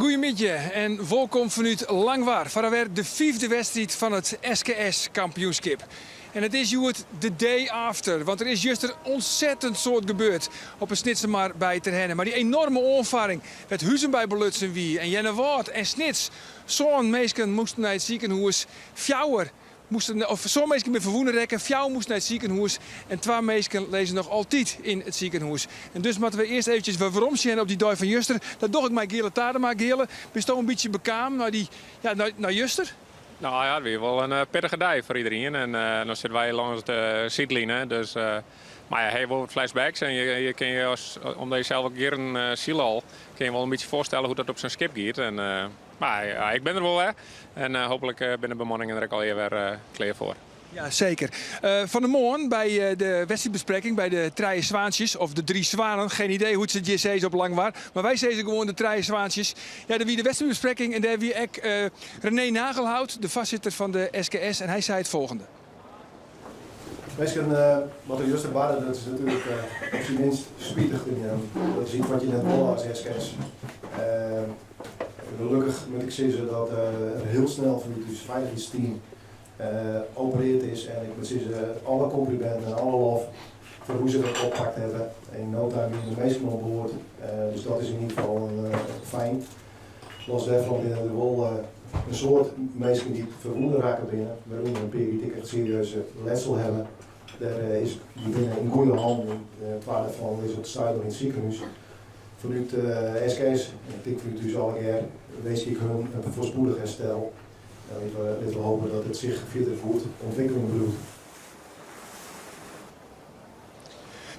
Goeiemiddei en wolkom fanút Langwar foar alwer de fyfde wedstriid fan it SKS kampioenskip. En it is hjoed de day after, want der is juster ontzettend soad gebeurd op 'e Snitsermar by Terherne. Mei dy enorme oanfarring wêr't Huzum by belutsen wie en Earnewâld en Snits. Sân minsken moasten nei it sikehûs, fjouwer moasten, of sân minsken binne ferwûne rekke, fjouwer moasten nei it sikehûs en twa minsken lizze noch altyd yn it sikehûs. En dus moatte we earst eventsjes wer werom sjen op dy dei fan juster. Dat doch ik mei Geale Tadema. Geale, bisto in bytsje bekaam nei dy, ja, nei, nei juster? No ja, it wie wol in pittige dei foar iderien en no sitte wy lâns de sydline, dus mar ja, ha je wol wat flashbacks en je kin je as, omdat je sels ek jierren sile al, kin je wol in bytsje foarstelle hoe't dat op sa'n skip giet. En, mar ja, ik bin der wol wer en hooplik binne de bemanningen der ek allegear wer klear foar. Ja, seker. Fan 'e moarn by de wedstriidbesprekking by de Trije Swaantsjes, of de Drie Zwanen, geen idee hoe't se it hjir sizze op Langwar, mar wy sizze gewoan de Trije Swaantsjes. Ja, der wie de wedstriidbesprekking en dêr wie ek René Nagelhout, de foarsitter fan de SKS, en hy sei it folgjende. Minsken, wat der juster barde, dat is natuerlik op syn minst spitich te neamen. Dat is yts wat je net wolle as SKS. Gelokkich moat ik sizze dat er hiel snel fanút ús feilichheidsteam opereard is en ik moat sizze alle komplimenten en alle lof foar hoe se dat oppakt hawwe. In no time wiene de minsken oan board, dus dat is yn ieder gefal fijn. Los dêrfan binne der wol in soad minsken dy't ferwûne rakke binne, wêrûnder in pear dy't ek echt serieus letsel hawwe. Dêr is, dy binne yn goede hannen, twa dêrfan lizze op it stuit noch yn it sikehûs. Fanút SKS en ik tink fanút ús allegear winskje ik hun in foarspoedich herstel. En litte we hoopje dat it sich fierder goed ûntwikkeljen bliuwt.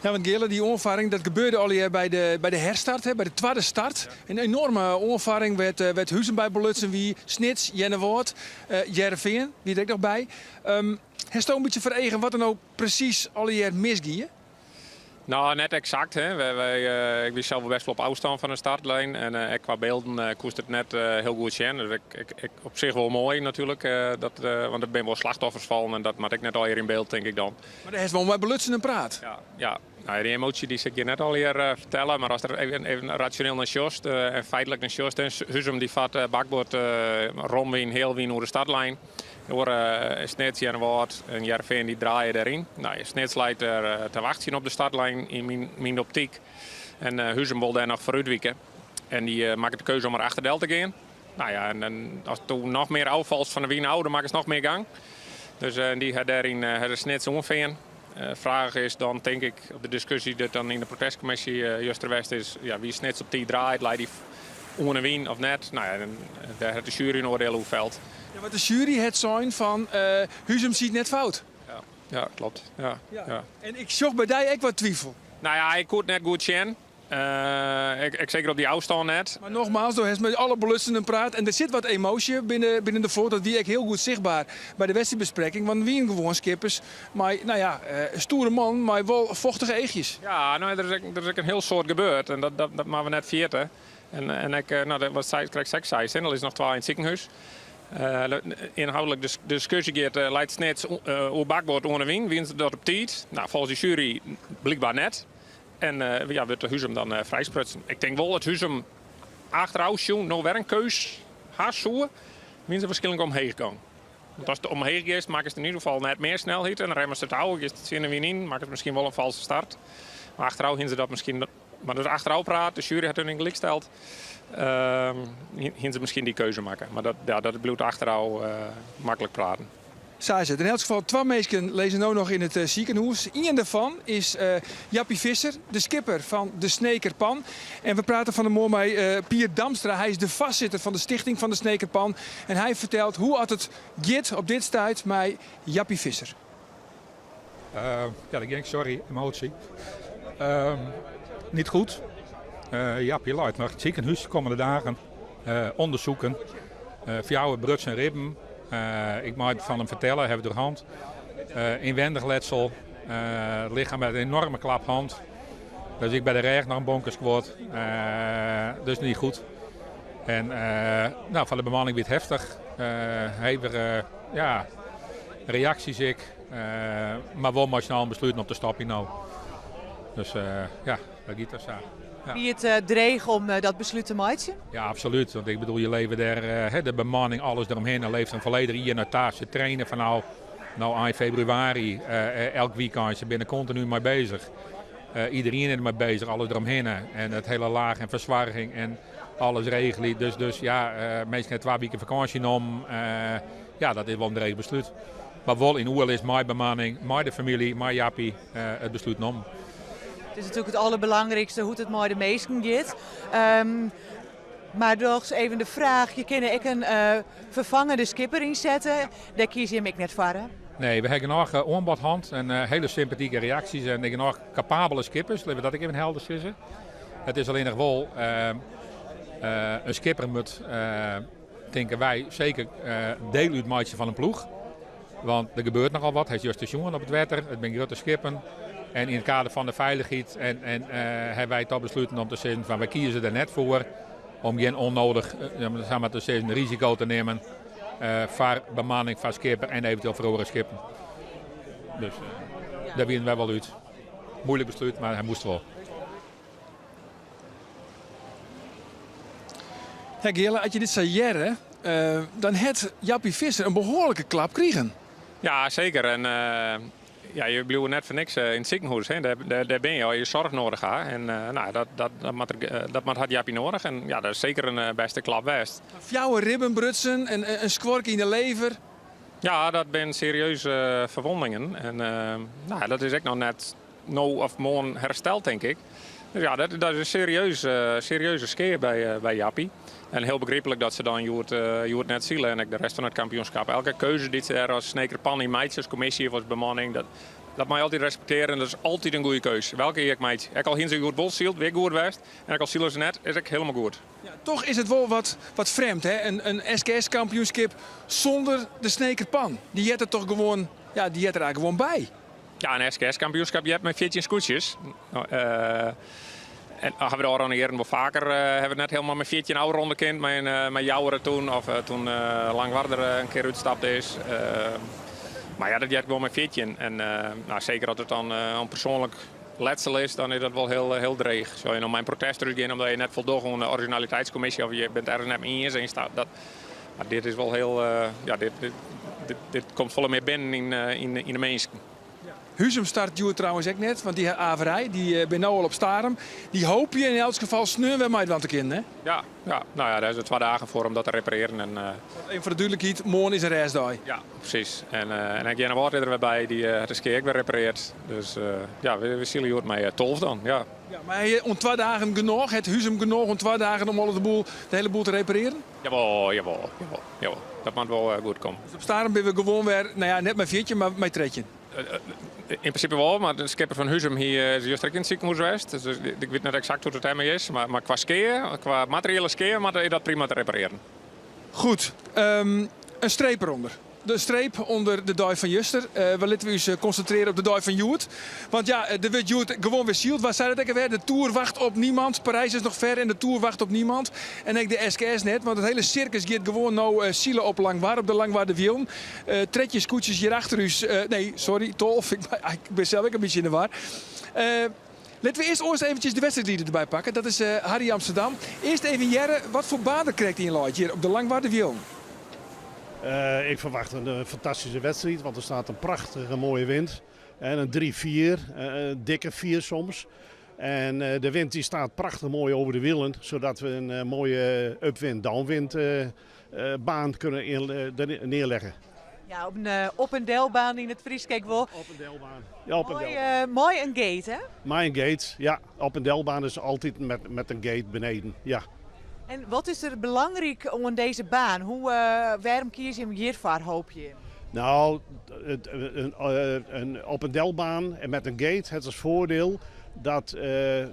Ja, want Geale, dy oanfarring dat gebeurde allegear by de, by de herstart, hè, by de twadde start. In enorme oanfarring wêr't, eh, wêr't Huzum by belutsen wie, Snits, Earnewâld, uh, Hearrenfean wie der ek noch by. Um, Hasto in bytsje foar eagen wat der no presys allegear misgie? No, net eksakt. Hè. Wy, ik wie sels wol best wol op ôfstân fan de startlijn. En ek kwa bylden koest it net hiel goed sjen. Dus ik, ik, op sich wol moai natuerlik. Dat, want der binne wol slachtoffers fallen en dat moat ek net allegear yn byld, tink ik dan. Mar dêr hast wol mei belutsenen praat. Ja, ja. No, dy emoasje dy sil ik hjir net allegear fertelle. Mar ast der even, even rasjoneel nei sjochst en feitlik nei sjochst, Huzum dy fart bakboard romwyn, healwyn oer de startlijn. De oare Snits, Earnewâld en Hearrenfean dy draaie dêryn. No, Snits leit der te wachtsjen op de startlijn yn myn, myn optyk. En Huzum wol dêr noch foarút wike. En dy makket de keuze om der achterdel te gean. No ja, en, en ast do noch mear ôffalst fan de wyn ôf, dan makkest noch mear gang. Dus dy hat dêryn hat de Snits oanfearn. Fraach is dan tink ik, op de diskusje dy't dan yn de protestkommisje juster west is, ja, wie Snits op tiid draaid, lei dy oan 'e wyn of net? No ja, dêr hat de sjuery in oardiel oer feld. Ja, want de sjuery hat sein fan Huzum siet net fout. Ja, ja kloppet. Ja, ja. En ik sjoch by dy ek wat twifel. No ja, ik koe it net goed sjen. Ek seker op dy ôfstân net. Mar nogmaals, do hast mei alle belutsenen praat en der sit wat emoasje binnen de float. Dat wie ek hiel goed sichtber by de wedstriidbesprekking, want it wienen gewoan skippers mei, no ja, stoere mannen mei wol fochtige eachjes. Ja, no, der is ek, der is ek in hiel soad gebeurd en dat, dat, dat moatte we net ferjitte. En, en ek, no, wat sei, krekt sa't ik sei, der lizze noch twa yn it sikehûs. Ynhâldlik de diskusje giet, leit Snits oer bakboard oan 'e wyn, wienen se dat op tiid? No, folgens de sjuery blykber net. En ja, wurdt de Huzum dan frijsprutsen. Ik tink wol dat Huzum achterôf sjoen no wer in keus ha soe. Wienen se wierskynlik omheech gong. Want ast omheech giest, makkest yn ieder gefal net mear snelheid. En remmest it ôf, giest tsjin de wyn yn, makkest miskien wol in falske start. Mar achterôf hienen se dat miskien. Mar dus achterôf praat, de sjuery hat hun yn gelyk steld. Hienen se miskien dy keuze makke. Mar dat, ja, dat bliuwt achterôf maklik praten. Sa is it. Yn elts gefal, twa minsken lizze no noch yn it sikehûs. Ien dêrfan is Jappie Visser, de skipper fan de Sneker Pan. En we prate fan 'e moarn mei Pier Damstra. Hy is de foarsitter fan de stichting fan de Sneker Pan. En hy fertelt hoe at it giet op dit stuit mei Jappie Visser. Ja, dan gean ik, sorry, emotie. Niet goed. Jappie leit noch yn it sikehûs de kommende dagen. Onderzoeken. Fjouwer brutsen ribben. Ik mei it fan him fertelle, ha we troch hand. Ynwendich letsel. Lichem met een enorme klap hand. Dus ik by de rêch noch in bonke skuord. Dus niet goed. En nou, foar de bemanning wie it heftich. Hevige ja, reaksjes ek. Mar wol mei syn allen besluten om te stopjen no. Dus ja, dat giet dan sa. Wie it dreech om dat beslút te meitsjen? Ja, absolút. Want ik bedoel, je leve dêr, de bemanning, alles deromhinne leeft in folledich jier nei ta. Se traine fanôf no ein febrewaris elk wykein. Se binne kontinu mei beuzich. Iderien is der mei beuzich, alles deromhinne. En it hiele laach en fersoarging en alles regelje. Dus ja, minsken ha twa wiken fakânsje nommen. Ja, dat is wol in dreech beslút. Mar wol yn oerlis mei bemanning, mei de famylje, mei Jappie it beslút nommen. It is natuerlik it alderbelangrykste hoe't it mei de minsken giet. Mar dochs even de fraach, je kinne ek in ferfangende skipper ynsette. Dêr kieze jim ek net foar, hè? Nee, we ha genôch oanbod hân en hiele sympatike reaksjes en genôch kapabele skippers, litte we dat ek even helder sizze. It is allinnich wol, in skipper moat, tinke wy, seker diel útmeitsje fan in ploech. Want der gebeurt nochal wat, hast juster sjoen op it wetter, it binne grutte skippen. En yn it kader fan de feilichheid en hawwe wy toch besluten om te sizzen fan wy kieze der net foar om gjin ûnnedich, sa mar te sizzen, risiko te nimmen foar bemanning, foar skipper en eventueel foar oare skippen. Dus dêr wiene wy wol út. Muoilik beslút, mar hy moast wol. Ja, Geale, as je dit sa hearre, dan hat Jappie Visser in behoarlike klap krigen. Ja, seker. En ja, je bliuwe net foar niks yn it sikehûs. Hè. Dêr binne je as je soarch nedich ha. En no, dat moat hat Jappie nedich. En ja, dat is seker in bêste klap west. Fjouwer ribben brutsen en in skuorke yn de lever. Ja, dat binne serieuze ferwûningen. En no, dat is ek noch net no of moarn hersteld, tink ik. Dus ja, dat is in serieuze skea by Jappie. En hiel begryplik dat se dan hjoed net sile en ek de rest fan it kampioenskip. Elke keuze dy't se dêr as Sneker Pan yn meitsje, as kommisje of as bemanning, dat mei je altyd respektearje en dat is altyd in goede keus. Welke je ek meitsje. Ek al hiene se hjoed wol syld, wie goed west. En ek al sile se net, is ek hielendal goed. Ja, toch is it wol wat frjemd, hè? In SKS-kampioenskip sûnder de Sneker Pan. Dy heart der toch gewoan, ja, dy heart der eigentlik gewoan by. Ja, in SKS-kampioenskip heart mei 14 skûtsjes. En hawwe we de ôfrûne jierren wol faker hawwe we it net hielendal mei 14 ôfrûne kind, mei Jouwer toen of toen Langwarder in kear útstapt is. Mar ja, dat heart gewoan mei 14. En no, seker as it dan om persoanlik letsel is, dan is dat wol hiel dreech. Sille je no mei in protest derút gean omdat je net foldogge oan de orizjinaliteitskommisje of je binne it ergens net mei iens en je sta, dat, mar dit is wol hiel, ja, dit, dit komt folle mear binnen yn de minsken. Huzum start hjoed trouwens ek net, want dy ha averij. Dy binne no al op Starum. Dy hoopje yn elts gefal sneon wer meidwaan te kinnen, hè? Ja, ja. No ja, dêr is it 2 dagen foar om dat te reparearjen. En, Even foar de dúdlikheid, moarn is in rêstdei. Ja, presys. En ek Earnewâld is der wer by, dy hat de skea ek wer repareard. Dus ja, we sile hjoed mei 12 dan, ja. Ja, mar ha je oan 2 dagen genôch? Hat Huzum genôch oan 2 dagen om alle de boel, de hiele boel te reparearjen? Jawol, jawol, jawol, jawol. Dat moat wol goed komme. Dus op Starum binne we gewoan wer, no ja, net mei 14, mar mei 13? Yn prinsipe wol, mar de skipper fan Huzum hie is juster ek yn it sikehûs west. Dus ik wit net eksakt hoe't it dêrmei is. Mar kwa skea, kwa materiële skea, moat is dat prima te reparearjen. Goed, in streep derûnder. De streep ûnder de dei fan juster. We litte ús konsintrearje op de dei fan hjoed. Want ja, der wurdt hjoed gewoan wer syld. Wa sei dat ek alwer? De Tour wacht op niemand. Parijs is noch fer en de Tour wacht op niemand. En ek de SKS net, want it hiele sirkus giet gewoan no sile op Langwar, op de Langwarderwielen. 13 skûtsjes hjir achter ús. Nee, sorry, 12. Ik bin sels ek in bytsje yn de war. Litte we earst oars eventsjes de wedstriidlieder derby pakke. Dat is Harry Amsterdam. Earst even hearre wat foar baan der krekt yn leit hjir op de Langwarderwielen. Ik ferwacht in fantastyske wedstriid, want der staat in prachtige moaie wind. En in 3-4, in dikke 4 soms. En de wind die staat prachtig mooi over de wielen, zodat we een mooie upwind-downwind baan kunnen neerleggen. Ja, op in op en delbaan yn it Frysk ek wol. Op en delbaan. Ja, op en delbaan. Mei in gate, hè? Mei in gate, ja. Op en delbaan is altyd met in gate beneden, ja. En wat is der belangryk oan dizze baan? Hoe, wêrom kieze jim hjirfoar, hoopje jim? Nou, een op en delbaan en met een gate hat as voordeel dat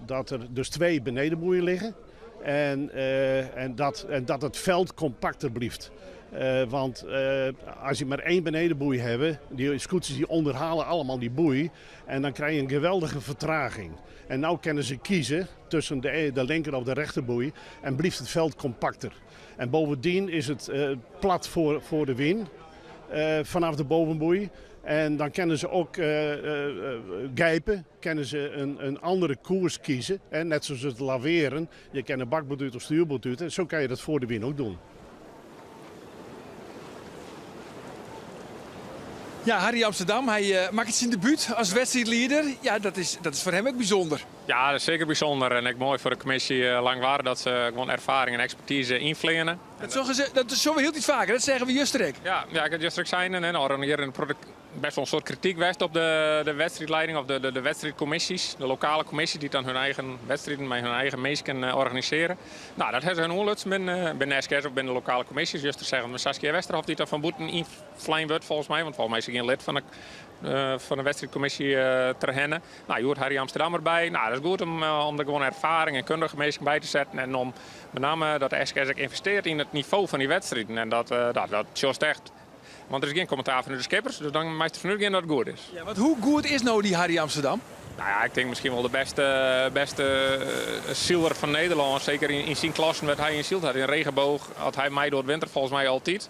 der dus 2 benedenboeien liggen. En dat it fjild kompakter bliuwt. Want as je mar ien benedenboei hawwe, dy skûtsjes dy ûnderhale allegear dy boei en dan krije je in geweldige fertraging. En no kinne se kieze tusken de linker of de rechterboei en bliuwt it fjild kompakter. En bovendien is it plat foar de wyn vanaf de bovenboei. En dan kinne se ook gijpen, kinne se in andere koers kieze. Net zoals het laveren, je kin de bakboard út of stuurboord út. En zo kan je dat voor de wyn ook doen. Ja, Harry Amsterdam, hy uh, makket syn debút as wedstriidlieder. Ja, dat is, dat is foar him ek bysûnder. Ja, dat is seker bysûnder. En ek moai foar de kommisje eh, Langwar dat se gewoan erfaring en ekspertize ynfleane. Dat sjogge se, dat sjogge we hieltyd faker, dat seagen we juster ek. Ja, ja, ik ha juster ek sein en al hjir in best wol in soad krityk west op de, de wedstriidleiding of de, de, de wedstriidkommisjes. De lokale kommisjes dy't dan hun eigen wedstriden mei hun eigen minsken eh, organisearje. Nou, dat ha se hun oanlutsen binnen, binnen SKS of binnen de lokale kommisjes. Juster seagen we Saskia Westerhof dy't dan fan bûten ynflein wurdt folgens my. Want folgens my is se gjin lid fan de, uh, fan de wedstriidkommisje uh, Terherne. Nou, hjoed Harry Amsterdam derby. Nou, dat is goed om, om der gewoan erfaring en kundige minsken by te setten. En om benammen dat de SKS ek ynvestearret yn it nivo fan dy wedstriden. En dat, dat, dat sjochst echt. Want der is gjin kommentaar fan de skippers, dus dan meist derfan útgean dat it goed is. Ja, want hoe goed is no dy Harry Amsterdam? Nou ja, ik tink miskien wol de bêste, bêste siler fan Nederlân. Seker yn, yn syn klassen wêr't hy yn syld hat. Yn Regenboog, as hy meidocht, wint er folgens my altyd.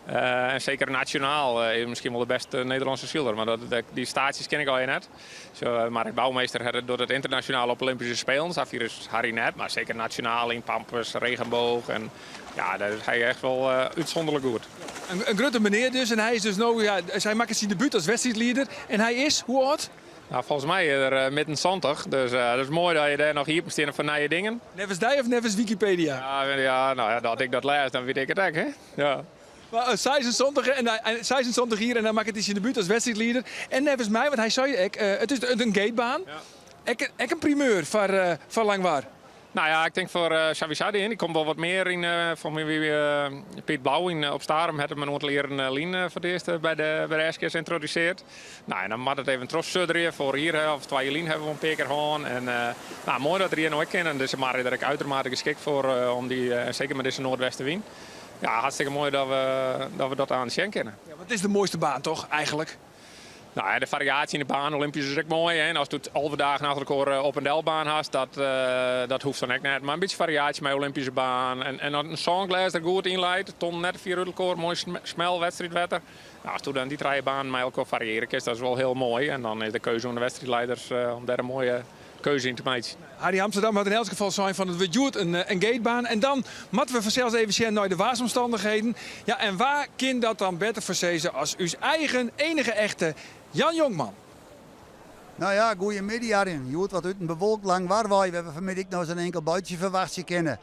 Uh, en seker nasjonaal uh, is miskien wol de bêste Nederlânske siler. Mar dat, dat, dy staatsjes ken ik al net. Zo, Mark Bouwmeester hat it, docht it ynternasjonaal op Olympyske Spelen. Safier is Harry net, mar seker nasjonaal yn Pampus, Regenboog. En ja, dêr is hy echt wol uh, útsûnderlik goed. In, in grutte menear dus. En hy is dus no, ja, hy makket syn debút as wedstriidlieder. En hy is, hoe âld? Nou, folgens my is er uh, midden 70. Dus uh, dat is moai dat je dêr noch iepen steane foar nije dingen. Neffens dy of neffens Wikipedia? Ja, ja, nou ja, dat ik dat lês, dan wit ik it ek, hè? Ja. Mar 76, en, 76 jier en dan makket hy syn debút as wedstriidlieder. En neffens my, want hy sei ek, uh, it is in gatebaan. Ja. Ek, ek in primeur foar, uh, foar Langwar. Nou ja, ik tink foar uh, Sawisadi, dy komt wol wat mear yn. Uh, folgens my wie uh, Piet Blauw yn, op Starum hat him in oantal jierren lyn foar it earst by de, by de SKS yntrodusearre. Nou, en dan moat it even trochsudderje. Foarich jier of twa jier lyn hawwe we in pear kear hân. En, nou, moai dat er hjir no ek kin. En dizze mar is der ek uitermate geskikt foar om dy, seker mei dizze noardwestewyn. Ja, hartstikke moai dat we dat, we dat oan sjen kinne. Ja, want it is de moaiste baan toch, eigentlik? Nou ja, de fariaasje yn de baan, Olympisch is ek moai. Hè? En ast it 11 dagen achter elkoar op en delbaan hast, dat, uh, dat hoecht dan ek net. Mar in bytsje fariaasje mei Olympyske baan. En, en as in sânglês der goed yn leit, ton net fier út elkoar, moai smel wedstriidwetter. Nou, ast dan dy trije banen mei elkoar fariearje kinst, dat is wol hiel moai. En dan is de keuze oan de wedstriidlieders uh, om dêr in moaie keuze yn te meitsjen. Harry Amsterdam hat yn elts gefal sein fan it wurdt hjoed in, in gatebaan. En dan moatte we fansels even sjen nei de waarsomstannichheden. Ja, en wa kin dat dan better foarsizze as ús eigen enige echte Jan Jonkman? Nou ja, goeiemiddei Arjen. Hjoed wat út in bewolkt Langwar wei. We hawwe fanmiddei ek noch ris in inkel buitsje ferwachtsje kinne.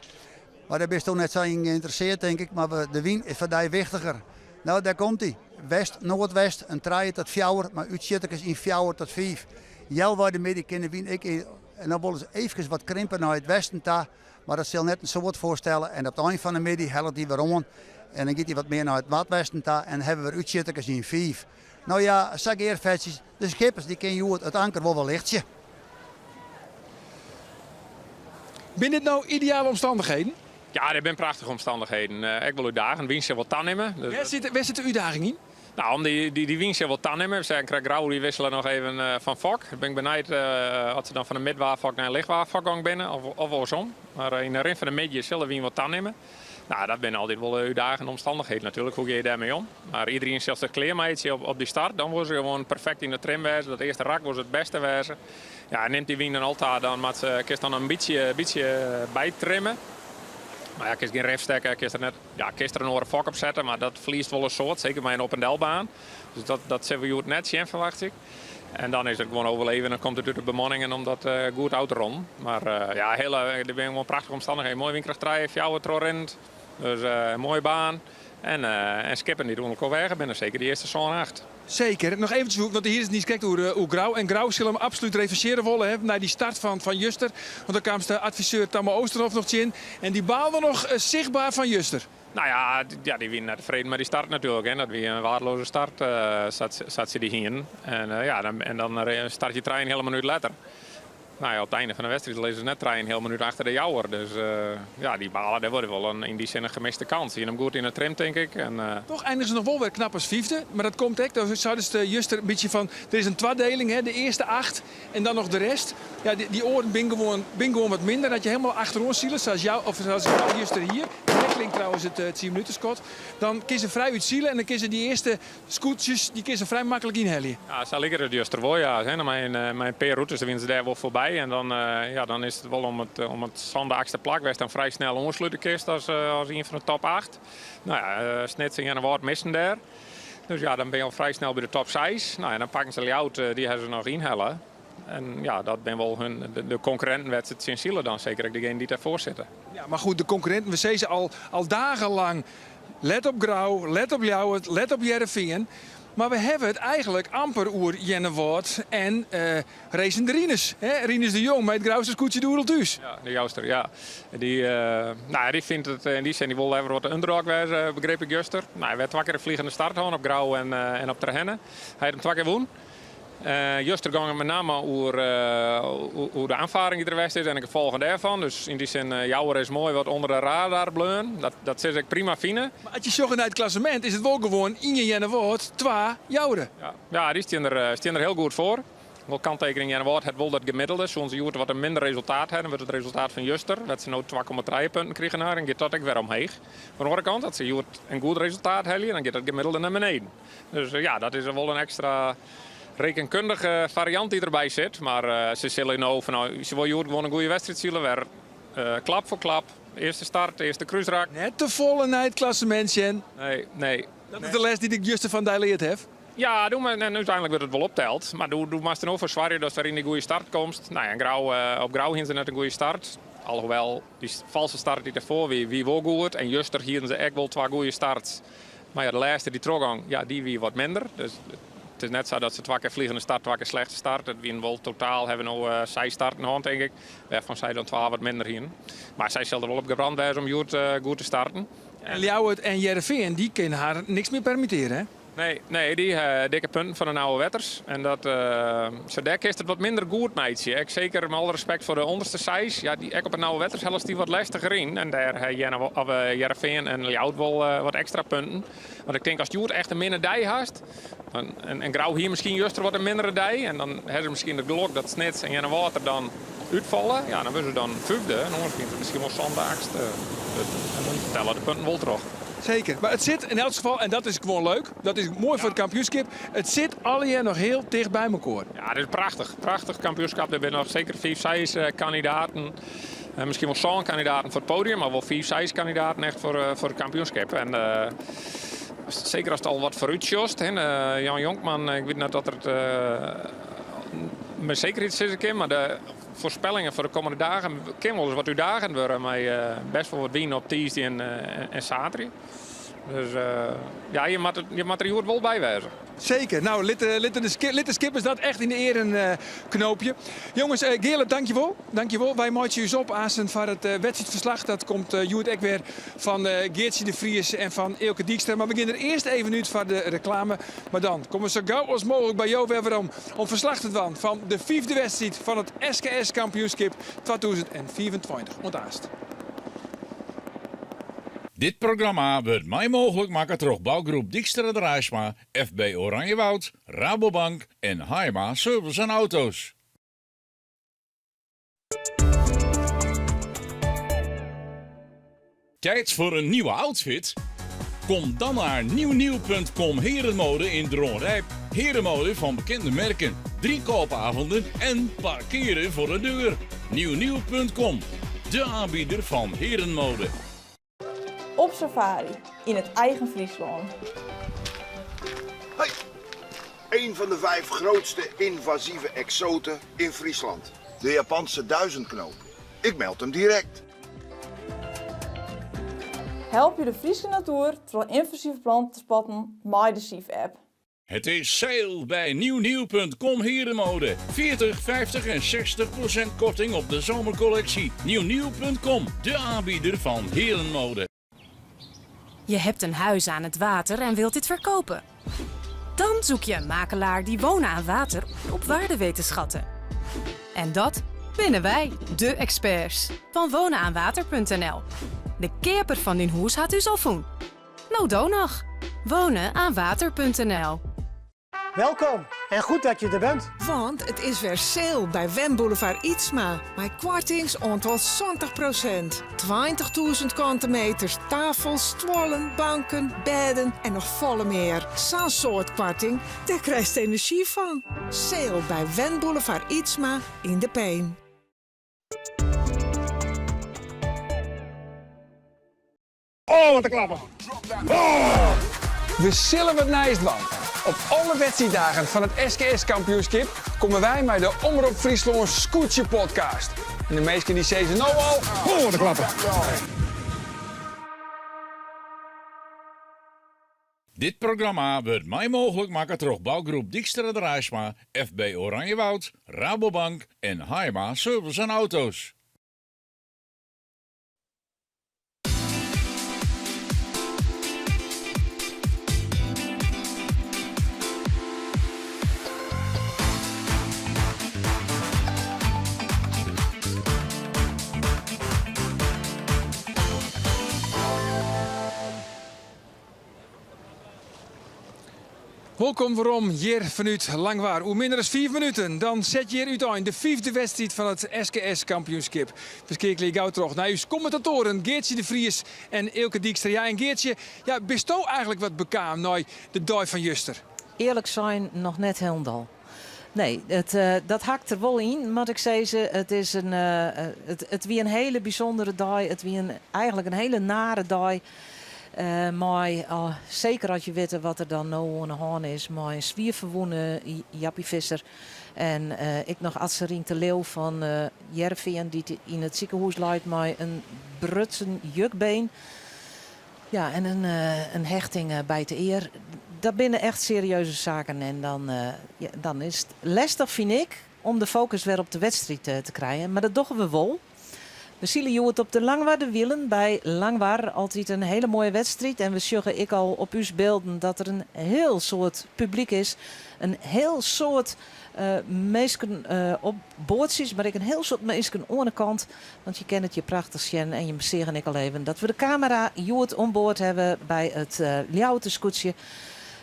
Mar dêr bist net sa yn geïnteressearre, tink ik. Mar de wyn is foar dy wichtiger. Nou, dêr komt hy. West, noardwest, in 3 tot 4, mar útsjitterkes yn 4 tot 5. Healwei de middei kin de wyn ek en dan wolris eefkes wat krimpe nei it westen ta, mar dat sil net in soad foarstelle. En op it ein fan de middei hellet hy wer oan en dan giet hy wat mear nei it noardwesten ta en hawwe we wer útsjitterkes yn 5. Nou ja, sa gearfetsje, de skippers dy kinne hjoed it anker wol wer lichtsje. Binne dit no ideale omstannichheden? Ja, dit binne prachtige omstannichheden. Uh, ek wol útdagend. Wyn sil wat tanimme. Dus wêr, sit, wêr sit de útdaging yn? Nou, om dy, dy, dy wyn sil wat tanimme. We seagen krekt Grou, dy wissele noch even uh, fan fok. Ik bin benijd uh, oft se dan fan de midwaarfok nei in lichtwaarfok gong binne of, of oarsom. Mar yn de rin fan de middei sil de wyn wat tanimme. Nou, dat binne altyd wol útdagende omstannichheden natuerlik. Hoe gean je dêrmei om? Mar iderien sil sich klearmeitsje op, op dy start. Dan wolle se gewoan perfekt yn de trim wêze. Dat earste rak wol it bêste wêze. Ja, nimt dy wyn dan al ta, dan moat, kinst dan in bytsje, bytsje bytrimme. Mar ja, kinst gjin rif stekke, kinst der net, ja, kinst der in oare fok op sette, mar dat ferliest wol in soad, seker mei in op- en delbaan. Dus dat, dat sille we hjoed net sjen, ferwachtsje ik. En dan is it gewoan oerlibje en dan komt it út de bemanningen om dat uh, goed ôf te rûnen. Mar uh, ja, hiele, der binne gewoan prachtige omstannichheden. Moai wynkrêft 3, 4 trochrinnend. Dus uh, moaie baan. En, uh, en skippen dy't ûnder elkoar weage binne, seker dy earste sân, acht. Seker. Noch eventsjes, want hjir is it niis krekt oer, oer Grou. En Grou sil him absolút revanchearje wolle hè, nei dy start fan, fan juster. Want dan kaamst de adviseur Tamme Oosterhof noch tsjin. En dy baalde noch sichtber fan juster. Nou ja, ja, dy wiene net tefreden mei dy start natuerlik. Hè. Dat wie in weardeleaze start uh, sa't, sa't se dy hienen. En, uh, ja, dan, en dan start je 3,5 minuut letter. Nou ja, op it ein fan de wedstriid lizze se net 3,5 minuut achter de Jouwer. Dus uh, ja, dy bale, dêr wurde wol in, yn dy sin in gemiste kâns. Hiene him goed yn de trim, tink ik. En, uh, Toch einigen se noch wol wer knap as fyfde. Mar dat komt ek, dan seidest juster in bytsje fan, der is in twadeling, hè, de earste acht en dan noch de rest. Ja, dy, dy oaren binne gewoan, binne gewoan wat minder. Dat je hielendal achteroan sile, sa as jou, of sa as jou juster hier. klinkt trouwens it 10 minutenskot. Dan kinne se frij útsile en dan kinne se dy earste skûtsjes dy kinne se frij maklik ynhelje. Ja, sa liket it juster wol, ja. Mei in pear rûtes wiene se dêr wol foarby. En dan, ja, dan is it wol om it, om it sânde, achtste plak wêr'tst dan frij snel oanslute kinst as, as ien fan de top 8. No ja, Snits en Earnewâld misten dêr. Dus ja, dan binne je al frij snel by de top 6. No ja, dan pakken se Ljouwert, dy hawwe se noch ynhelle. En ja, dat binne wol hun, de konkurrinten wêr't se tsjin sile dan, seker ek degenen dy't dêrfoar sitte. Ja, mar goed, de konkurrinten, we sizze al, al dagenlang, let op Grou, let op Ljouwert, let op Hearrenfean. Mar we hawwe it eigentlik amper oer Earnewâld en uh, Racende Rinus. Hè? Rinus de Jong mei it Grouster skûtsje de Oerol thús. Ja, de Jouster, ja. Dy, uh, nou ja, dy fynt it yn dy sin, dy wol leaver wat de underdog wêze, begriep ik juster. Nou, hy hat twa kear in fliegende start hân op Grou en, uh, en op Terherne. Hy hat him twa kear wûn. Juster gong it mei namme oer, oer de oanfaring dy't der west is en de gefolgen dêrfan. Dus yn dy sin, Jouwer is moai wat ûnder de radar bleaun. Dat, dat sil ik prima fine. Mar as je sjogge nei it klassemint is it wol gewoan ien Earnewâld, twa Joure. Ja, ja dy stean der, stean der hiel goed foar. Wol kanttekening, Earnewâld hat wol dat gemiddelde. Soene se hjoed wat in minder resultaat ha, dan wurdt it resultaat fan juster, wêr't se no 2,3 punten krigen ha, dan giet dat ek wer omheech. Oan de oare kant, as se hjoed in goed resultaat helje, dan giet dat gemiddelde nei beneden. Dus ja, dat is wol in ekstra rekenkundige fariant dy't derby sit. Mar se sille no fan, se wolle hjoed gewoan in goede wedstriid sile, wer klap foar klap. Earste start, earste krúsrak. Net te folle nei it klassemint sjen. Nee, nee. Dat is de les dy't ik juster fan dy leard haw. Ja, doe, en úteinlik wurdt it wol opteld. Mar doe, doe moatst der no foar soargje datst wer yn dy goede start komst. Nou ja, en Grou, op Grou hiene se net in goede start. Alhoewel, dy falske start dy't derfoar wie, wie wol goed. En juster hiene se ek wol twa goede starts. Mar ja, de lêste dy't trochgong, ja, dy wie wat minder. Dus it is net sa dat se twa kear fliegende start, twa kear slechte start. It wiene wol totaal, hawwe we no seis starten hân, tink ik. Wêrfan sy dan twa wat minder hiene. Mar sy sille der wol op gebrand wêze om hjoed goed te starten. En Ljouwert en Hearrenfean, dy kinne har niks mear permittearje, hè? Nee, nee, dy ha dikke punten fan de nauwe wetters. En dat, so dêr kinst it wat minder goed meitsje. Ek seker mei alle respekt foar de ûnderste seis. Ja, dy, ek op de nauwe wetters hellest dy wat lestiger yn. En dêr ha of Hearrenfean en Ljouwert wol wat ekstra punten. Want ik tink ast hjoed echt in minne dei hast, dan, en, en Grou hie miskien juster wat in mindere dei. En dan ha se miskien it gelok dat Snits en Earnewâld der dan útfalle. Ja, dan wurde se dan fyfde. En oars wiene se miskien wol sânde, achtste. En dan telle de punten wol troch. Zeker, mar it sit yn elts gefal, en dat is gewoan leuk, dat is moai foar it kampioenskip, it sit allegear noch hiel ticht by mekoar. Ja, dit is prachtich. Prachtich kampioenskip. Der binne noch seker fiif, seis kandidaten. Miskien wol sân kandidaten foar it podium, mar wol fiif, seis kandidaten echt foar, foar it kampioenskip. En seker ast al wat foarút sjochst. Jan Jonkman, ik wit net oft er it mei sekerheid sizze kin, mar de foarspellingen foar de kommende dagen kin wolris wat útdagend wurde mei best wol wat wyn op tiisdei en saterdei. Dus ja, je moatte, je moatte der hjoed wol by wêze. Zeker. Nou, lit, lit, de, lit de skippers dat echt yn de earen knoopje. Jonges, uh, Geerle, dankjewol. Dankjewol. Wy meitsje ús op aansten foar it uh, wedstriidferslach. Dat komt uh, hjoed ek wer fan uh, Geartsje de Vries en fan Eelke Dijkstra. Mar we gean der earst even út foar de reklame. Mar dan komme we sa gau as mooglik by jo wer werom om ferslach te dwaan fan de fyfde wedstriid fan it SKS kampioenskip 2025. Oant aanst. Dit programma wurdt mei mooglik makke troch bougroep Dykstra Draaisma, FB Oranjewoud, Rabobank en Haima Service en Auto's. Tijd voor een nieuwe outfit? Kom dan naar nieuwnieuw.com Herenmode in Dronrijp. Herenmode van bekende merken, drie koopavonden en parkeren voor de deur. Nieuwnieuw.com, de aanbieder van herenmode. Op safari yn it eigen Fryslân. Hey, een van de vijf grootste invasieve exoten in Friesland. De Japanse duizendknoop. Ik meld hem direct. Help je de Fryske natuer troch ynvasive planten te spotten mei de SIF-app. Het is sale bij nieuwnieuw.com Herenmode. 40, 50 en 60% korting op de zomercollectie. Nieuwnieuw.com, de aanbieder van herenmode. Je hebt een huis aan het water en wilt dit verkopen. Dan zoek je een makelaar die wonen aan water op waarde weet te schatten. En dat binnen wij, de experts van wonenaanwater.nl. De keaper fan dyn hûs hat ús al fûn. No do noch. Wonenaanwater.nl. Welkom en goed dat je er bent. Want it is wer sale by Wenboulevard Ytsma mei koartings oant wol 70%. 20.000 kante meters, tafels, stuollen, banken, bêden en noch folle mear. Sa'n soad koarting, dêr krijst enerzjy fan. Sale by Wenboulevard Ytsma yn De Pein. Oh, wat in klapper! Oh! We sille wat nijs dwaan. Op alle wedstriiddagen fan it SKS-kampioenskip komme wy mei de Omrop Fryslân Skûtsje Podcast. En de minsken dy sizze no al, oh, wat in klapper! Dit programma wurdt mei mooglik makke troch bougroep Dykstra Draaisma, FB Oranjewoud, Rabobank en Haaima Service en Auto's. Wolkom werom hjir fanút Langwar. Oer minder as 5 minuten dan set hjir útein de fyfde wedstriid fan it SKS-kampioenskip. We skeakelje gau troch nei ús kommentatoaren Geartsje de Vries en Eelke Dykstra. Ja, en Geartsje, ja, bisto eigenlik wat bekaam nei de dei fan juster? Earlik sein noch net hielendal. Nee, it, dat hakt der wol yn, moat ik sizze. It, is in, it, it wie in hiele bysûndere dei. It wie in, eigenlik in hiele nare dei. Mei, seker as je witte wat der dan no oan de hân is mei in swier ferwûne Jappie Visser. En ek noch Atze Rienk de Leeuw fan Hearrenfean dy't yn it sikehûs leit mei in brutsen jukbeen. Ja, en in hechting by it ear. Dat binne echt serieuze saken en dan, ja, dan is it lestich, fyn ik, om de fokus wer op de wedstriid te krijen. Mar dat dogge we wol. We sile hjoed op de Langwarder Wielen by Langwar. Altyd in hiele moaie wedstriid en we sjogge ek al op ús bylden dat der in hiel soad publyk is. In hiel soad minsken op boatsjes, mar ek in hiel soad minsken oan de kant. Want je kinne it hjir prachtich sjen en je seagen ek al even dat we de kamera hjoed oan board hawwe by it Ljouwerter skûtsje.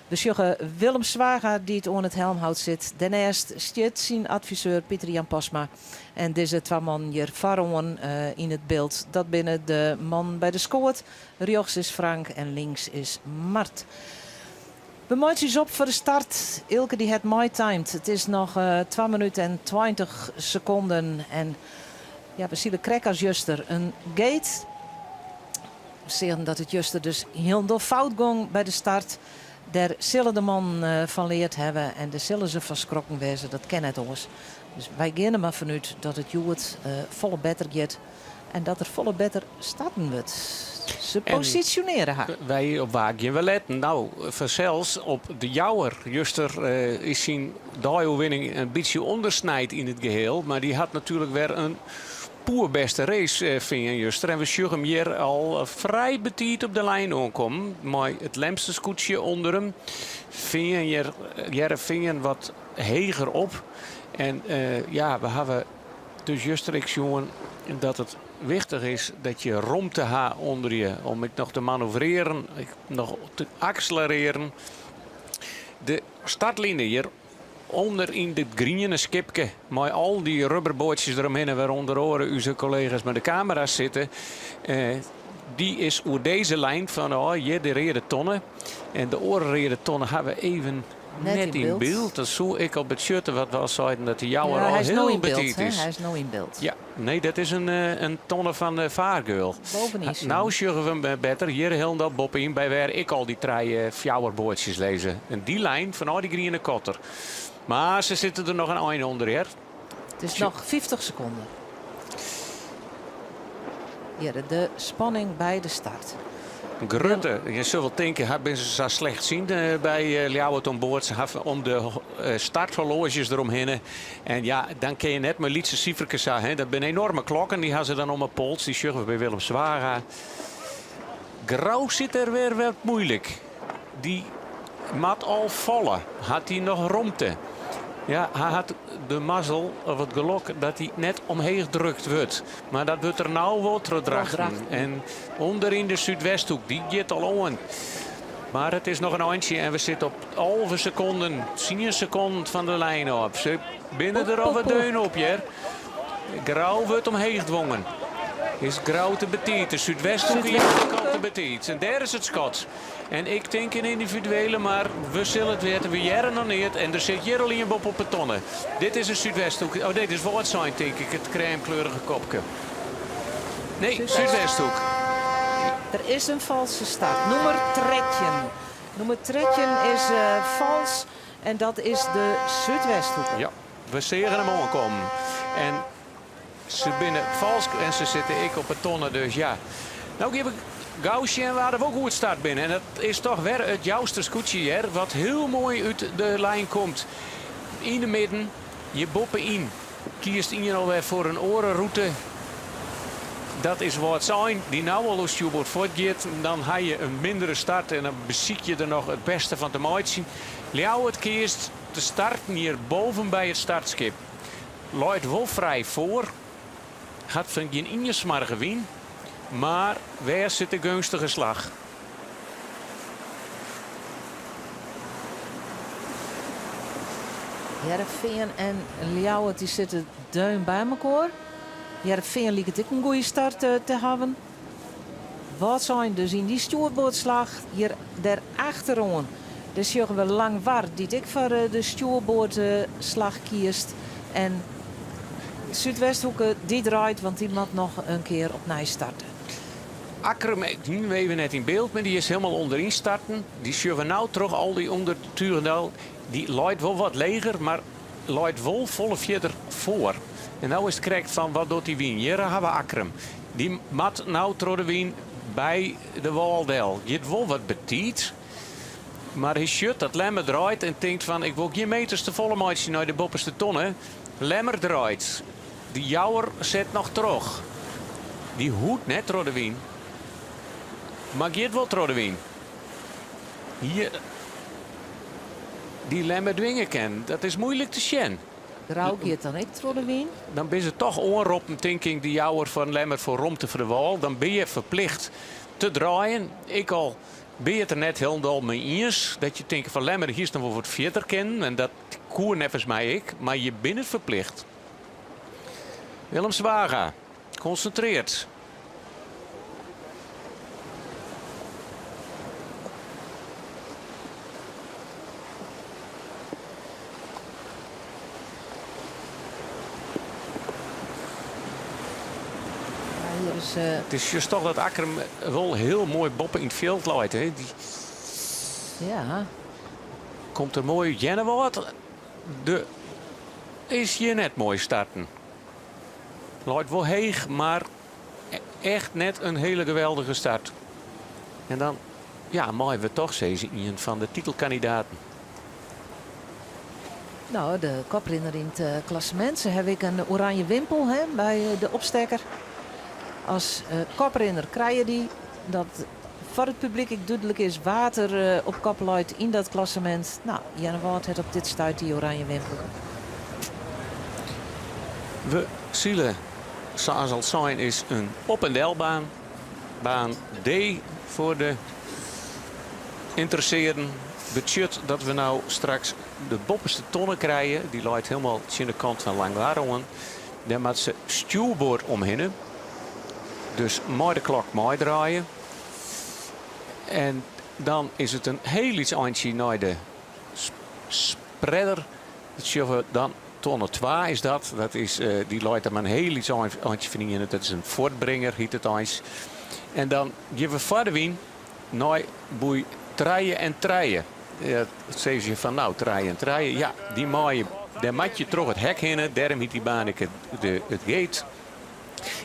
We sjogge Willem Zwaga dy't oan it helmhout sit. Dêrneist stiet syn adviseur Pieter Jan Postma. En dizze twa mannen hjir foaroan yn it byld, dat binne de mannen by de skoat. Rjochts is Frank en links is Mart. We meitsje ús op foar de start. Eelke dy hat meitimed. It is noch 2 minuten en 20 sekonden. En ja, we sile krekt as juster in gate. We seagen dat it juster dus hielendal fout gong by de start. Dêr sille de mannen fan leard hawwe en dêr sille se fan skrokken wêze. Dat kin net oars. Dus wy gean der mar fanút dat it hjoed folle better giet en dat der folle better starten wurdt. Se posisjonearje har. Wy op wa gean we letten? No, fansels op de Jouwer. Juster is syn deioerwinning in bytsje ûndersnijd yn it geheel. Mar dy hat natuerlik wer in poerbêste race fearn juster. En we sjogge him hjir al frij betiid op de lijn oankommen. Mei it Lemster skûtsje ûnder him. Fearn hjir, Hearrenfean wat heger op. En ja, we hawwe dus juster ek sjoen dat it wichtich is dat je romte ha ûnder je om ek noch te manoeuvrearen, ek noch te akselerearen. De startline hjir ûnder yn dit griene skipke mei al dy rubberboatsjes deromhinne wêr ûnder oare ús kollega's mei de kamera's sitte, dy is oer dizze lijn fan oh, hjir de reade tonne. En de oare reade tonne ha we even net yn byld. Dat soe ek al betsjutte wat we al seiden dat de Jouwer al hiel betiid is. Hy is no yn byld. Ja, nee, dat is in tonne fan de fargeul. Bovenyn. No sjogge we him better. Hjir hielendal boppe-yn by wêr ek al dy trije, fjouwer boatsjes lizze. En dy lijn fan al dy griene kotter. Mar se sitte der noch in ein ûnder, hear. It is noch 50 sekonden. Hjir de spanning by de start. Grutte. Je sil wol tinke, ha binne se sa slechtsiend by Ljouwert oan board. Se hawwe om de starthorloazjes deromhinne. En ja, dan kin je net mei lytse siferkes sa. Hè. Dat binne enorme klokken, dy ha se dan om 'e pols. Dy sjogge we by Willem Zwaga. Grou sit der wer wat muoilik. Dy moat al falle. Hat hy noch romte? Ja, hy hat de mazzel of it gelok dat hy net omheech drukt wurdt. Mar dat wurdt er no wol troch Drachten. En ûnder yn de Súdwesthoek, dy giet al oan. Maar het is nog een eindje en we zitten op 11 seconden, 10 seconden van de lijn op. Ze binnen er al wat deun op, hier. Grauw wordt omheen gedwongen. Is Grauw te betiet. De Zuidwesthoek hier de kant te betiet. En daar is het schot. En ik denk in individuele, maar we zullen het weer. We jaren nog niet. En er zit hier al een op op de tonnen. Dit is een Zuidwesthoek. Oh, dit is wat zijn, denk ik. Het crème-kleurige kopje. Nee, Zuidwesthoek. Er is een valse start. Noemer Tretjen. Noemer Tretjen is vals. En dat is de Zuidwesthoek. Ja, we zien hem aankomen. En ze binnen vals en ze zitten ik op het tonnen, dus ja. Nou geef ik Gausje en we hadden ook goed start binnen. En dat is toch weer het juiste scootje hier, wat heel mooi uit de lijn komt. In de midden, je boppen in. Kiest in alweer voor een orenroute. Dat is wat zijn. Die nou al als stuurboord voortgaat, dan ga je een mindere start en dan beziek je er nog het beste van te maken. Ljouwert het kiest te starten hier boven bij het startschip. Lloyd wel vrij voor. Gaat van geen injesmarge wien. Maar waar zit de gunstige slag? Heerenveen en Ljouwert die zitten deun bij elkaar. Heerenveen liep het ook een goede start te hebben. Wat zijn dus in die stuurboordslag hier daar achterom. Dus zeggen we lang war die ik voor de stuurboordslag kiest. En Zuidwesthoeken die draait, want die moet nog een keer opnieuw starten. Akkrum, die we even net in beeld, maar die is helemaal onderin starten. Die zullen we nou terug al die onder Turendal. Die looit wel wat leger, maar looit wel volle verder voor. En nou is het correct van wat doet die wien? Hier hebben we Akkrum. Die mat nou door de wien bij de Waldel. Je het wel wat betiet. Maar hij shut dat Lemmer draait en denkt van ik wil geen meters te volle maatje naar de boppenste tonnen. Lemmer draait. Die jouwer zet nog terug. Die hoed net door de wien. Maar gaat wel door de wien. Hier. Die Lemmer dwingen kan. Dat is moeilijk te zien. Grauw gaat dan ik door de wien. Dan ben je toch onroppen, denk ik, die jouwer van Lemmer voor romte voor de wal. Dan ben je verplicht te draaien. Ik al ben je het er net helemaal mee eens. Dat je denkt van Lemmer, hier is nog wel wat verder kennen. En dat koer nevens mij ik. Maar je bent het verplicht. Willem Zwaga, concentreert. Ja, hier is, Het is juist toch dat Akkrum wel heel mooi boppen in het veld looit, hè? Die Ja. Komt er mooi uit Jennewoord. De is hier net mooi starten. Looit wel heeg, maar echt net een hele geweldige start. En dan, ja, mooi we toch zezen een van de titelkandidaten. Nou, de koprinner in het klassement. Ze hebben ik een oranje wimpel, hè, bij de opsteker. Als koprinner krijg je die. Dat voor het publiek ik duidelijk is water op kop looit in dat klassement. Nou, Earnewâld heeft op dit stuit die oranje wimpel. We zullen, zoals al zijn, is een op- en delbaan. Baan D voor de interesseerden. Budget dat we nou straks de boppenste tonnen krijgen. Die looit helemaal aan de kant van Langwarongen. Daar moet ze stuurboord omheen. Dus mooi de klok mooi draaien. En dan is het een heel iets eindje naar de spreader. Dat zullen we dan tonne 2 is dat. Dat is die looit er maar een heel iets eindje van in. Dat is een voortbrenger, heet het eens. En dan geven we verder wien naar boei treien en treien. Ja, dat zeggen ze van nou, treien en treien. Ja, die mooie, daar mat je terug het hek heen. Daarom heet die baan ik het gate.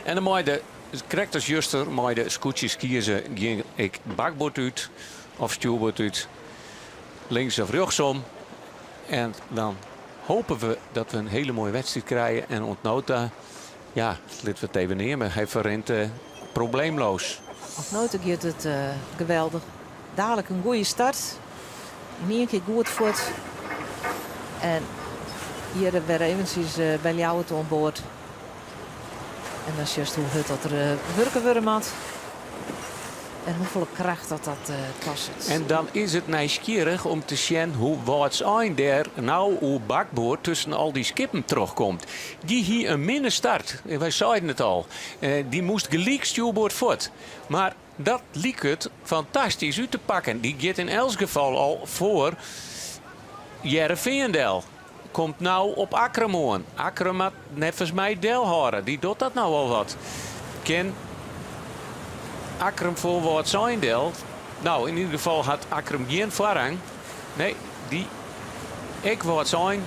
En dan mooi de, correct als juster, mooi de scootjes kiezen, ging ik bakboord uit of stuurboord uit. Links of rechtsom. En dan hopen we dat we een hele mooie wedstrijd krijgen. En ontnota, ja, laten we het even nemen. Hij verrent probleemloos. Ontnota gaat het geweldig. Dadelijk een goede start. In één keer goed voort. En hier weer eventjes bij Ljouwert aan boord. En dan is juist hoe het dat er werken worden moet. En hoefolle kracht dat dat kostet. En dan is it nijsgjirrich om te sjen hoe Wâldsein dêr no oer bakboard tusken al dy skippen trochkomt. Dy hie in minne start, wy seiden it al. Dy moast gelyk stjoerboard fuort. Mar dat liket fantastysk út te pakken. Dy giet yn elts gefal al foar Hearrenfean del. Komt no op Akkrum oan. Akkrum moat neffens my delhâlde. Dy docht dat no al wat. Kin Akkrum foar Wâldsein del? No, yn ieder gefal hat Akkrum gjin foarrang. Nee, dy ek Wâldsein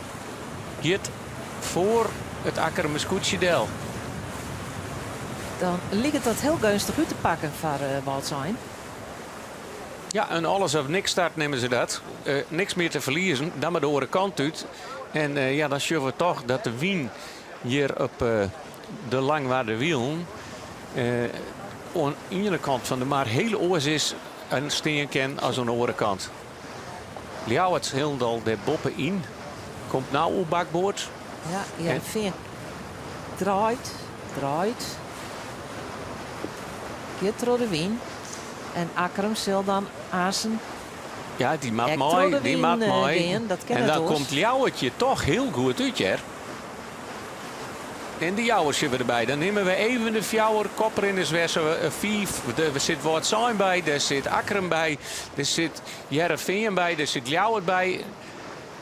giet foar it Akkrumer skûtsje del. Dan liket dat hiel geunstich út te pakken foar Wâldsein. Ja, in alles of niks start neame se dat. Niks mear te ferliezen, dan mar de oare kant út. En ja, dan sjogge we toch dat de wyn hjir op de Langwarder Wielen oan iene kant fan de mar hiel oars is en stean kin as oan de oare kant. Ljouwert hielendal dêr boppe-yn. Komt no oer bakboard. Ja, Hearrenfean draait, draait. Giet troch de wyn. En Akkrum sil dan aansen Ja, dy moat ek troch mei, de dy wyn moat mei. gean. Dat kin En net dan oars. komt Ljouwert hjir toch hiel goed út, hear. En de Jouwer sjogge we derby. Dan nimme we even de fjouwer koprinners wer, sa fiif. Der sit Wâldsein by, der sit Akkrum by, der sit Hearrenfean by, der sit Ljouwert by.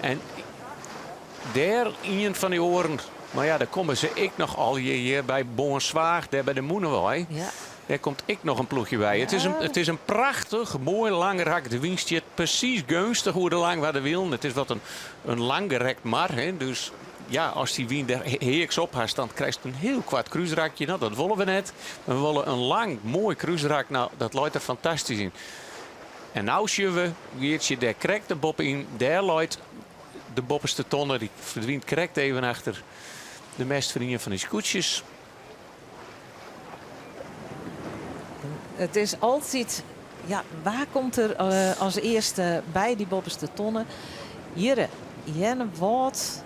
En dêr ien fan dy oaren. Mar ja, dan komme se ek noch allegear hjir by Boarnzwaag, dêr by de Mûnewei. Ja. Dêr komt ek noch in ploechje by. It is in, it is in prachtich moai lang rak. De wyn stiet presys geunstich oer de Langwarder Wielen. It is wat in, in langgerekt mar. Hè. Dus ja, as dy wyn der heaks op hast, dan krijst in hiel koart krúsrakje. No, dat wolle we net. We wolle in lang, moai krúsrak. No, dat leit der fantastysk yn. En no sjogge we, Geartsje, dêr krekt de boppe yn. Dêr leit de boppeste tonne. Dy ferdwynt krekt even achter de mêst fan ien fan dy skûtsjes. It is altyd, ja, wa komt der as earste by dy boppeste tonne? Hjirre, Earnewâld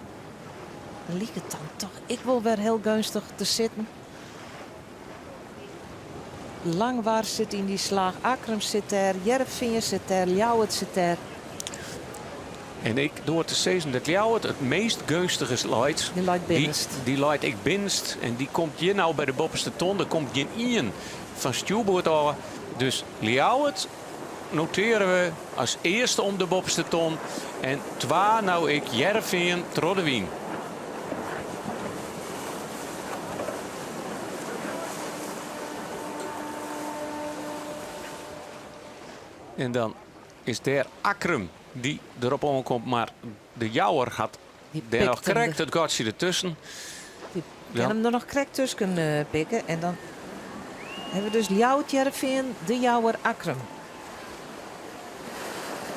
liket dan toch ek wol wer hiel geunstich te sitten. Langwar sit yn dy slach, Akkrum sit dêr, Hearrenfean sit dêr, Ljouwert sit dêr. En ik doar te sizzen dat Ljouwert it meast geunstige leit. Dy leit binnenst. Dy leit ek binnenst en dy komt hjir no by de boppeste ton. Der komt gjin ien fan stjoerboard ôf. Dus Ljouwert notearje we as earste om de boppeste ton. En twa no ek Hearrenfean troch de wyn. En dan is dêr Akkrum dy't derop oankomt, mar de Jouwer hat dêr noch krekt it gatsje dertusken. Dy kin him der noch krekt tusken pikke. En dan hawwe we dus Ljouwert, Hearrenfean, De Jouwer, Akkrum.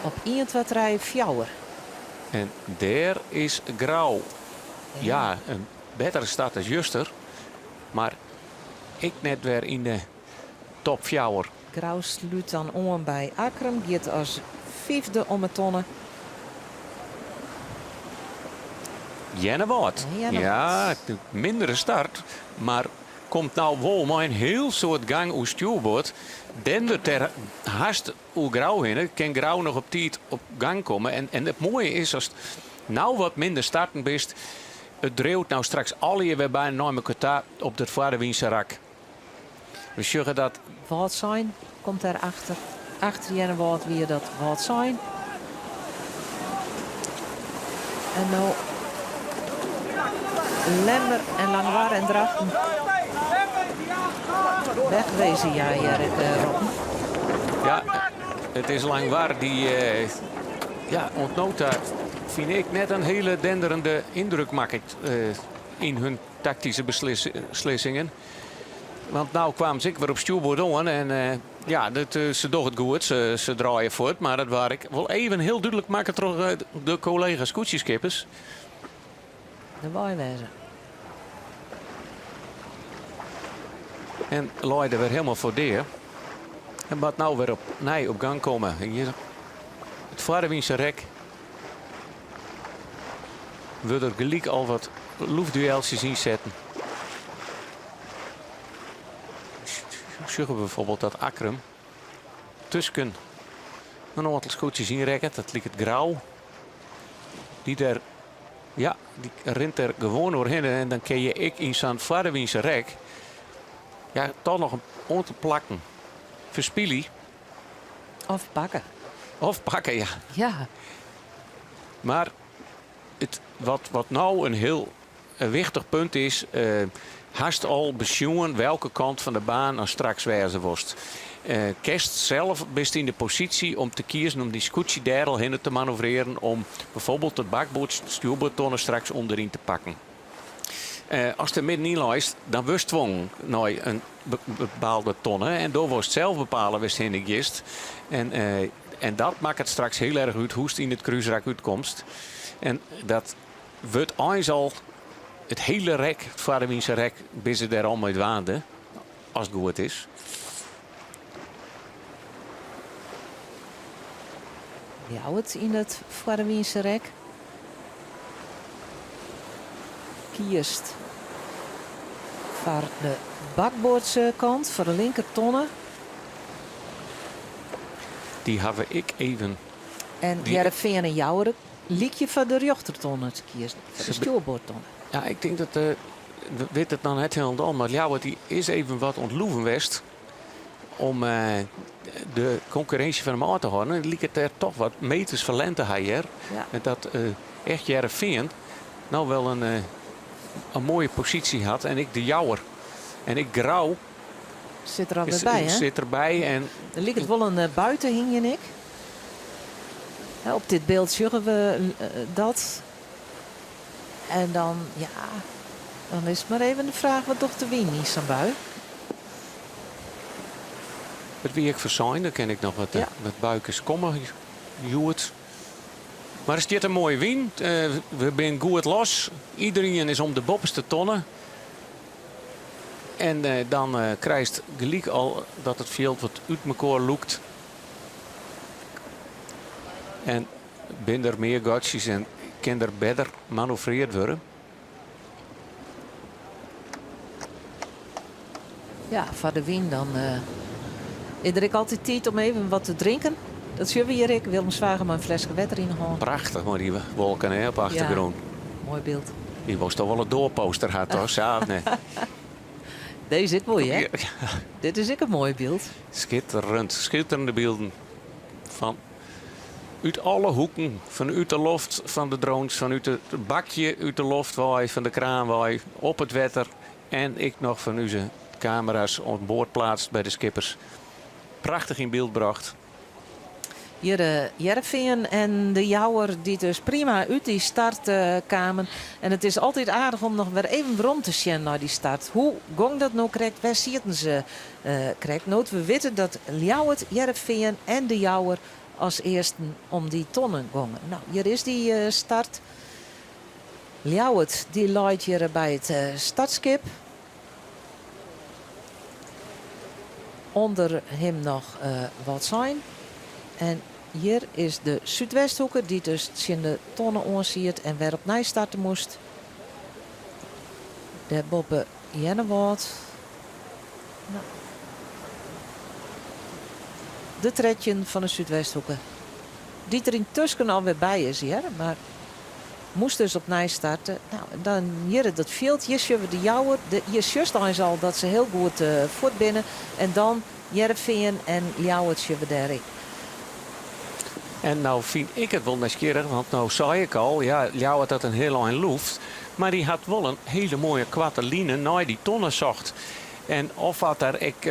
Op ien, twa, trije, fjouwer. En dêr is Grou. Ja, in bettere start as juster, mar ek net wer yn de top fjouwer. Grou slút dan oan by Akkrum, giet as fyfde om 'e tonne. Earnewâld. Ja, mindere start, mar komt no wol mei in hiel soad gang oer stjoerboard. Dendert der hast oer Grou hinne, kin Grou noch op tiid op gang komme. En, en it moaie is, ast no wat minder starten bist, it driuwt no straks allegear wer by nei mekoar ta op dat foarewynse rak. We sjogge dat. Wâldsein komt dêr achter. Achter Earnewâld wie dat Wâldsein. En no Lemmer en Langwar en Drachten. Wegwezen, ja, Erik Roppen. Ja, it is Langwar dy't eh, ja, oant no ta fyn ik net in hiele denderende yndruk makket eh, yn hun taktyske beslissingen. Want no kwamen se ek wer op stjoerboard oan en eh, ja, dat, eh, se dogge it goed, se, se draaie fuort. Mar dat waard ek wol even hiel dúdlik makke troch eh, de kollega skûtsjeskippers. Derby wêze. En lei der wer helemaal foar dea. En moat no wer opnij op gang komme. En hjir it foarewynse rek wurde der gelyk al wat loefdueltsjes ynsetten. Sjogge we bijvoorbeeld dat Akkrum. tusken in oantal skûtsjes yn rekket. Dat liket Grou. Dy der, ja, dy rint der gewoan oerhinne. En dan kin je ek yn sa'n foardewynse rek ja, toch noch in oantal plakken ferspylje. Of pakke. Of pakke, ja. Ja. Mar it, wat, wat no in hiel wichtich punt is, uh, hast al besjoen welke kant fan de baan dan straks wêze wolst. Uh, kinst sels bist yn de posysje om te kiezen om dy skûtsje dêr al hinne te manoeuvrearen om bijvoorbeeld it bakboard stjoerboardtonne straks ûnderyn te pakken. Uh, ast der middenyn leist, dan wurdst twongen nei in bepaalde tonne en do wolst sels bepale wêr'tst hinne giest. En, uh, en dat makket straks hiel erch út hoe'tst yn it krúsrak útkomst. En dat wurdt eins al it hiele rek, it foardewynse rek, binne se dêr al mei dwaande, as it goed is. Ljouwert yn it foardewynse rek. Kiest foar de bakboardse kant, foar de linkertonne. Dy hawwe ik even. En Hearrenfean en Jouwer lykje foar de rjochtertonne te kiezen, foar de stjoerboardtonne. Ja, ik tink dat, uh, wit it noch net hielendal, mar Ljouwert dy is even wat oan it loeven west om uh, de konkurrinsje fan him ôf te hâlden. It liket dêr toch wat meters ferlern te ha hjir. Ja. En dat uh, echt Hearrenfean no wel in, in moaie posysje hat en ek de Jouwer. En ek Grou sit der alwer by, hè? Sit derby. En Der liket wol in bui te hingjen ek. Op dit byld sjogge we dat. En dan, ja, dan is it mar even de fraach wat docht de wyn yn sa'n bui? It wie ek fersein, dan kin ik noch wat, ja. wat buikes komme hjoed. Mar der stiet in moaie wyn. We binne goed los. Iderien is om de boppeste tonne. En dan krijst gelyk al dat it fjild wat út mekoar lûkt. En binne der mear gatsjes en kin der better manoeuvreard wurde. Ja, foar de wyn dan is der ek altyd tiid om even wat te drinken. Dat sjogge we hjir ek. Willem Zwager mei in fleske wetter yn de hân. Prachtich mei dy wolken hè, op de achtergrûn. Ja, moai byld. Dy wolst toch wol in doarposter ha, toch? Sa of net? Dizze ek wol, hè? Dit is ek in moai byld. Skitterend, skitterende bylden fan út alle hoeken, fanút de loft fan de drones, fanút it bakje út de loft wei, fan de kraan wei, op it wetter en ek noch fan ús kamera's oan board pleatst by de skippers. Prachtich yn byld brocht. Hjir Hearrenfean en de Jouwer dy't dus prima út dy start kamen. En it is altyd aardich om noch wer even werom te sjen nei dy start. Hoe gong dat no krekt? Wêr sieten se krekt? No't we witte dat Ljouwert, Hearrenfean en de Jouwer as earsten om dy tonnen gongen. No, hjir is dy start. Ljouwert dy leit hjir by it startskip. Under him noch Wâldsein. En hjir is de Súdwesthoeke dy't dus tsjin de tonne oan siet en wer opnij starte moast. Dêrboppe Earnewâld. No. De 13 fan de Súdwesthoeke. Dy't der yntusken alwer by is hear, mar moast dus opnij starte. No, en dan hjir dat fjild, hjir sjogge we de Jouwer. De, hjir sjochst eins al dat se hiel goed fuort binne. En dan Hearrenfean en Ljouwert sjogge we dêr ek. En no fyn ik it wol nijsgjirrich, want no sei ik al, ja, Ljouwert hat in hiel ein loefd, mar dy hat wol in hiele moaie koarte line nei dy tonne socht. En of hat der ek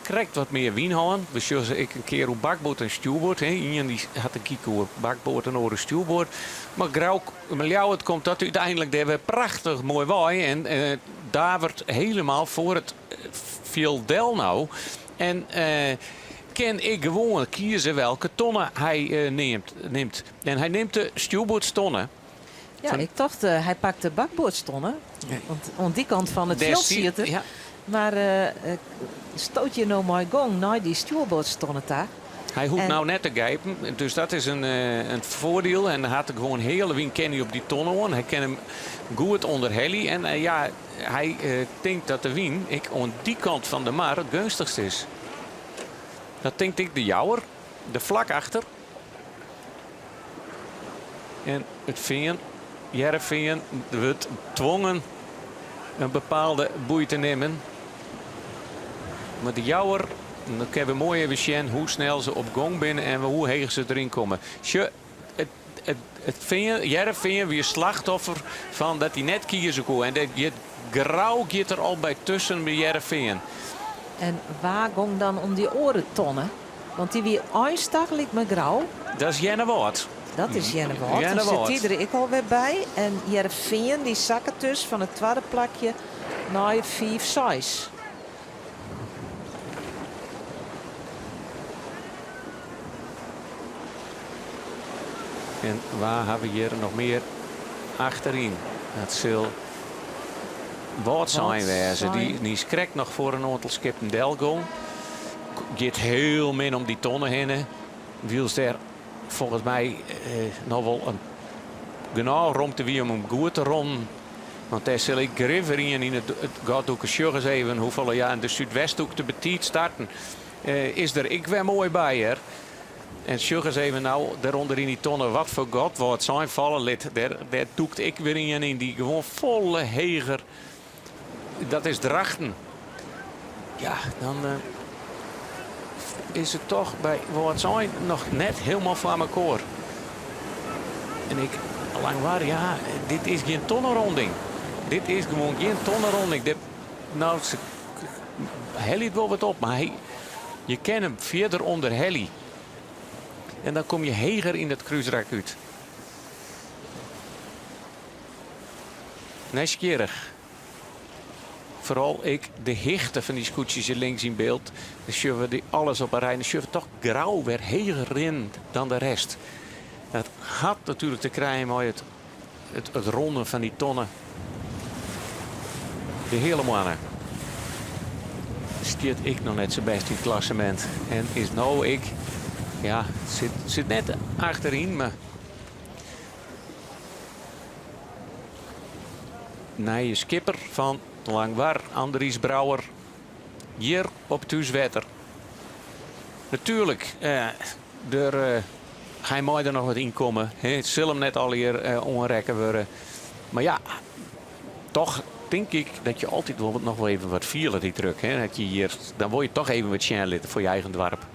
krekt wat mear wyn hân. We sjogge ek in kear oer bakboard en stjoerboard. Ien dy hat in kyk oer bakboard en oare stjoerboard. Mar Grou, mar Ljouwert komt dat úteinlik dêr wer prachtich moai wei en davert helemaal foar it fjild del no. En kin ek gewoan kieze welke tonne hy nimt. En hy nimt de stjoerboardstonne. Ja, ik tocht hy pakt de bakboardstonne. Want oan dy kant fan it fjild siet er. Mar stoot je no mei gong nei dy stjoerboardstonne ta. Hy hoecht no net te gijpen, dus dat is in foardiel. En hy hat gewoan hiele wyn kin hy op dy tonne oan. Hy kin him goed ûnderhelje. En ja, hy tinkt dat de wyn ek oan dy kant fan de mar it geunstichst is. Dat tinkt ek de Jouwer, der flak achter. En it Fean, Hearrenfean, wurdt twongen in bepaalde boei te nimmen. Mar de Jouwer, dan kinne we moai even sjen hoe snel se op gong binne en hoe heech se deryn komme. Sjoch, it, it, it Fean, Hearrenfean wie slachtoffer fan dat hy net kieze koe. En dat giet, Grou giet der al by tusken by Hearrenfean. En wa gong dan om dy oare tonne? Want dy wie eins tagelyk mei Grou. Dat is Earnewâld. Dat is Earnewâld. Dan sit dy der ek alwer by. En Hearrenfean dy sakket dus fan it twadde plakje nei fiif, seis. En wa hawwe we hjir noch mear achteryn? Dat sil Wâldsein wêze. Dy is krekt noch foar in oantal skippen delgong. Giet hiel min om dy tonne hinne. Wylst der folgens my noch wol in genôch romte wie om him goed te ronnen. Want dêr sil ek grif wer ien yn it gat dûke. Sjoch ris even hoefolle ja en de Súdwesthoek te betiid starten is der ek wer moai by hear. En sjoch ris even no dêrûnder yn dy tonne wat foar gat Wâldsein falle lit. Dêr, dêr dûkt ek wer ien yn dy gewoan folle heger. Dat is Drachten. Ja, dan is it toch by Wâldsein noch net hielendal foar mekoar. En ik, Langwar, ja, dit is gjin tonneronding. Dit is gewoan gjin tonneronding. Dit, no, se helje it wol wat op, mar hy, je kin him fierder ûnder helje. En dan kom je heger yn it krúsrak út. Nijsgjirrich. Foaral ek de hichte fan dy skûtsjes hjir links yn byld. Dan sjogge we dy alles op in rij. Dan sjogge we toch Grou wer heger rinnen dan de rest. Dat hat natuerlik te krijen mei it, it, it ronnen fan dy tonne. De Heale Moanne stiet ek noch net sa bêst yn it klassemint. En is no ek, ja, sit, sit net achteryn, mar Nije skipper fan Langwar, Andries Brouwer, hjir op thúswetter. Natuerlik, eh, der, eh, hy mei der noch wat yn komme. It sil him net allegear eh, oanrekke wurde. Mar ja, toch tink ik dat je altyd wol noch wol even wat fiele, dy druk. Hè? Dat je hjir, dan wol je toch even wat sjen litte foar je eigen doarp.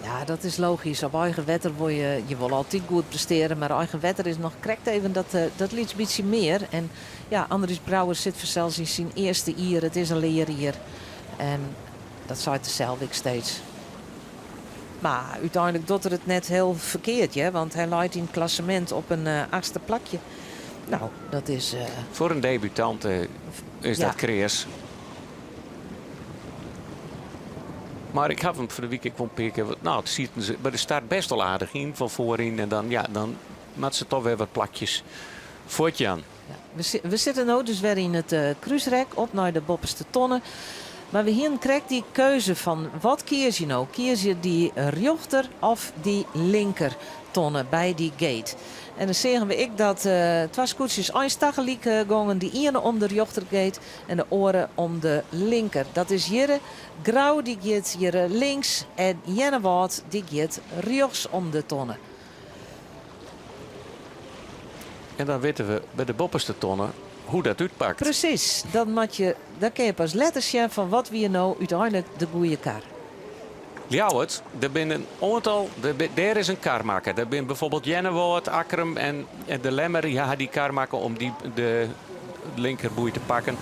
Ja, dat is logysk. Op eigen wetter wol je, je wol altyd goed prestearje, mar eigen wetter is noch krekt even dat, eh, dat lyts bytsje mear. En ja, Andries Brouwer sit fansels yn syn earste jier. It is in learjier. En dat seit er sels ek steeds. Mar úteinlik docht er it net hiel ferkeard, hear, want hy leit yn it klassemint op in eh, achtste plakje. No, dat is. Eh, Foar in debutant is dat kreas. Mar ik haw him fan de wike ek wol in pear kear. No, it sieten se by de start bêst wol aardich yn fan foaryn. En dan, ja, dan moatte se toch wer wat plakjes fuortjaan. Ja, we, we sitte no dus wer yn it uh, krúsrek op nei de boppeste tonne. Mar we hienen krekt dy keuze fan wat kies je no? Kies je dy rjochter of dy linker tonne by dy gate? En dan seagen we ek dat uh, twa skûtsjes eins tagelyk uh, gongen. De iene om de rjochtergate en de oare om de linker. Dat is hjirre Grou dy giet hjirre links en Earnewâld dy giet rjochts om de tonne. En dan witte we by de boppeste tonne hoe dat útpakt. Presys, dan moat je, dan kin je pas letter sjen fan wat wie no úteinlik de goede kar. Ljouwert, der binne in oantal, dêr is in kar makke. Der binne byfoarbyld Earnewâld, Akkrum en De Lemmer, dy ha dy kar makke om dy de linkerboei te pakken.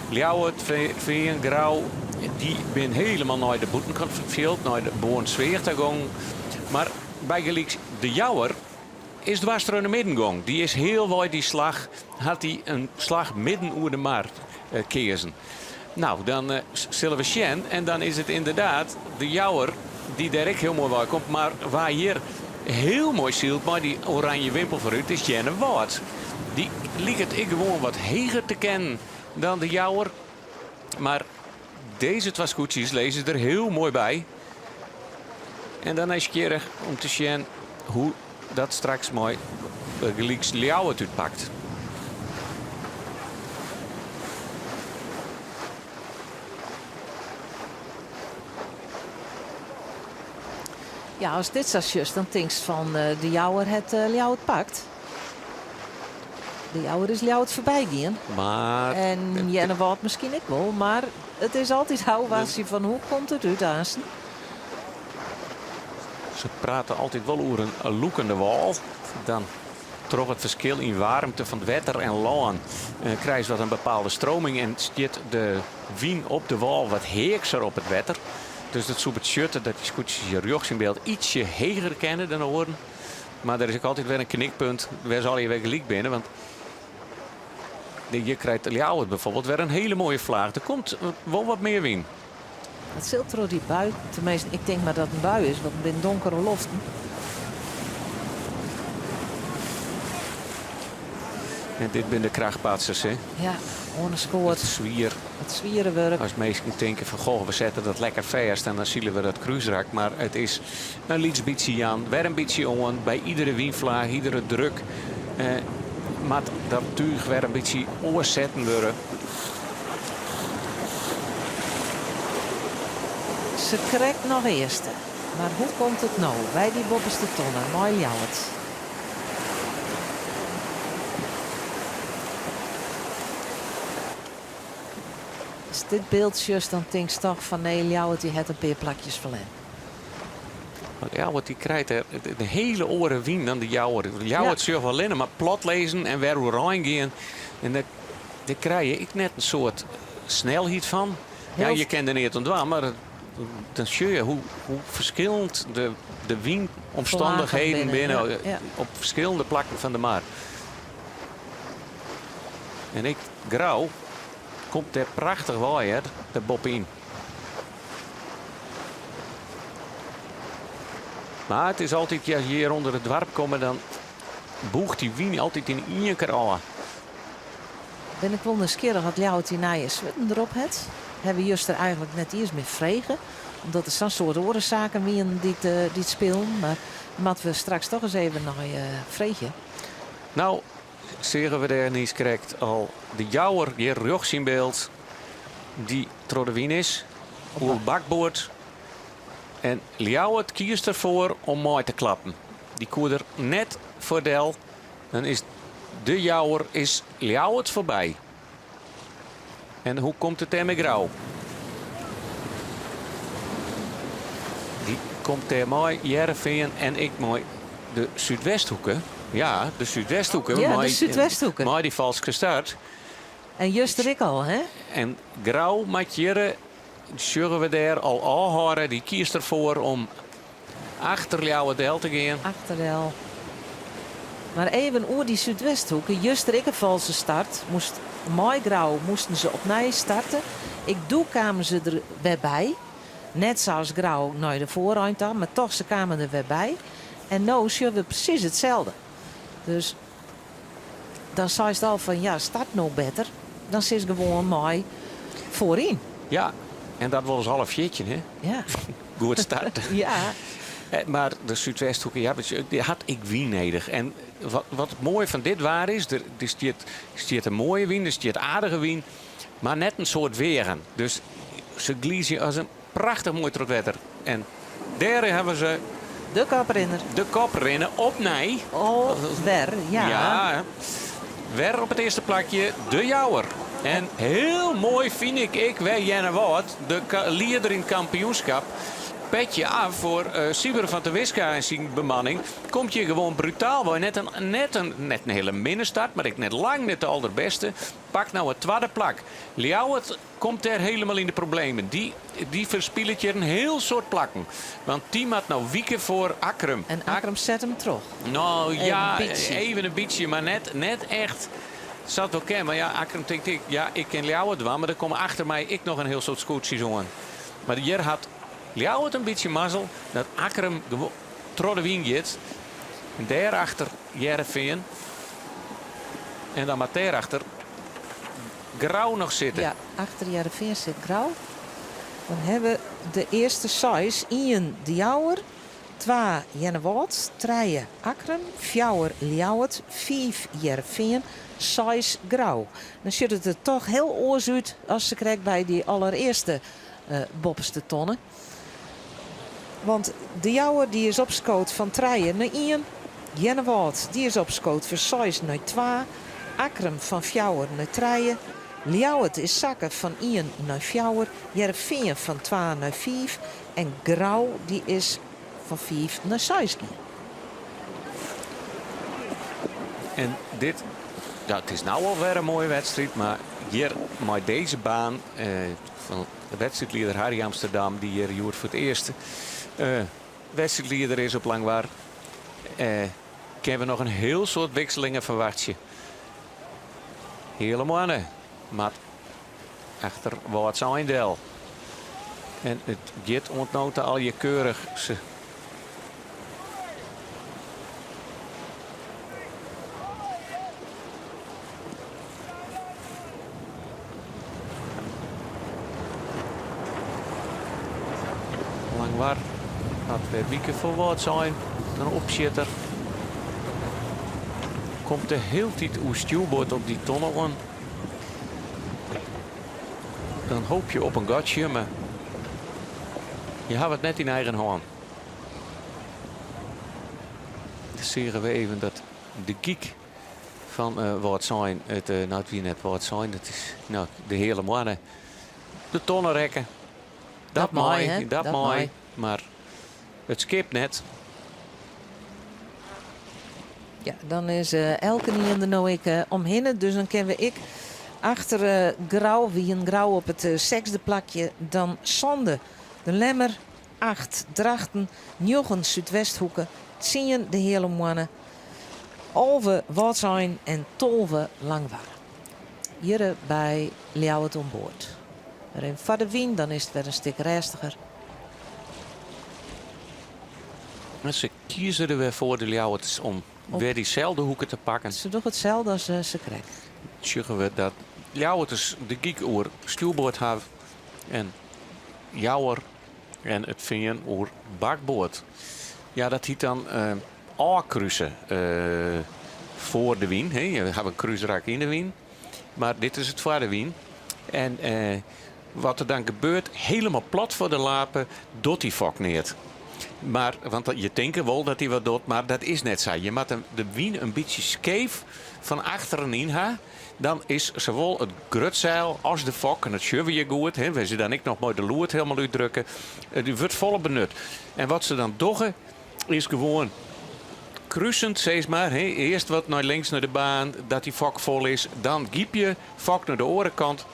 Ljouwert, Fean, Grou, dy binne hielendal nei de bûtenkant fan it fjild, nei de Boarnsweach ta gongen. Mar bygelyks De Jouwer is dwars troch de midden gong. Dy is healwei dy slach, hat dy in slach midden oer de mar keazen. No, dan sille we sjen. En dan is it ynderdaad De Jouwer dy't dêr ek hiel moai wei komt. Mar wa hjir hiel moai sylt mei dy oranje wimpel foarút is Earnewâld. Dy liket ek gewoan wat heger te kinnen dan De Jouwer. Mar dizze twa skûtsjes lizze der hiel moai by. En dan nijsgjirrich om te sjen hoe dat straks mei bygelyks Ljouwert útpakt. Ja, ast dit sa sjochst, dan tinkst fan De Jouwer hat Ljouwert pakt. De Jouwer is Ljouwert foarby gien. Mar. En Earnewâld miskien ek wol, mar it is altyd ôfwachtsjen fan hoe komt it út aansten. Se prate altyd wol oer in lûkende wâl. Dan troch it ferskil yn waarmte fan it wetter en lân eh, krijst wat in bepaalde stroming en stiet de wyn op de wâl wat heakser op it wetter. Dus dat soe betsjutte dat dy skûtsjes hjir rjochts yn byld ietsje heger kinne dan oaren. Mar der is ek altyd wer in knikpunt wêr se allegear wer gelyk binne. Want hjir krijt Ljouwert bijvoorbeeld wer in hiele moaie flaach. Der komt wol wat mear wyn. It sil troch dy bui, teminsten ik tink mar dat it in bui is, want it binne donkere loften. En dit binne de krachtpatsers, hè? Ja, oan de skoat. It swier. It swiere wurk. As minsken tinke fan goh, we sette dat lekker fêst en dan sile we dat krúsrak. Mar it is in lyts bytsje jaan, wer in bytsje oan. By iedere wynflaach, iedere druk eh, moat dat túch wer in bytsje oars setten wurde. Se krekt noch earste. Mar hoe komt it no by dy boppeste tonne mei Ljouwert? Ast dit byld sjochst dan tinkst toch fan nee Ljouwert dy hat in pear plakjes ferlern. Want Ljouwert dy krijt der in hiele oare wyn dan de Jouwer. Ljouwert sjocht wol allinne mar plat lizzen en wer oerein gean. En dêr dêr krije je ek net in soad snelheid fan. Ja, je kin der neat oan dwaan, mar dan sjoch je hoe, hoe ferskillend de, de wynomstannichheden binne op ferskillende plakken fan de mar. En ek Grou komt dêr prachtich wei, hear, dêr boppe-yn. Mar it is altyd, ja, hjir ûnder it doarp komme, dan bûcht dy wyn altyd yn ien kear ôf. Bin ik wol nijsgjirrich oft Ljouwert dy nije swurden derop hat. Hawwe we juster eigenlik net iens mear frege, omdat der sa'n soad oare saken wienen dy't dy't spilen. Mar moatte we straks toch ris even nei freegje. No, seagen we dêr niiskrekt al de Jouwer hjir rjochts yn byld, dy't troch de wyn is, oer bakboard. En Ljouwert kiest derfoar om mei te klappen. Dy koe der net foar del. Dan is de Jouwer is Ljouwert foarby. En hoe komt it dêr mei Grou? Dy komt dêr mei Hearrenfean en ek mei de Súdwesthoeke. Ja, de Súdwesthoeke. Ja, de Súdwesthoeke. Mei dy falske start. En juster ek al, hè? En Grou moat hjir, sjogge we dêr al ôfhâlde. Dy kiest derfoar om achter Ljouwert del te gean. Achter del. Mar even oer dy Súdwesthoeke. Juster ek in falske start. Moast mei Grou moasten se opnij starte. Ek doe kamen se der wer by. Net sa as Grou nei de foarein ta, mar toch se kamen der wer by. En no sjogge we presys itselde. Dus dan seist al fan ja, start no better. Dan sitst gewoan mei foaryn. Ja, en dat wolris alle 14, hè? Ja. Goed start. ja. Eh, mar de Súdwesthoeke, ja, dy hat ek wyn nedich. En wat, wat it moaie fan dit waar is, der, der stiet, stiet in moaie wyn, der stiet aardige wyn, mar net in soad weagen. Dus se glydzje as in prachtich moai troch it wetter. En dêr hawwe se... De koprinner. De koprinner opnij. Alwer, ja. Ja, wer op it earste plakje de Jouwer. En hiel moai fyn ik ek wer Earnewâld, de lieder yn it kampioenskip. Petje af foar uh, Sieber van der Wiska en syn bemanning. Komt hjir gewoan brutaal wei. Net in, net in, net in hiele minne start, mar ek net lang net de alderbêste. Pak no it twadde plak. Ljouwert komt dêr hielendal yn de problemen. Dy, dy ferspilet hjir in hiel soad plakken. Want dy moat no wike foar Akkrum. En Akkrum set him troch. No Even ja, in bytsje. even in bytsje, mar net, net echt sa't wol kin. Mar ja, Akkrum tinkt ek, ja, ik kin Ljouwert dwaan, mar der komme achter my ek noch in hiel soad skûtsjes oan. Mar hjir hat Ljouwert in bytsje mazzel dat Akkrum gewoan troch de wyn giet. En dêrachter Hearrenfean. En dan moat dêrachter Grou noch sitte. Ja, achter Hearrenfean sit Grou. Dan hawwe we de earste seis. Ien De Jouwer, twa Earnewâld, trije Akkrum, fjouwer Ljouwert, fiif Hearrenfean, seis Grou. Dan sjocht it der toch hiel oars út as se krekt by dy allerearste boppeste tonne. Want De Jouwer dy is opskood fan trije nei ien. Earnewâld dy is opskood fan seis nei twa. Akkrum fan fjouwer nei trije. Ljouwert is sakke fan ien nei fjouwer. Hearrenfean fan twa nei fiif. En Grou dy is fan fiif nei seis gien. En dit, ja, it is no al wer in moaie wedstriid, mar hjir mei dizze baan eh, fan de wedstriidlieder Harry Amsterdam, dy't hjir hjoed foar it earst eh, wedstriidlieder is op Langwar, eh, kinne we noch in hiel soad wikselingen ferwachtsje. Heale Moanne moat achter Wâldsein del. En it giet oant no ta allegear keurich. Se Langwar hat wer wike foar Wâldsein. In opsjitter komt de hieltyd oer stjoerboard op dy tonne oan. Dan hoopje je op in gatsje, mar je hawwe it net yn eigen hân. Dan seagen we even dat de gyk fan uh, Wâldsein, it, uh, no it wie net Wâldsein, dat is no, de Heale Moanne, de tonne rekke. Dat, mei, dat, dat mei, mar it skip net. Ja, dan is uh, elkenien der no ek uh, omhinne. Dus dan kinne we ek achter uh, Grou, wie in Grou op it sechsde plakje, dan sânde de Lemmer, acht Drachten, njoggen Súdwesthoeke, tsien de Heale Moanne, 11 Wâldsein en 12 Langwar. Hjir by Ljouwert oan board. Wer even foar de wyn, dan is it wer in stik rêstiger. Se kieze der wer foar de Ljouwerters om wer dyselde hoeke te pakken. Se dogge itselde as eh, sakrekt. Sjogge we dat Ljouwerters de gyk oer stjoerboard hawwe en Jouwer en it Fean oer bakboard. Ja, dat hyt dan uh, ôfkruse uh, foar de wyn. He. Je hawwe in krúsrak yn de wyn, mar dit is it foar de wyn. En uh, wat der dan gebeurt, hielendal plat foar de lape, docht dy fok neat. Mar, want je tinke wol dat hy wat docht, mar dat is net sa. Je moatte de wyn in bytsje skeef fan achteren yn ha. Dan is sawol it grutseil as de fok, en dat sjogge we hjir goed, hè, wêr se dan ek noch mei de loert hielendal útdrukke, it wurdt folop benut. En wat se dan dogge, is gewoan krusend, sis mar. Hè. Earst wat nei links nei de baan, dat dy fok fol is. Dan gypje, fok nei de oare kant.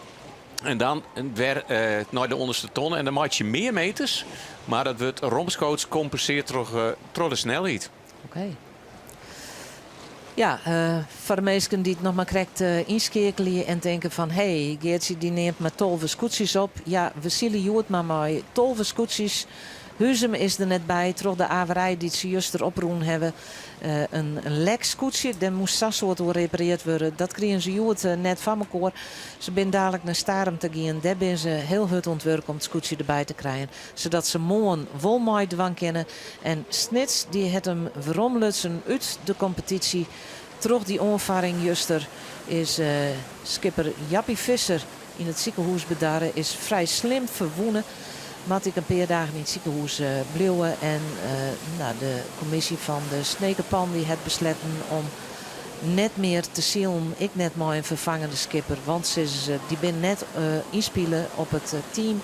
En dan wer eh, nei de ûnderste tonne. En dan meitsje je mear meters, mar dat wurdt romskoots kompensearre troch, eh, troch de snelheid. Oké. Ja, uh, foar de minsken dy't noch mar krekt uh, ynskeakelje en tinke fan hé, Geartsje dy neamt mar 12 skûtsjes op. Ja, we sile hjoed mar mei 12 skûtsjes. Huzum is der net by troch de averij dy't se juster oprûn hawwe. In lek skûtsje, dêr moast sa'n soad oer repareard wurde. Dat krigen se hjoed net foar mekoar. Se binne dalik nei Starum ta gien. Dêr binne se hiel hurd oan it wurk om it skûtsje derby te krijen, sadat se moarn wol meidwaan kinne. En Snits dy hat him weromlutsen út de kompetysje. Troch dy oanfarring juster is skipper Jappie Visser yn it sikehûs bedarre, is frij slim ferwûne. Moat ek in pear dagen yn it sikehûs bliuwe. En de kommisje fan de Snekerpan dy hat besletten om net mear te silen, ek net mei in ferfangende skipper, want sizze se, dy binne net ynspile op it team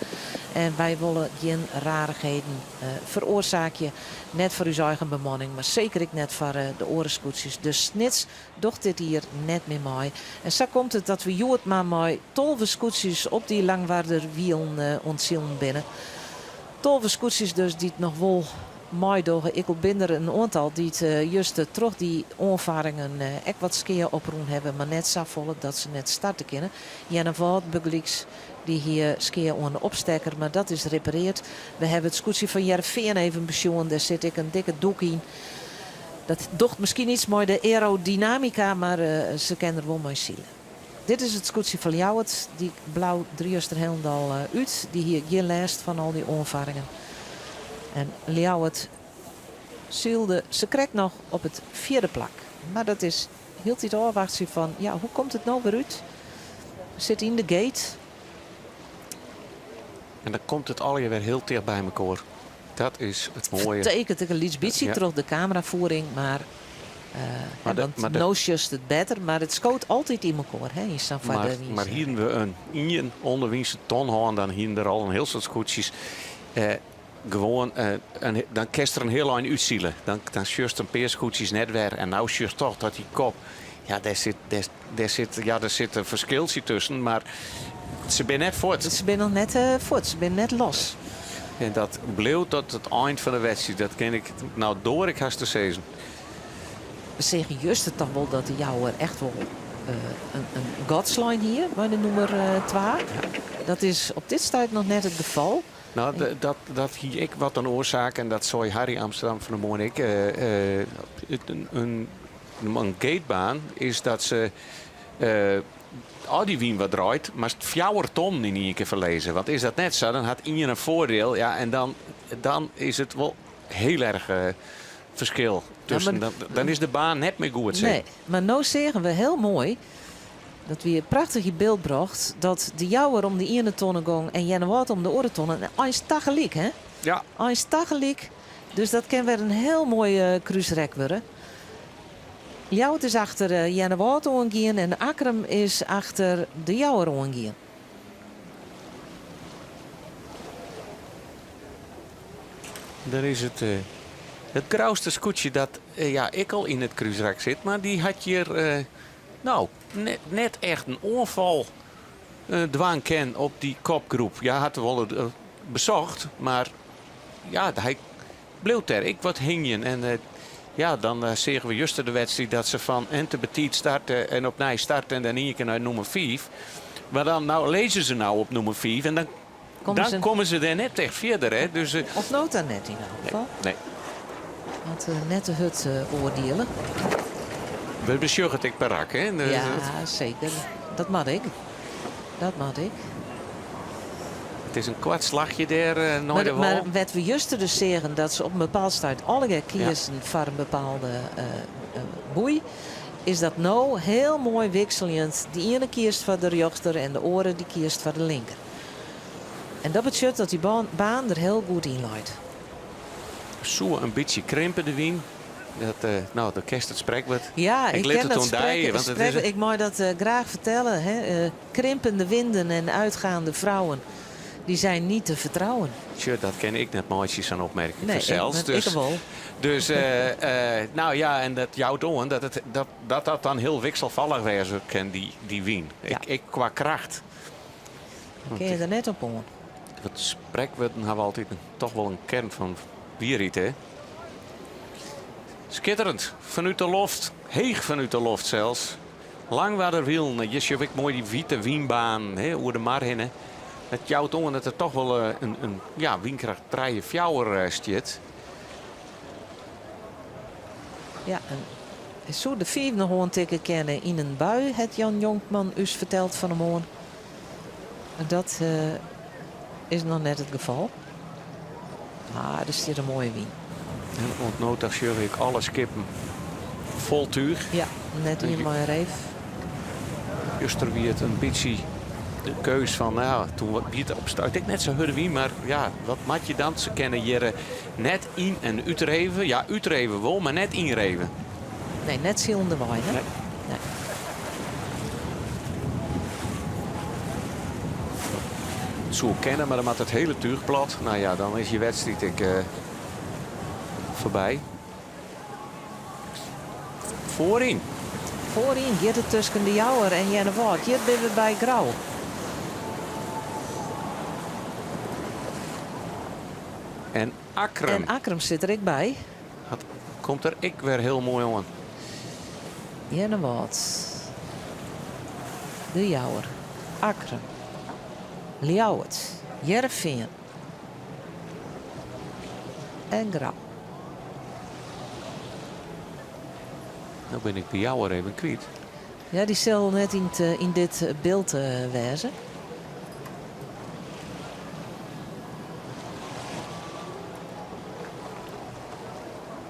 en wy wolle gjin rarichheden feroarsaakje. Net foar ús eigen bemanning, mar seker ek net foar de oare skûtsjes. Dus Snits docht dit jier net mear mei. En sa komt it dat we hjoed mar mei 12 skûtsjes op dy Langwarder Wielen oan it silen binne. 12 skûtsjes dus dy't noch wol meidogge. Ek al binne der in oantal dy't just troch dy oanfarringen ek wat skea oprûn hawwe, mar net safolle dat se net starte kinne. Earnewâld bygelyks, dy hie skea oan de opstekker, mar dat is repareard. We hawwe it skûtsje fan Hearrenfean even besjoen, dêr sit ek in dikke dûk yn. Dat docht miskien iets mei de aerodynamika, mar se kinne der wol mei sile. Dit is it skûtsje fan Ljouwert. Dy blau der juster hielendal út. Dy hie gjin lêst fan al dy oanfarringen. En Ljouwert sylde sakrekt noch op it fjirde plak. Mar dat is hieltyd ôfwachtsjen fan, ja, hoe komt it no wer út? Sit yn de gate. En dan komt it allegear wer hiel ticht by mekoar. Dat is it moaie. Fertekent ek in lyts bytsje troch de kamerafoering, mar Maar de, want maar de, no sjochst it better, mar it skoot altyd yn mekoar, hè, yn sa'n foar maar, de wynse. mar hienen we in ien ûnderwynse ton hân, dan hienen der al in hiel soad skûtsjes. Eh, gewoan, eh, in, dan kinst der in hiel ein útsile. Dan, dan sjochst in pear skûtsjes net wer. En no sjochst toch dat dy kop, ja, dêr sit, dêr, dêr sit, ja, der sit in ferskiltsje tusken, mar se binne net fuort. Se binne noch net eh, fuort, se binne net los. En dat bliuwt tot it ein fan de wedstriid. Dat kin ik, no doar ik hast te sizzen. We seagen juster toch wol dat de Jouwer echt wol in, in gat slein hie by de nûmer 2. Dat is op dit stuit noch net it gefal. No, dat, dat hie ek wat in oarsaak en dat sei Harry Amsterdam fan 'e moarn ek. In, in, in gatebaan is dat se as dy wyn wat draait, moatst fjouwer tonnen yn ien kear ferlizze. Want is dat net sa, dan hat ien in foardiel. Ja, en dan, dan is it wol hiel erch ferskil tusken. Ja, maar, dan, dan is de baan net mear goed. Nee, mar no seagen we hiel moai, dat wie prachtich yn byld brocht, dat de Jouwer om de iene tonne gong en Earnewâld om de oare tonne. En eins tagelyk, hè? Ja. Eins tagelyk. Dus dat kin wer in hiel moai krúsrek wurde. Ljouwert is achter Earnewâld oangien en Akkrum is achter de Jouwer oangien. Dêr is it, it Grouster skûtsje dat ja, ek al yn it krúsrak sit, mar dy hat hjir no, net, net echt in oanfal dwaan kin op dy kopgroep. Ja, hat wol besocht, mar ja, hy bliuwt dêr ek wat hingjen. En ja, dan seagen we juster de wedstriid dat se fan en te betiid starte en opnij starte en dan ien kear nei nûmer 5. Mar dan no lizze se no op nûmer 5 en dan Komme dan se- komme se dêr net echt fierder. Hè? Dus, Oant no ta net yn elk gefal. nee. Want net te hurd oardiele. We besjogge it ek per rak. Hè? Ja, seker. Dat moat ek. Dat moat ek. It is in koart slachje dêr nei Mar, de wâl. mar wat we juster dus seagen, dat se op in bepaald stuit allegear kiezen foar in bepaalde boei, is dat no hiel moai wikseljend. De iene kiest foar de rjochter en de oare dy kiest foar de linker. En dat betsjut dat dy baan der hiel goed yn leit. Soe in bytsje krimpe de wyn. Dat, eh, no, do kenst it sprekwurd. Ja, ik ik lit ken it dat oan dy, want it is sprek, ik mei dat graach fertelle. Hè. Krimpende winden en uitgaande vrouwen, die zijn niet te vertrouwen. Sjoch, dat kin ik net meitsje, sa'n opmerking Nee, fansels. ik, ik wol. Dus, no ja, en dat jout oan dat it, dat, dat, dat dan hiel wikselfallich wêze kin, dy, dy wyn. Ja. Ik, ik kwa kracht. Kin je der net op oan. Want sprekwurden hawwe altyd toch wol in kearn fan wierheid, hè? Skitterend, fanút de loft, heech fanút de loft sels. Langwarder Wielen, hjir sjoch ik moai dy wite wynbaan hè, oer de mar hinne. It jout oan dat der toch wol in, in ja, wynkracht 3, 4 stiet. Ja, en soe de fiif noch oantikke kinne yn in bui, hat Jan Jonkman ús ferteld fan 'e moarn. Dat is noch net it gefal. Mar der stiet in moaie wyn. En oant no ta sjoch ik alle skippen fol túch. Ja, net ien mei in reef. Juster wie it in bytsje de keus fan, no, doe wie it op stuit ek net sa hurde wyn, mar ja, wat moat je dan? Se kinne hjir net yn en útreve. Ja, útreve wol, mar net ynreve. Nee, net silendewei, hè? Nee. Nee. It soe kinne, mar dan moat it hiele túch plat. No ja, dan is je wedstriid ek foarby. Foaryn. Foaryn giet it tusken De Jouwer en Earnewâld. Hjir binne we by Grou. En Akkrum. En Akkrum sit der ek by. Dat komt der ek wer hiel moai oan. Earnewâld. De Jouwer. Akkrum. Ljouwert. Hearrenfean. En Grou. No bin ik de Jouwer even kwyt. Ja, dy sil net yn, it, yn dit byld wêze.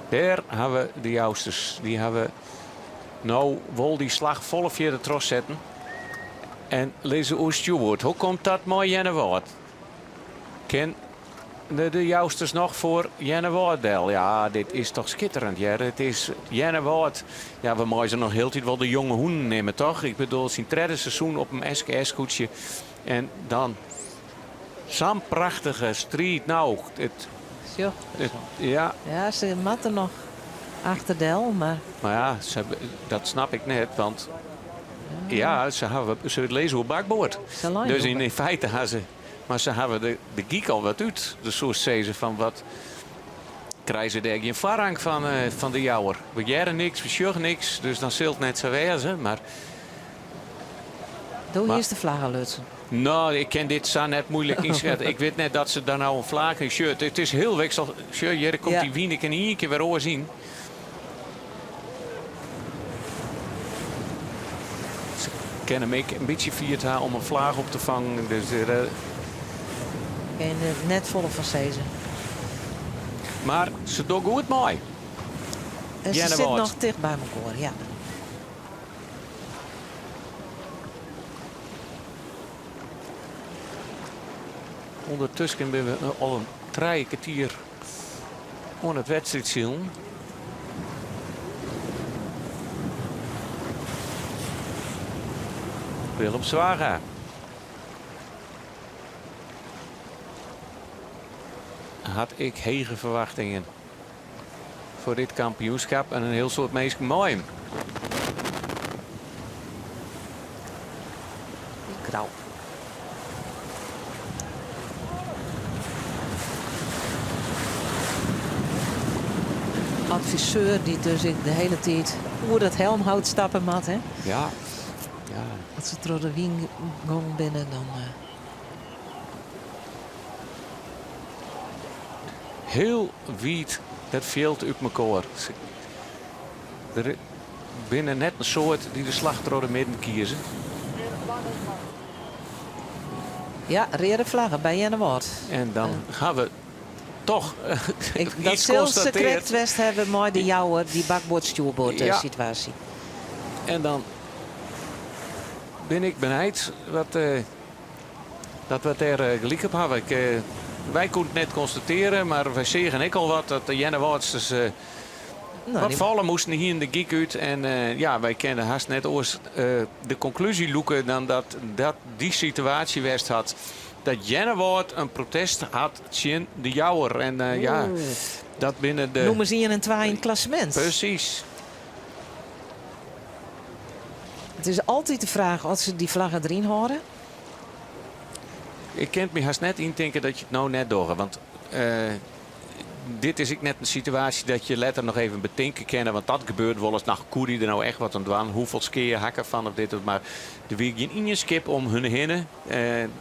Dêr hawwe we de Jousters. Dy hawwe no wol dy slach folle fierder trochsetten. En lizze oer stjoerd. Hoe komt dat mei Earnewâld? Kin. De Jousters noch foar Earnewâld del. Ja, dit is toch skitterend, hear. It is Earnewâld. Ja, we meie se noch hieltyd wol de jonge hûnen nimme, toch? Ik bedoel, syn tredde seizoen op in SKS-skûtsje. En dan sa'n prachtige striid. Nou, it, Sjoch. it, ja. Ja, se moatte noch achterdel, mar... Mar ja, se, dat snap ik net, want ja, se hawwe, se lizze oer bakboard. Se leine Dus oer yn feite ha se Mar se hawwe de de gyk al wat út. Dus soest sizze fan wat krije se dêr gjin foarrang fan, fan de Jouwer. We hearre niks, we sjogge niks, dus dan sil it net sa wêze. Mar Do hiest de flagge lutsen. No, ik kin dit sa net moeilik ynsketten. Ik wit net dat se daar nou in flage yn sjocht. It is hiel wiksel. Sjoch, hjir komt dy wyn ek in ien kear wer oars yn. Se kinne him ek in bytsje fierd ha om in flaach op te fangen. Dus der, eh, Kin der net folle fan sizze. Mar se dogge goed mei. En se sit noch ticht by mekoar, ja. Undertusken binne we al in trije kertier oan it wedstriidsilen. Willem Zwaga. Hat ek hege ferwachtingen foar dit kampioenskip en in hiel soad minsken mei him. Grau. Adviseur dy't dus de hiele tiid oer dat helmhout stappe moat. Hè? Ja. ja. As se troch de wyn gong binne, dan. Eh, Hiel wiid dat fjild út mekoar. Der binne net in soad dy't de slach troch de midden kieze. Ja, reade flagge by Earnewâld. En dan ha we toch Ik, dat iets sil se konstateerd. krekt west hawwe mei de Jouwer, dy bakboard-stjoerboard Ja. situaasje. En dan bin ik benijd wat, dat we dêr gelyk op hawwe. Ik, wy koene it net konstatearje, mar wy seagen ek al wat dat de Earnewâldsters Nou, wat die- falle moasten hiene de gyk út. En ja, wy kinne hast net oars de konklúzje lûke dan dat dat dy situaasje west hat. Dat Earnewâld in protest hat tsjin de Jouwer. En ja, Oeh. dat binne de... Nûmers 1 en 2 yn it klassemint. Presys. It is altyd de fraach oft se dy flagge deryn hâlde. Ik kin it my hast net yntinke dat je it no net dogge. Want dit is ek net in situaasje dat je letter noch even betinke kinne. Want dat gebeurt wolris. No, koe dy der no echt wat oan dwaan? Hoefolle skea ha ik derfan of dit of mar. Der wie gjin ien skip om hun hinne.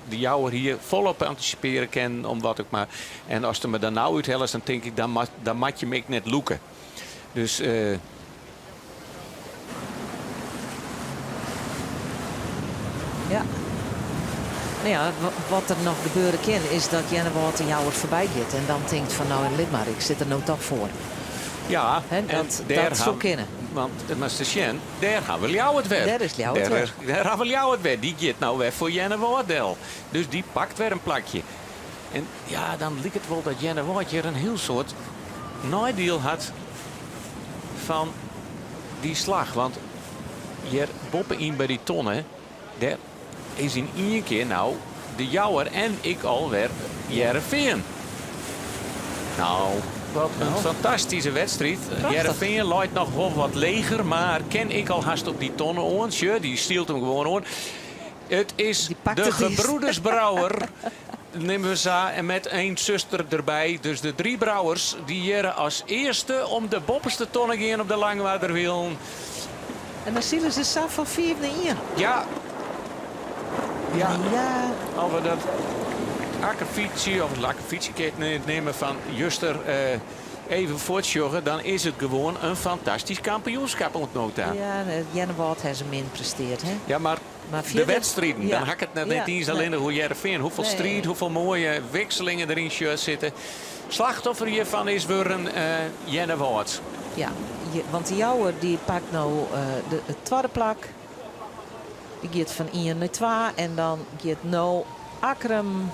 De Jouwer hie folop antisipearje kinnen om wat ek mar. En ast him der dan no úthellest, dan tink ik, dan moat, dan moat je him ek net lûke. Dus Ja. No ja, wat der noch gebeure kin is dat Earnewâld de Jouwer foarby giet en dan tinkt fan no lit mar, ik sit der no toch foar. Ja, Hè, en dêr dat soe ha- kinne. Want moatst ris sjen, dêr ha we Ljouwert wer. Dêr is Ljouwert wer. Dêr ha we Ljouwert wer. Dy giet no wer foar Earnewâld del. Dus dy pakt wer in plakje. En ja, dan liket it wol dat Earnewâld hjir in hiel soad neidiel hat fan dy slach. Want hjir boppe-yn by dy tonne, dêr is yn ien kear no de Jouwer en ek alwer Hearrenfean. Nou, wat in Nou. fantastyske wedstriid. Prachtich. Hearrenfean leit noch wol wat leger, mar kin ek al hast op dy tonne oan. Sjoch, dy stielt him gewoan oan. It is pakt de it earst. Gebroeders Brouwer, neame we sa, en met één zuster derby. Dus de drie Brouwers dy hjir as earste om de boppeste tonne gean op de Langwarderwielen. En dan sile se sa fan 5 nei 1. Ja. Ja. Ja. As we dat akkefietsje of it akkefietsje kin ik net neame fan juster even fuortsjogge, dan is it gewoan in fantastysk kampioenskip oant no ta. Ja, Earnewâld hat se min presteard, hè? Ja, mar Maar de fierder- wedstriden, Ja. dan ha ik it net Ja, iens nee. allinnich oer Hearrenfean. Hoefolle Nee. striid, hoefolle moaie wikselingen der yn shirt sitte. Slachtoffer hjirfan is wurden Earnewâld. Ja, want de Jouwer dy pakt no it twadde plak. Dy giet fan 1 nei 2 en dan giet no Akkrum.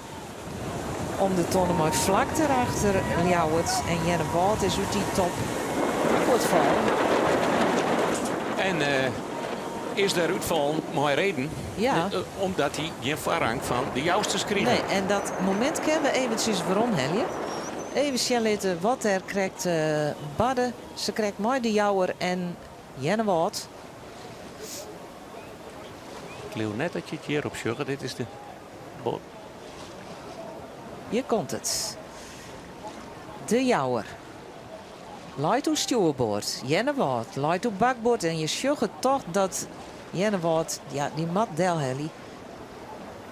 om de tonne mei flak derachter Ljouwert en Earnewâld is út dy top fuortfallen. En is der útfallen mei reden, Ja. omdat hy gjin foarrang fan de Jousters krige. Nee, en dat momint kinne we eventsjes weromhelje. Even sjen litte wat der krekt barde. Se krekt mei de Jouwer en Earnewâld. Ik leau net dat je it hjirop sjogge. Dit is de boat. Hjir komt it. De Jouwer leit oer stjoerboard. Earnewâld leit oer bakboard en je sjogge toch dat Earnewâld, ja, dy moat delhelje.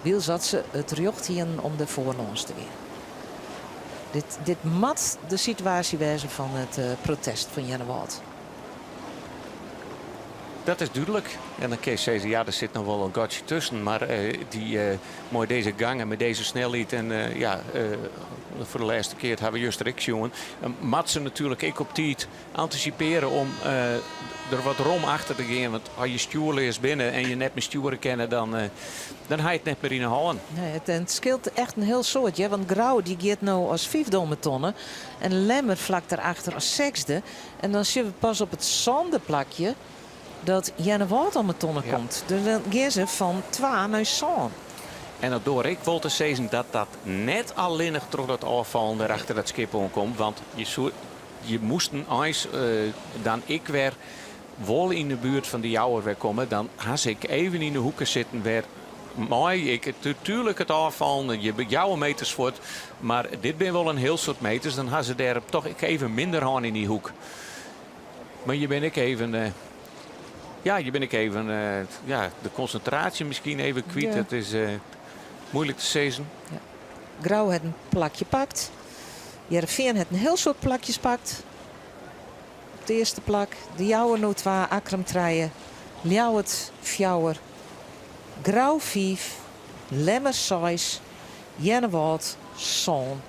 Wylst dat se it rjocht hienen om der foarlâns te gean. Dit, dit moat de situaasje wêze fan it protest fan Earnewâld. Dat is dúdlik. En dan kinst sizze, ja, der sit noch wol in gatsje tusken. Mar dy, mei dizze gang en mei dizze snelheid en ja, foar de lêste kear ha we juster ek sjoen, moat se natuerlik ek op tiid antisipearje om der wat rom achter te gean. Want as je stjoerleas binne en je net mear stjoere kinne, dan, dan ha je it net mear yn 'e hân. Nee, it, en it skeelt echt in hiel soad, hear. Want Grou dy giet no as fyfde om 'e tonne en Lemmer flak derachter as sechsde. En dan sjogge we pas op it sânde plakje dat Earnewâld om 'e tonne komt. Dus dan gean se fan twa nei sân. En dat doar ik wol te sizzen dat dat net allinnich troch dat ôffallen der achter dat skip oankomt. Want je, soe, je moasten eins dan ek wer wol yn de buert fan de Jouwer wer komme. Dan ha se ek even yn de hoeke sitten wer mei ik natuerlik it ôffallen. Je jouwe meters fuort, mar dit binne wol in hiel soad meters. Dan ha se dêr toch ek even minder hân yn dy hoek. Mar je binne ek even, ja, je binne ek even, ja, de konsintraasje miskien even kwyt. Ja. It is muoilik te sizzen. Ja. Grou hat in plakje pakt. Hearrenfean hat in hiel soad plakjes pakt. Op it earste plak. De Jouwer no twa, Akkrum trije, Ljouwert fjouwer, Grou fiif, Lemmer seis, Earnewâld sân.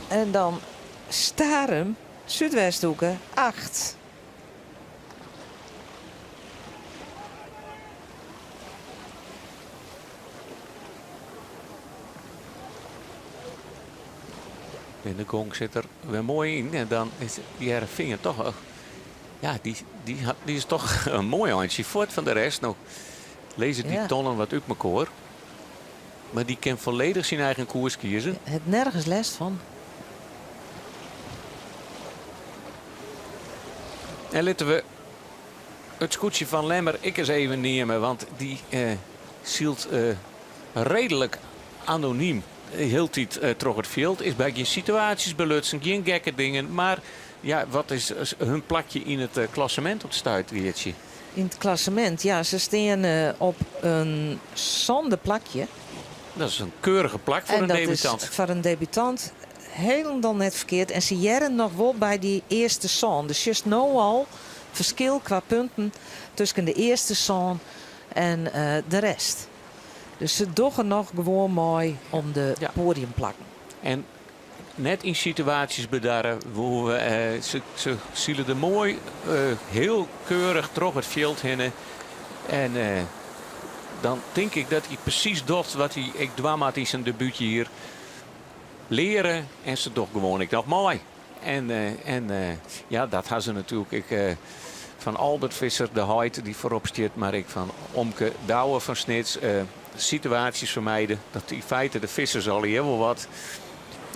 En dan Starum, Súdwesthoeke, acht. En de gong sit der wer moai yn. En dan is Hearrenfean toch... Ja, dy, dy, dy is toch in moai eintsje fuort fan de rest. No lizze dy tonnen wat út mekoar. Mar dy kin folledich syn eigen koers kieze. Hat nergens lêst fan. En litte we it skûtsje fan Lemmer ek ris even neame, want dy sylt reedlik anonym hieltyd troch it fjild. Is by gjin situaasjes belutsen, gjin gekke dingen. Mar ja, wat is hun plakje yn it klassemint op it stuit, Geartsje? Yn it klassemint, ja, se steane op in sânde plakje. Dat is in keurige plak foar in debutant. En dat is foar in debutant hielendal net ferkeard. En se hearre noch wol by dy earste sân. Dus sjochst no al ferskil kwa punten tusken de earste sân en de rest. Dus se dogge noch gewoan mei om de poadiumplakken. En net yn situaasjes bedarre wêr't we, se, se sile der moai hiel keurich troch it fjild hinne. En dan tink ik dat hy presys docht wat hy ek dwaan moat yn syn debútjier. Leare en se docht gewoan ek noch mei. En, en ja, dat ha se natuerlik ek fan Albert Visser, de heit dy't foarop stiet, mar ek fan omke Douwe fan Snits. Situaasjes fermijde. Dat yn feite de Vissers allegear wol wat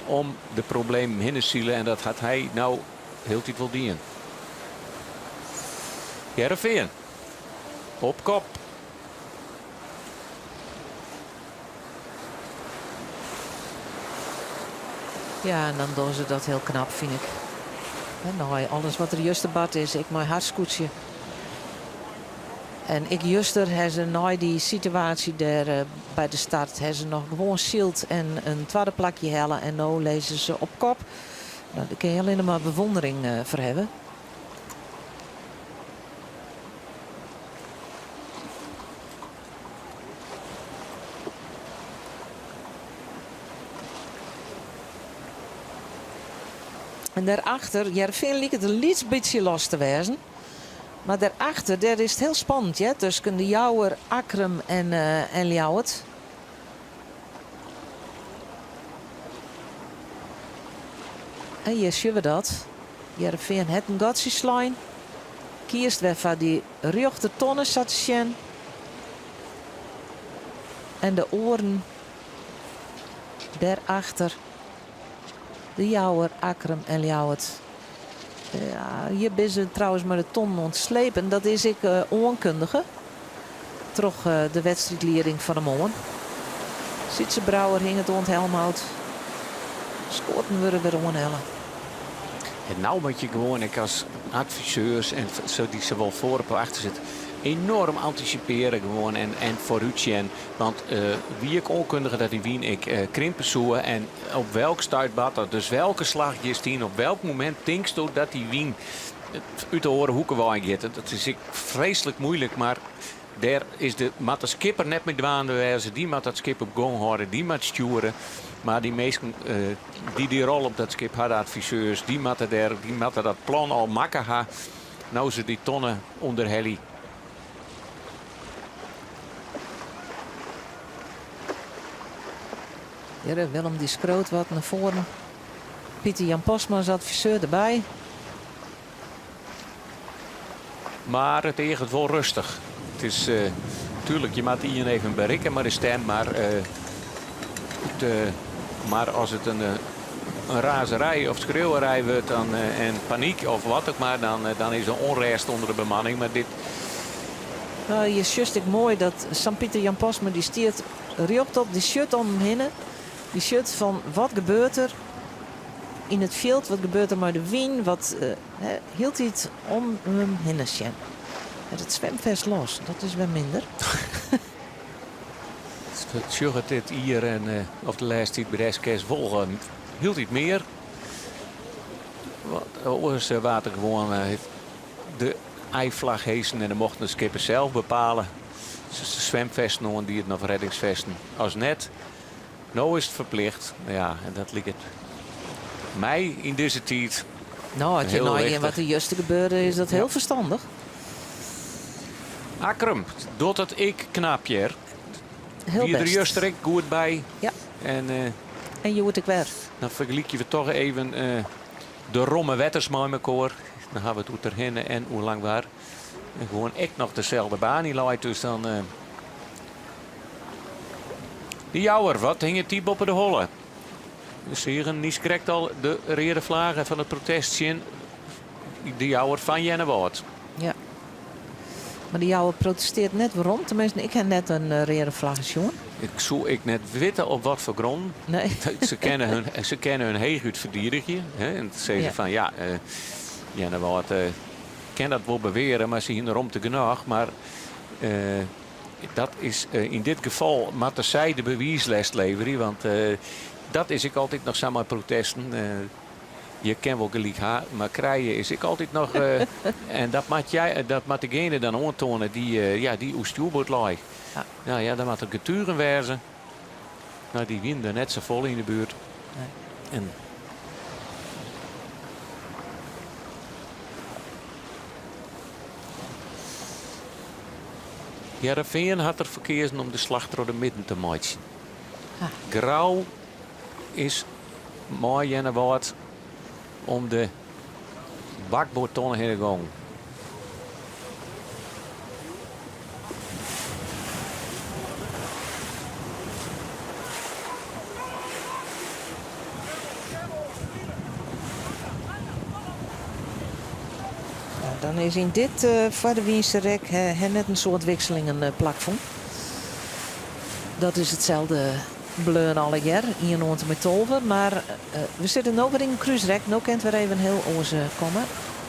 om de problemen hinne sile en dat hat hy no hieltyd wol dien. Hearrenfean op kop. Ja, en dan dogge se dat hiel knap, fyn ik. Nei alles wat der juster bard is, ek mei har skûtsje. En ek juster ha se nei dy situaasje dêr by de start ha se noch gewoan syld en in twadde plakje helle en no lizze se op kop. No, dêr kin je allinne mar bewûndering foar hawwe. En dêrachter, Hearrenfean liket in lyts bytsje los te wêzen. Mar dêrachter, dêr is it hiel spannend hear, tusken de Jouwer, Akkrum en Ljouwert. En hjir sjogge we dat. Hearrenfean hat in gatsje slein. Kiest wer foar dy rjochter tonne sa te sjen. En de oaren dêrachter, De Jouwer, Akkrum en Ljouwert. Ja, hjir binne se trouwens mei de tonnen oan it slepen. Dat is ek oankundige troch de wedstriidlieding fan 'e moarn. Sytze Brouwer hinget oan it helmhout. Skoaten wurde wer oanhelle. En no moat je gewoan ek as adviseurs en so dy't sawol foarop as achter sit enoarm antisipearje gewoan en, en foarút sjen. Want wie ek oankundige dat dy wyn ek krimpe soe en op welk stuit bart dat? Dus welke slach giest yn? Op welk momint tinksto dat dy wyn út de oare hoeke wei giet? Dat is ek freeslik muoilik, mar dêr is de, moat de skipper net mei dwaande wêze. Dy moat dat skip op gong hâlde, dy moat stjoere. Mar dy minsken dy't dy rol op dat skip ha, de adviseurs, dy moatte dêr, dy moatte dat plan al makke ha. No se dy tonne ûnderhelje. Hjir, Willem dy skriuwt wat nei foaren. Pieter Jan Postma as adviseur derby. Mar it eaget wol rêstich. It is tuerlik, je moatte ien even berikke mei de stim, mar, it, mar as it in, in razerij of skreauwerij wurdt dan, en panyk of wat ek mar, dan, dan is der ûnrêst ûnder de bemanning. Mar dit. No, je sjochst ek moai dat sa'n Pieter Jan Postma dy stiet rjochtop, dy sjocht om him hinne. Dy sjocht fan wat gebeurt der yn it fjild, wat gebeurt der mei de wyn, wat hieltyd om him hinne sjen. Hat it swimfest los, dat is wer minder. It sjocht dit jier en of de lêste tiid by de SKS wol hieltyd mear. Want oars waard der gewoan de I-flach heisen en dan mochten de skippers sels bepale se swimfesten oandieden of reddingsfesten. As net, no is it ferplicht. Ja, en dat liket my yn dizze tiid No, as je hiel neigean wichtich. wat der juster gebeurde, is dat hiel ferstannich. Akkrum docht it ek knap hjir. Hiel Wie der bêst. juster ek goed by. Ja. En, En hjoed ek wer. Dan fergelykje we toch even de romme wetters mei mekoar. Dan ha we it oer Terherne en oer Langwar. En gewoan ek noch deselde baan yn leit, dus dan. De Jouwer, wat hinget dy boppe de holle? We seagen niiskrekt al de reade flagge fan it protest tsjin de Jouwer fan Earnewâld. Ja. Mar de Jouwer protestearret net werom. Teminsten, ik ha net in reade flagge sjoen. Ik soe ek net witte op wat foar grûn. Nee. Se kinne hun, se kinne hun heechút ferdidigje. Hè, en sizze Ja. fan ja, Earnewâld kin dat wol beweare, mar se hiene romte genôch. Mar dat is yn dit gefal moatte sy de bewiislêst leverje, want dat is ek altyd noch sa mei protesten. Je kin wol gelyk ha, mar krije is ek altyd noch. en dat moat, jij, dat moat degene dan oantoane dy't ja, dy oer stjoerboard lei. Ja. Nou ja, dan moat der getugen wêze. Nou, dy wiene der net safolle yn de buert. Nee. En Hearrenfean hat derfoar keazen om de slach troch de midden te meitsjen. Grou is mei Earnewâld om de bakboardtonne hinne gongen. Dan is yn dit foar de wynse rek ha net in soad wikselingen plakfûn. Dat is itselde bleaun allegear, ien oant en mei 12. Mar we sitte no wer yn in krúsrek, no kin it wer even hiel oars komme.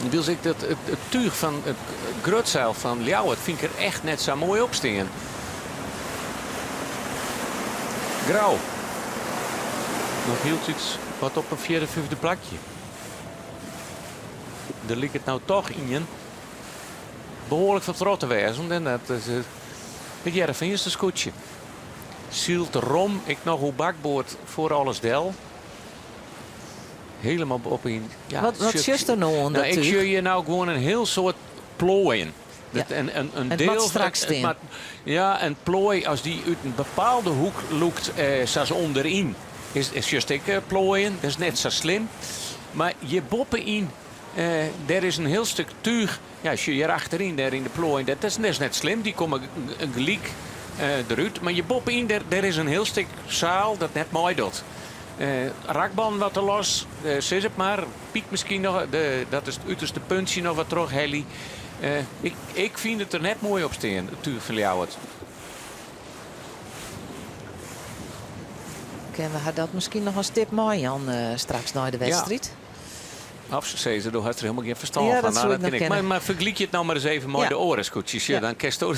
Wylst ik dat it túch fan it grutseil fan Ljouwert fyn ik der echt net sa moai op stean. Grou. Noch hieltyd wat op in fjirde, fyfde plakje. Der liket no toch ien behoarlik fertroud te wêzen en dat is it Hearrenfeanster skûtsje. Sylt rom ek noch oer bakboard foar alles del. Helemaal op yn. Ja, Wat, wat sjochst der no oan Nou, dat ik túch? sjoch hjir no gewoan in hiel soad ploaien. Dat, Ja. en, en, in Het deel moat fan- strak het stean. moat- ja, in ploai, as dy út in bepaalde hoek lûkt, sa as ûnderyn, is, is just ek plooien. Dat is net sa slim. Mar hjir boppe-yn, dêr is in hiel stik túch. Ja, sjoch hjir achteryn, dêr yn de ploai, dat is net slim, dy komme gelyk derút. Mar hjir boppe-yn, dêr is in hiel stik seil dat net meidocht. Rakbannen wat te los, sis it mar. Pyk miskien noch, dat is it uterste puntsje noch wat trochhelje. Ik fyn it der net moai op stean, it túch fan Ljouwert. Kinne we har dat miskien noch as tip meijaan straks nei de wedstriid? Ja. Of se sizze, do hast der hielendal gjin ferstân Ja, fan. dat Nou, soe dat ik noch kin ik. kinne. Mar, mar fergelyk it no mar ris even mei Ja. de oare skûtsjes. Ja. Dan kinsto,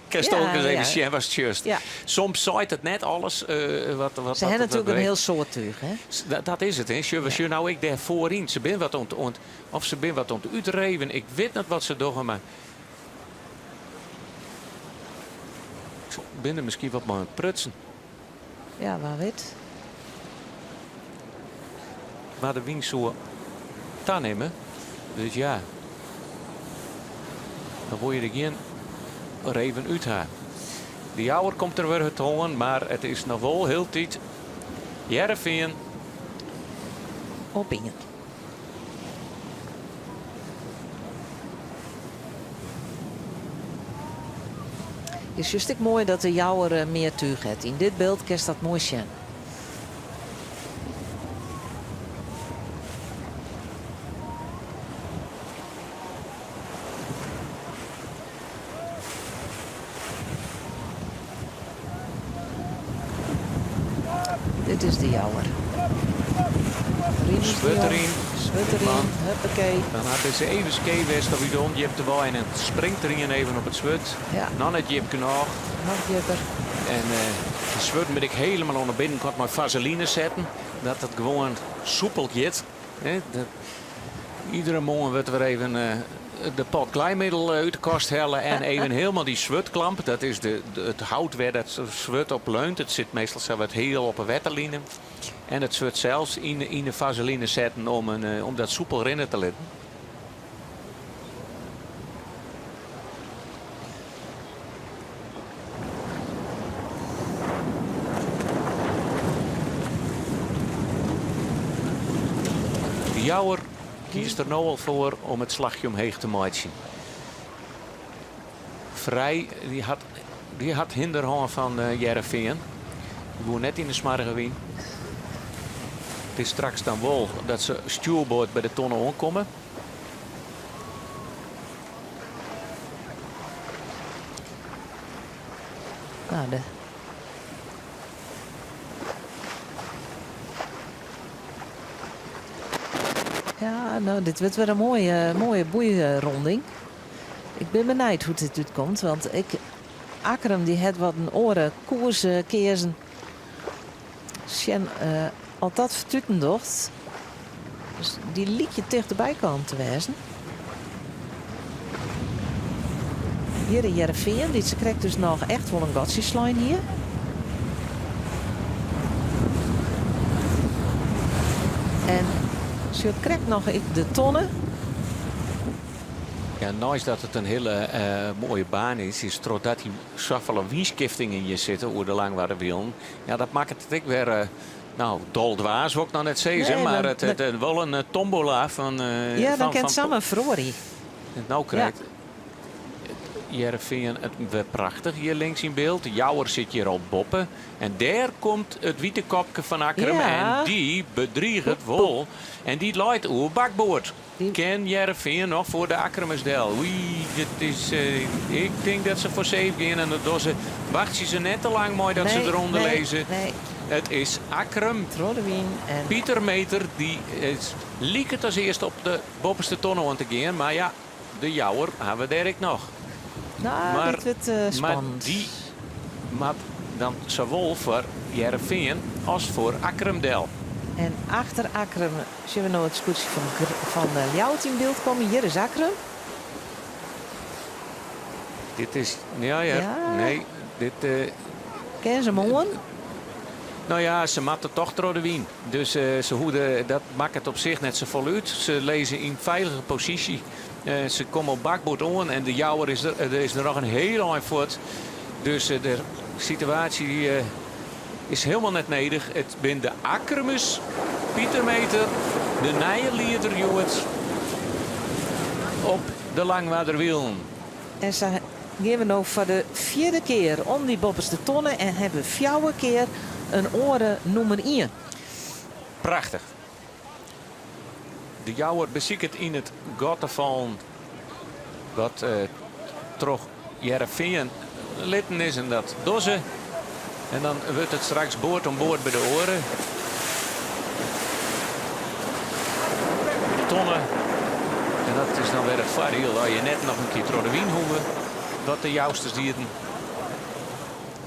kinsto Ja, ek ris even ja. sjen watst sjochst. Ja. Soms seit it net alles wat, wat, Se wat ha it natuerlik in beweecht. hiel soad túch, hè? Dat, dat is it, hè. Sjoch, we sjogge no ek dêr foaryn. Se binne wat oan, oan, of se binne wat oan it útreven. Ik wit net wat se dogge, mar se binne der miskien wat mei oan it prutsen. Ja, wa wit. Mar de wyn soe tanimme. Dus ja, dan wol je der gjin reven út ha. De Jouwer komt der wer hurd oan, mar it is noch wol hieltyd Hearrenfean. Op ien. Is just ek moai dat de Jouwer eh, mear túch hat. Yn dit byld kinst dat moai sjen. Dit is de Jouwer. Rinus de Swurd Jong, deryn. Swurd deryn, Man. huppakee. Dan hat dizze even skee west of út de ûndjipte wei en it springt der ien even op it swurd. Ja. Noch net djip genôch. Noch djipper. En de swurd moat ek hielendal oan de binnenkant mei vaseline setten. Dat it gewoan soepel giet. Hè, dat, iedere moarn wurdt wer even de pot glijmiddel út de kast helle en even hielendal dy swurdklamp. Dat is de, it hout wêr dat swurd op leunt. It sit meastal sa wat heal op 'e wetterline. En it swurd sels yn de vaseline setten om, in, om dat soepel rinne te litten. De Jouwer kiest der no al foar om it slachje omheech te meitsjen. Vrij dy hat, dy hat hinder hân fan Hearrenfean. Dy woe net yn de smoarge wyn. It is straks dan wol dat se stjoerboard by de tonne oankomme. Nou, de Ja, no, dit wurdt wer in moaie, moaie boeironding. Ik bin benijd hoe't dit útkomt, want ik, Akkrum dy hat wat in oare koers eh, keazen. Sjen uh, oft dat fertuten docht. Dus dy lykje tichterby kaam te wêzen. Hjir de Hearrenfean, dy't se krekt dus noch echt wol in gatsje slein hie. En sjocht krekt noch ek de tonne. Ja, neist dat it in hiele eh, moaie baan is, is trochdat dy safolle wynskiftingen hjir sitte oer de Langwarderwielen, ja, dat makket it ek wer eh, nou, doldwaas wol ik noch net sizze, Nee, mar dan- it, it, it wol in eh, tombola fan. eh, Ja, dan fan, kin fan it samar feroarje. No krijt Hearrenfean it wer prachtich hjir links yn byld. De Jouwer sit hjir al boppe. En dêr komt it wite kopke fan Akkrum Ja. en dy bedriget wol. En dy leit oer bakboard. Kin Hearrenfean noch foar de Akkrumers del? Oei, dit is, eh, ik tink dat se foar safe gean en dat dogge se. Wachtsje se net te lang mei dat se Nee, derûnder nee, lizze. nee. It is Akkrum. Troch de wyn en Pieter Meter dy is, liket as earste op de boppeste tonne oan te gean. Mar ja, de Jouwer ha we dêr ek noch. Nou, Maar- dit wurdt eh, Maar spannend. dy moat dan sawol foar Hearrenfean as foar Akkrum del. En achter Akkrum sjogge we no it skûtsje fan, fan eh, Ljouwert yn byld kommen. Hjir is Akkrum. Dit is, ja, ja, Ja. nee, dit... eh, Ken se moarn? Nou ja, se moatte toch troch de wyn. Dus eh, se hoede, dat makket op sich net safolle út. Se lizze yn feilige posysje. Eh, se komme op bakboard oan en de Jouwer is der, der is der noch in hiel ein fuort. Dus eh, de situaasje eh, is hielendal net nedich. It binne de Akkrumers, Pieter Meter. de nije lieder hjoed op de Langwarderwielen. En sa gean we no foar de fjirde kear om dy boppeste tonne en hawwe we fjouwer kear in oare nûmer ien. Prachtich. De Jouwer besiket yn it gat te fallen wat troch Hearrenfean litten is en dat dogge se. En dan wurdt it straks board om board by de oare tonne. En dat is dan wer it foardiel dat je net noch in kear troch de wyn hoege, wat de Jousters dienen.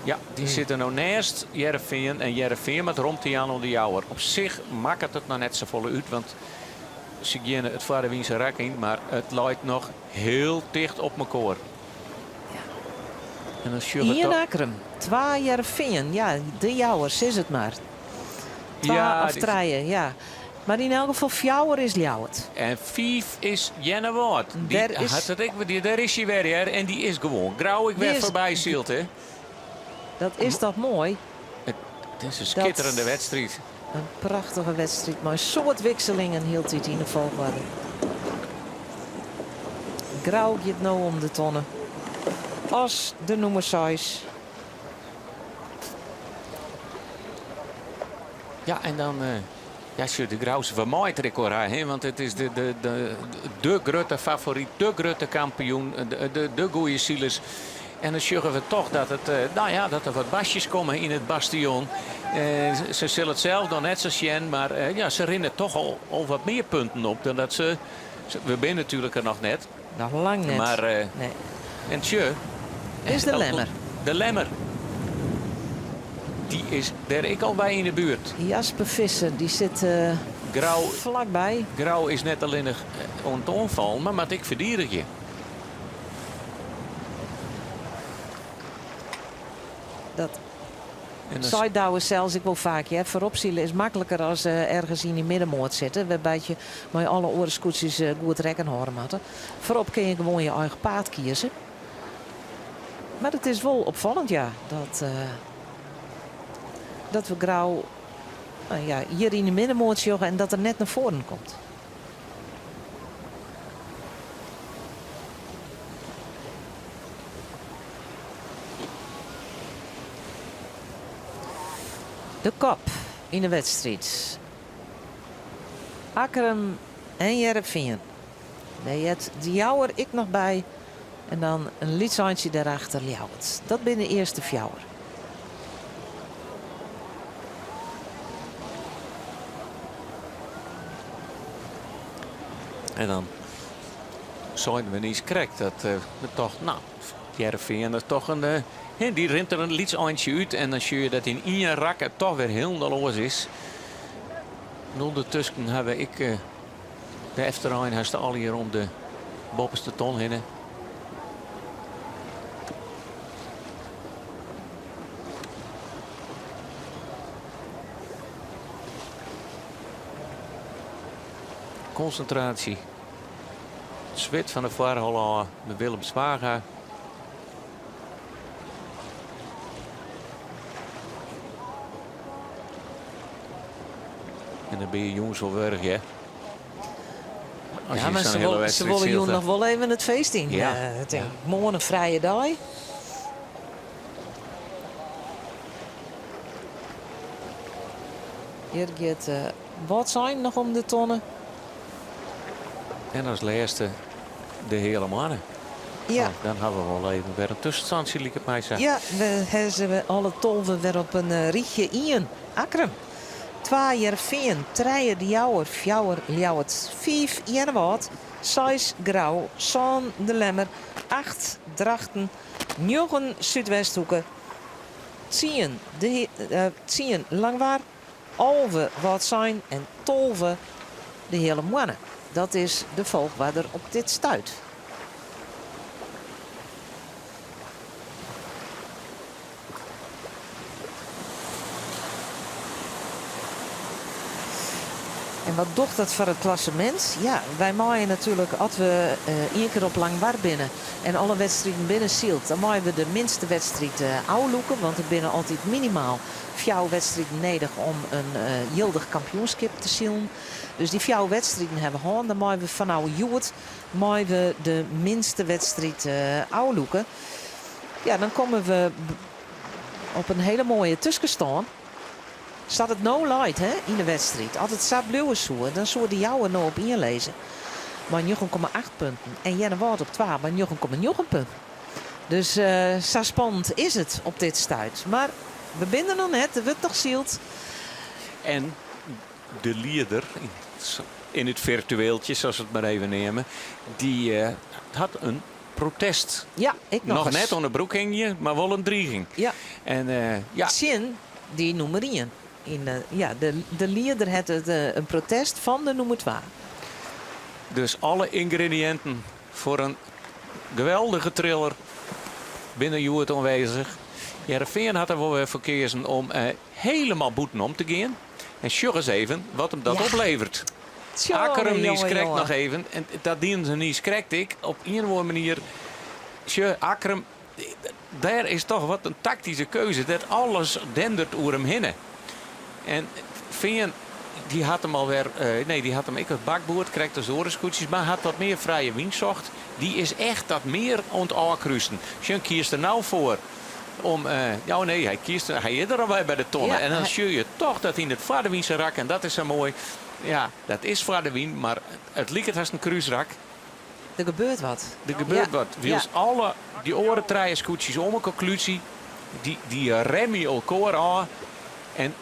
Ja, dy sitte no nêst Hearrenfean en Hearrenfean moat romte jaan oan de Jouwer. Op sich makket it noch net safolle út, want se geane it foar de wyn sa rak yn, mar it leit noch hiel ticht op mekoar. En dan sjogge we Ien toch. Akkrum, twa Hearrenfean, ja, de Jouwer, sis it mar. Twa Ja, of dy- trije, ja. Mar yn elk gefal fjouwer is Ljouwert. En fiif is Earnewâld. Dy Dêr is- hat it ek, dy, dêr is hy wer, hear. En dy is gewoan grau ek Dy wer is- foarby syld, hè. Dat is toch moai? It is in skitterende wedstriid. In prachtige wedstriid mei in soad wikselingen hieltyd yn de folchoarder. Grou giet no om de tonne as de nûmer seis. Ja, en dan ja, sjoch, de Grouster fan mei it ha, hè, want it is de, de, de, de grutte favoryt, de grutte kampioen, de, de, de goede silers. En dan sjogge we toch dat, it, nou ja, dat der wat bastjes komme yn it bastion. Se sille it sels noch net sa sjen, mar ja, se rinne toch al wat mear punten op dan dat se. We binne natuerlik der noch net. Noch lang net. Mar, Nee. En tsje. Is de Lemmer. De Lemmer. Dy is dêr ek al by yn de buert. Jasper Visser, dy sit Grou, flakby. Grou is net allinnich oan it oanfallen, mar moat ek ferdigenje. Dat En dan sei Douwe sels ek wol faak, hear. Foarop sile is makliker as ergens yn dy middenmoat sitte, wêrby't je mei alle oare skûtsjes goed rekken hâlde moatte. Foarop kinne je gewoan je eigen paad kieze. Mar it is wol opfallend, ja, dat we Grou, nou ja, hjir yn de middenmoat sjogge en dat er net nei foaren komt. De kop yn de wedstriid. Akkrum en Hearrenfean. Dêr heart de Jouwer ek noch by. En dan in lyts eintsje dêrachter Ljouwert. Dat binne de earste fjouwer. En dan seinen we niis krekt dat we tochten, nou, Hearrenfean is toch in, hè, dy rint der in lyts eintsje út en dan sjogge je dat yn ien rak it toch wer hielendal oars is. En ûndertusken hawwe we ek de efterein hast allegear om de boppeste ton hinne. Konsintraasje. Swit fan de foarholle ôf by Willem Zwaga. En dan binne je jûns wol wurch, hè? As Ja, je mar sa'n se hiele wolle, se wedstriid wolle jûn sylt, noch wol even it feest yn. Ja. Tink ik. Moarn in frije dei. Hjir giet Wâldsein noch om de tonne. En as lêste de Heale Moanne. Ja. Oh, dan hawwe we wol even wer in tuskenstantsje, liket my sa. Ja, we hawwe se alle 12 wer op in rychje. Ien, Akkrum. Twa, Hearrenfean. Trije, De Jouwer. Fjouwer, Ljouwert. Fiif, Earnewâld. Seis, Grou. Sân, De Lemmer. Acht, Drachten. Njoggen, Súdwesthoeke. Tsien, de, tsien, Langwar. 11 Wâldsein en 12 de Heale Moanne. Dat is de folchoarder op dit stuit. En wat docht dat foar it klassemint? Ja, wy meie natuerlik as we ien kear op Langwar binne en alle wedstriden binne syld, dan meie we de minste wedstriid ôflûke, want der binne altyd minimaal fjouwer wedstriden nedich om in jildich kampioenskip te silen. Dus dy fjouwer wedstriden hawwe we hân. Dan meie we fanôf hjoed meie we de minste wedstriid ôflûke. Ja, dan komme we op in hiele moaie tuskenstân. Sa't it no leit hè, yn de wedstriid, as it sa bliuwe soe, dan soe De Jouwer no op ien lizze mei 9,8 punten en Earnewâld op twa mei 9,9 punten. Dus sa spannend is it op dit stuit. Mar we binne der noch net, der wurdt noch syld. En de lieder yn it firtueeltje, sa't se it mar even neame, dy hat in protest. Ja, ek noch Noch net oan de broek hingje, mar wol in driging. Ja. En, ja. Tsjin dy nûmer ien. Yn, ja, de lieder hat it in protest fan de nûmer twa. Dus alle yngrediïnten foar in geweldige thriller binne hjoed oanwêzich. Hearrenfean hat der wol wer foar keazen om helemaal bûtenom te gean. En sjoch ris even wat him dat Ja. oplevert. Tjonge, Akkrum jonge, krekt jonge. noch even. En dat dienen se niiskrekt ek op ien of oare manier. Sjoch, Akkrum, dêr is toch wat in taktyske keuze. Dat alles dendert oer him hinne. En Fean, dy hat him alwer, nee, dy hat him ek op bakboard, krekt as de oare skûtsjes, mar hat wat mear frije wyn socht. Dy is echt dat mear oan it ôfkrusen. Sjoch, kiest der no foar om, ja nee, hy kiest, hy is der alwer by de tonne. Ja, en dan hy sjoch je toch dat yn it foar de wyn se rak en dat is sa moai. Ja, dat is foar de wyn, mar it liket hast in krúsrak. Der gebeurt wat. Der gebeurt Ja. wat. Wylst Ja. alle dy oare trije skûtsjes om elkoar klútsje, dy, dy remmje elkoar ôf. En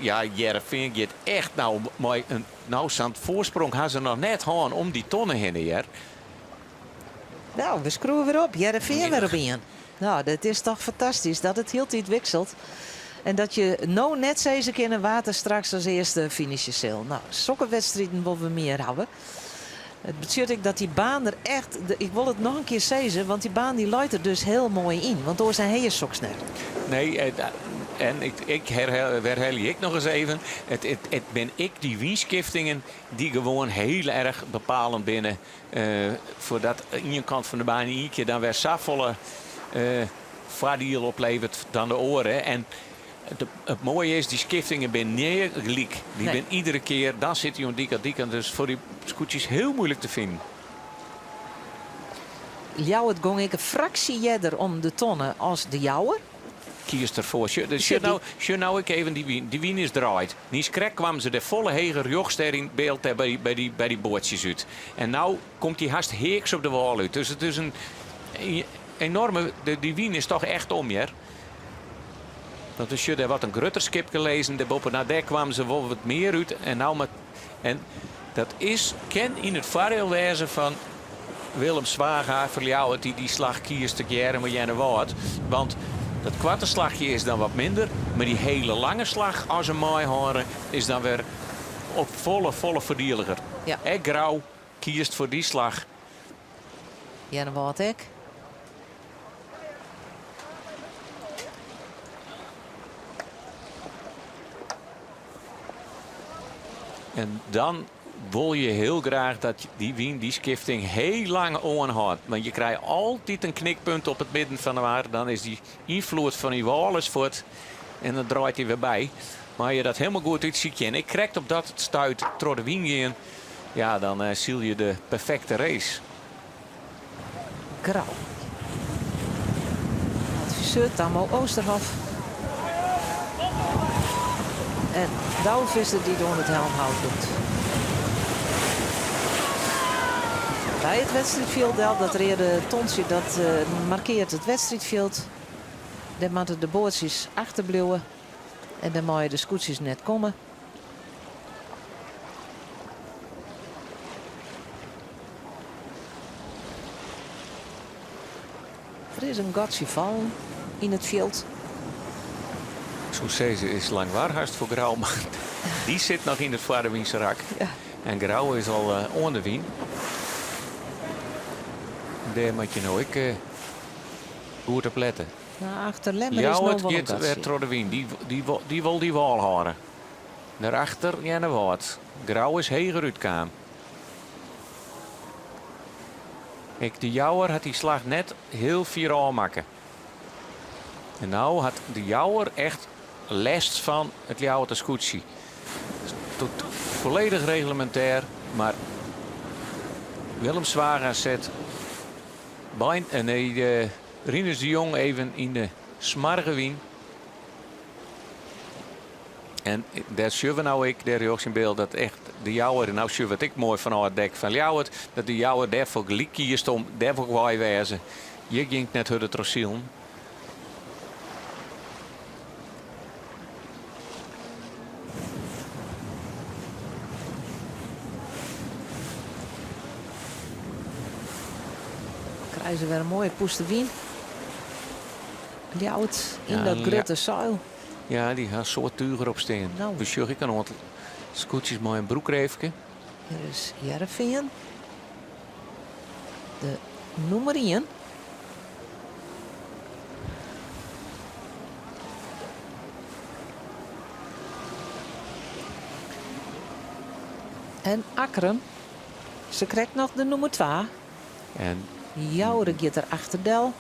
ja, Hearrenfean giet echt no mei in, no sa'n foarsprong ha se noch net hân om dy tonne hinne, hear. Nou, we skriuwe wer op. Hearrenfean wer op ien. Nou, dat is toch fantastysk dat it hieltyd wikselt. En dat je no net sizze kinne wa't der straks as earste finishe sil. Nou, sokke wedstriden wolle we mear hawwe. It betsjut ek dat dy baan der echt, ik wol it noch in kear sizze, want dy baan dy leit der dus hiel moai yn. Want oars dan ha je soks net. Nee, en ik, ik herhel, werhelje ik noch ris even. It, it, it binne ek dy wynskiftingen dy't gewoan hiel erch bepalend binne. Foardat ien kant fan de baan ien kear dan wer safolle foardiel opleveret dan de oare. En it moaie is, dy skiftingen binne nea gelyk. Dy Nee. binne iedere kear, dan sit hy oan dy kant, dy kant. Dus foar dy skûtsjes hiel muoilik te finen. Ljouwert gong ek in fraksje earder om de tonne as de Jouwer. Kiest derfoar. Sjoch, dus sjoch no, sjoch no ek even dy wyn. Dy wyn is draaid. Niiskrekt kwamen se dêr folle heger rjochts dêr yn byld dêr by, by dy, by dy boatsjes út. En no komt dy hast heaks op de wâl út. Dus it is in enorme, de, dy wyn is toch echt om, hear. Want we sjogge dêr wat in grutter skipke lizzen dêrboppe. No, dêr kwamen se wol wat mear út. En no mar, en dat is, kin yn it foardiel wêze fan Willem Zwaga fan Ljouwert dy't dy slach kiest tegearre mei Earnewâld. Want dat koarte slachje is dan wat minder, mar dy hiele lange slach as se meihâlde is dan wer op folle, folle foardieliger. Ja. Ek Grou kiest foar dy slach. Earnewâld ek. En dan wol je hiel graach dat dy wyn, dy skifting, hiel lang oanhâldt. Want je krije altyd in knikpunt op it midden fan de mar. Dan is dy ynfloed fan dy wâl is fuort en dan draait hy wer by. Mar je dat hielendal goed útsykje en ek krekt op dat stuit troch de wyn gean, ja, dan eh, syl je de perfekte race. Grou. Adviseur Tammo Oosterhof. En Douwe Visser dy't oan it helmhout docht. By it wedstriidfjild del, dat reade tontsje dat eh, markearret it wedstriidfjild. Dêr moatte de boatsjes achterbliuwe en dêr meie de skûtsjes net komme. Der is in gatsje fallen yn it fjild. Ik soe sizze is Langwar hast foar Grou, mar dy sit noch yn it foarewynse rak. Ja. En Grou is al eh, oan de wyn. Dêr moat je no ek eh, goed op lette. Nou, achter Lemmer is no Ljouwert wol in giet wer gatsje. troch de wyn. Dy, dy, dy wol dy wâl hâlde. Dêrachter Earnewâld. Grou is heger útkaam. Ek De Jouwer hat dy slach net hiel fier ôfmakke. En no hat De Jouwer echt lêst fan it Ljouwerter skûtsje. Tot folledich reglemintêr, mar Willem Zwaga set Bein, eh, nee, Rinus de Jong even yn de smoarge wyn. En dêr sjogge we no ek, dêr rjochts yn byld, dat echt de Jouwer, en no sjogge we it ek moai fanôf it dek fan Ljouwert, dat de Jouwer dêrfoar gelyk kiest om dêrfoar wei wêze. Hjir gyng it net hurder troch silen. Krije se wer in moaie pûste wyn. Ljouwert yn dat grutte seil. Ja, dy ha in soad túch derop stean. No. We sjogge ek in oantal skûtsjes mei in broekreefke. Hjir is Hearrenfean. De nûmer ien. En Akkrum, se krekt noch de nûmer twa. En Joure giet der achterdel.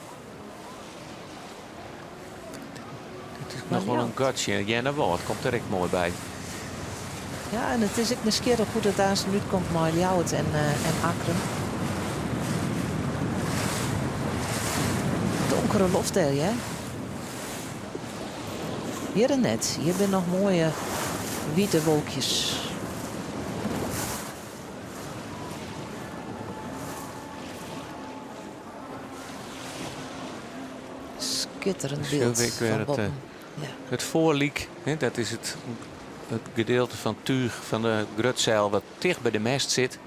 It is noch wol in gatsje. Earnewâld komt der ek moai by. Ja, en it is ek nijsgjirrich hoe't it aansten útkomt mei Ljouwert en, eh, en Akkrum. Donkere loft dêr, hè? Hjir net. Hjir binne noch moaie wite wolkjes. Skitterend byld Ik wer fan het, boppen. eh, het foarlyk, hè, dat is it, it gedeelte fan túch fan de grutseil wat ticht by de mêst sit.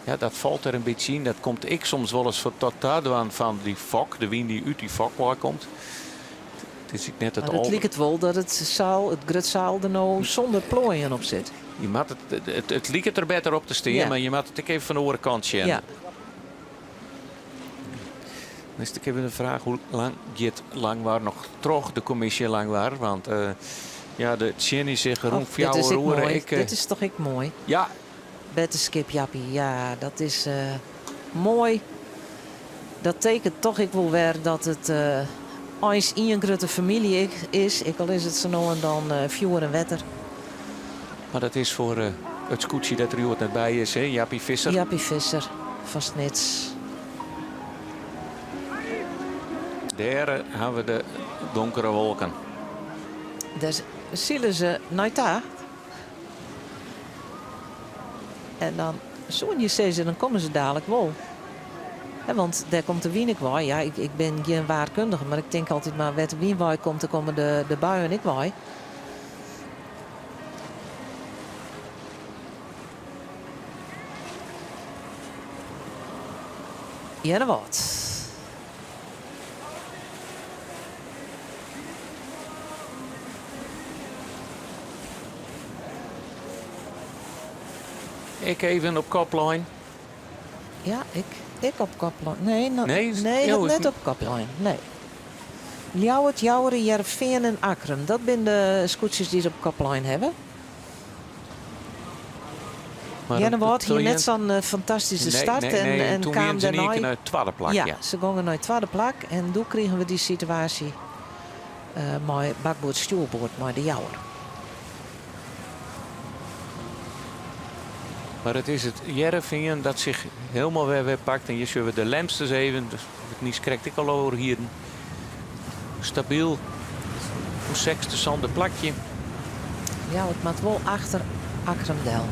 Ja, dat falt der in bytsje yn. Dat komt ek soms wolris foar tot tadwaan fan dy fok, de wyn dy't út dy fok wei komt. It is ek net it Mar it al. liket wol dat it seil, it grutseil der no sûnder ploaien op sit. Je moat it, it, it liket der better op te stean, Ja. mar je moatte it ek even fan de oare kant sjen. Ja. Dan is it ek even de fraach hoe lang giet Langwar noch troch de kommisje Langwar, want eh, ja, de tsjinje sich rûn Och, dit is fjouwer ek oere moai. ek. eh, Dit is toch ek moai? Ja. Betterskip Jappie, ja, dat is eh, moai. Dat tekent toch ek wol wer dat it eh, eins ien grutte famylje is, ek al is it sa no en dan eh, fjoer en wetter. Mar dat is foar eh, it skûtsje dat der hjoed net by is, hè? Jappie Visser. Jappie Visser fan Snits. Dêr eh, hawwe we de donkere wolken. Dêr sile se nei ta. En dan soene je sizze, dan komme se dalik wol. Hè, want dêr komt de wyn ek wei. Ja, ik, ik bin gjin waarkundige, mar ik tink altyd mar wêr't de wyn wei komt, dêr komme de, de buien ek wei. Earnewâld. Ik even op koplijn. Ja, ik, ik op koplijn. Nee, no, Nee, nee, jo, net op koplijn. Nee. Ljouwert, Joure, Hearrenfean en Akkrum. Dat binne de skûtsjes dy't se op koplijn hawwe. Maar Earnewâld hie toen net sa'n eh, fantastyske Nee, start nee, en, nee, en toen kaam wienen se in ien dêrnei kear nei it twadde plak. Ja, Ja. se gongen nei it twadde plak en doe krigen we dy situaasje eh, mei bakboard stjoerboard mei de Jouwer. Mar it is it Hearrenfean dat sich hielendal wer wer pakt. En hjir sjogge we de Lemsters even. Dus it niis krekt ek al oer hienen. Stabyl. Op sechsde, sânde plakje. Ja, it moat wol achter Akkrum del.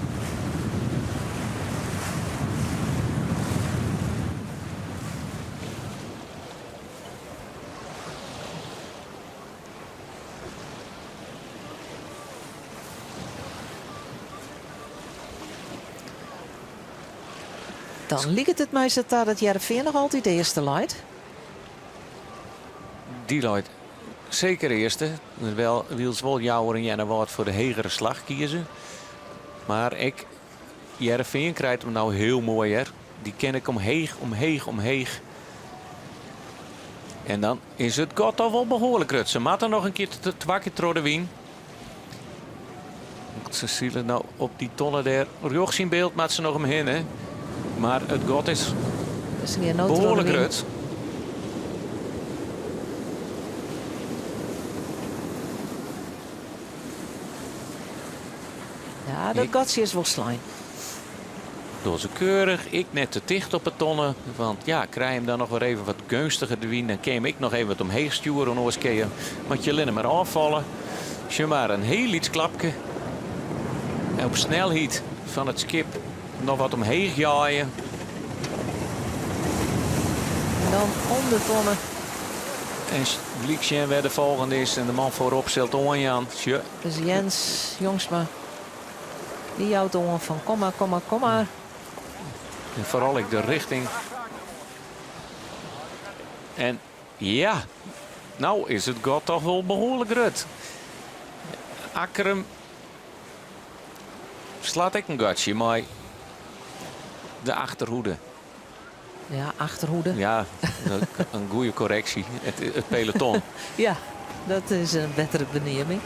Dan liket it my sa ta dat Hearrenfean noch altyd earste leit. Dy leit seker earste. Wel, wylst wol Jouwer en Earnewâld foar de hegere slach kieze. Mar ek Hearrenfean krijt him no hiel moai hear. Dy kin ek omheech, omheech, omheech. En dan is it gat toch wol behoarlik grut. Se moatte noch in kear twa kear troch de wyn. Se sile no op dy tonne dêr rjochts yn byld moat se noch omhinne. Mar it gat is behoarlik grut. Ja, dat gatsje is wol slein. Dogge se keurich, ek net te ticht op 'e tonne. Want ja, krij him dan noch wer even wat geunstiger de wyn, dan kin je him ek noch even wat omheech stjoere. Oars kin je, moat je allinne mar ôffalle. Sjoch mar, in hiel lyts klapke. En op snelheid fan it skip noch wat omheech jaaie. En dan om de tonne. En gelyk sjen wêr de folgjende is. En de man foarop sil it oanjaan. Sjoch. Dus Jens Jongsma. Dy jout oan fan kom mar, kom mar, kom mar. En foaral ek de richting. En ja, no is it gat toch wol behoarlik grut. Akkrum slacht ek in gatsje mei de achterhoede. Ja, achterhoede. Ja, in goede korreksje. It peloton. Ja, dat is in bettere beneaming.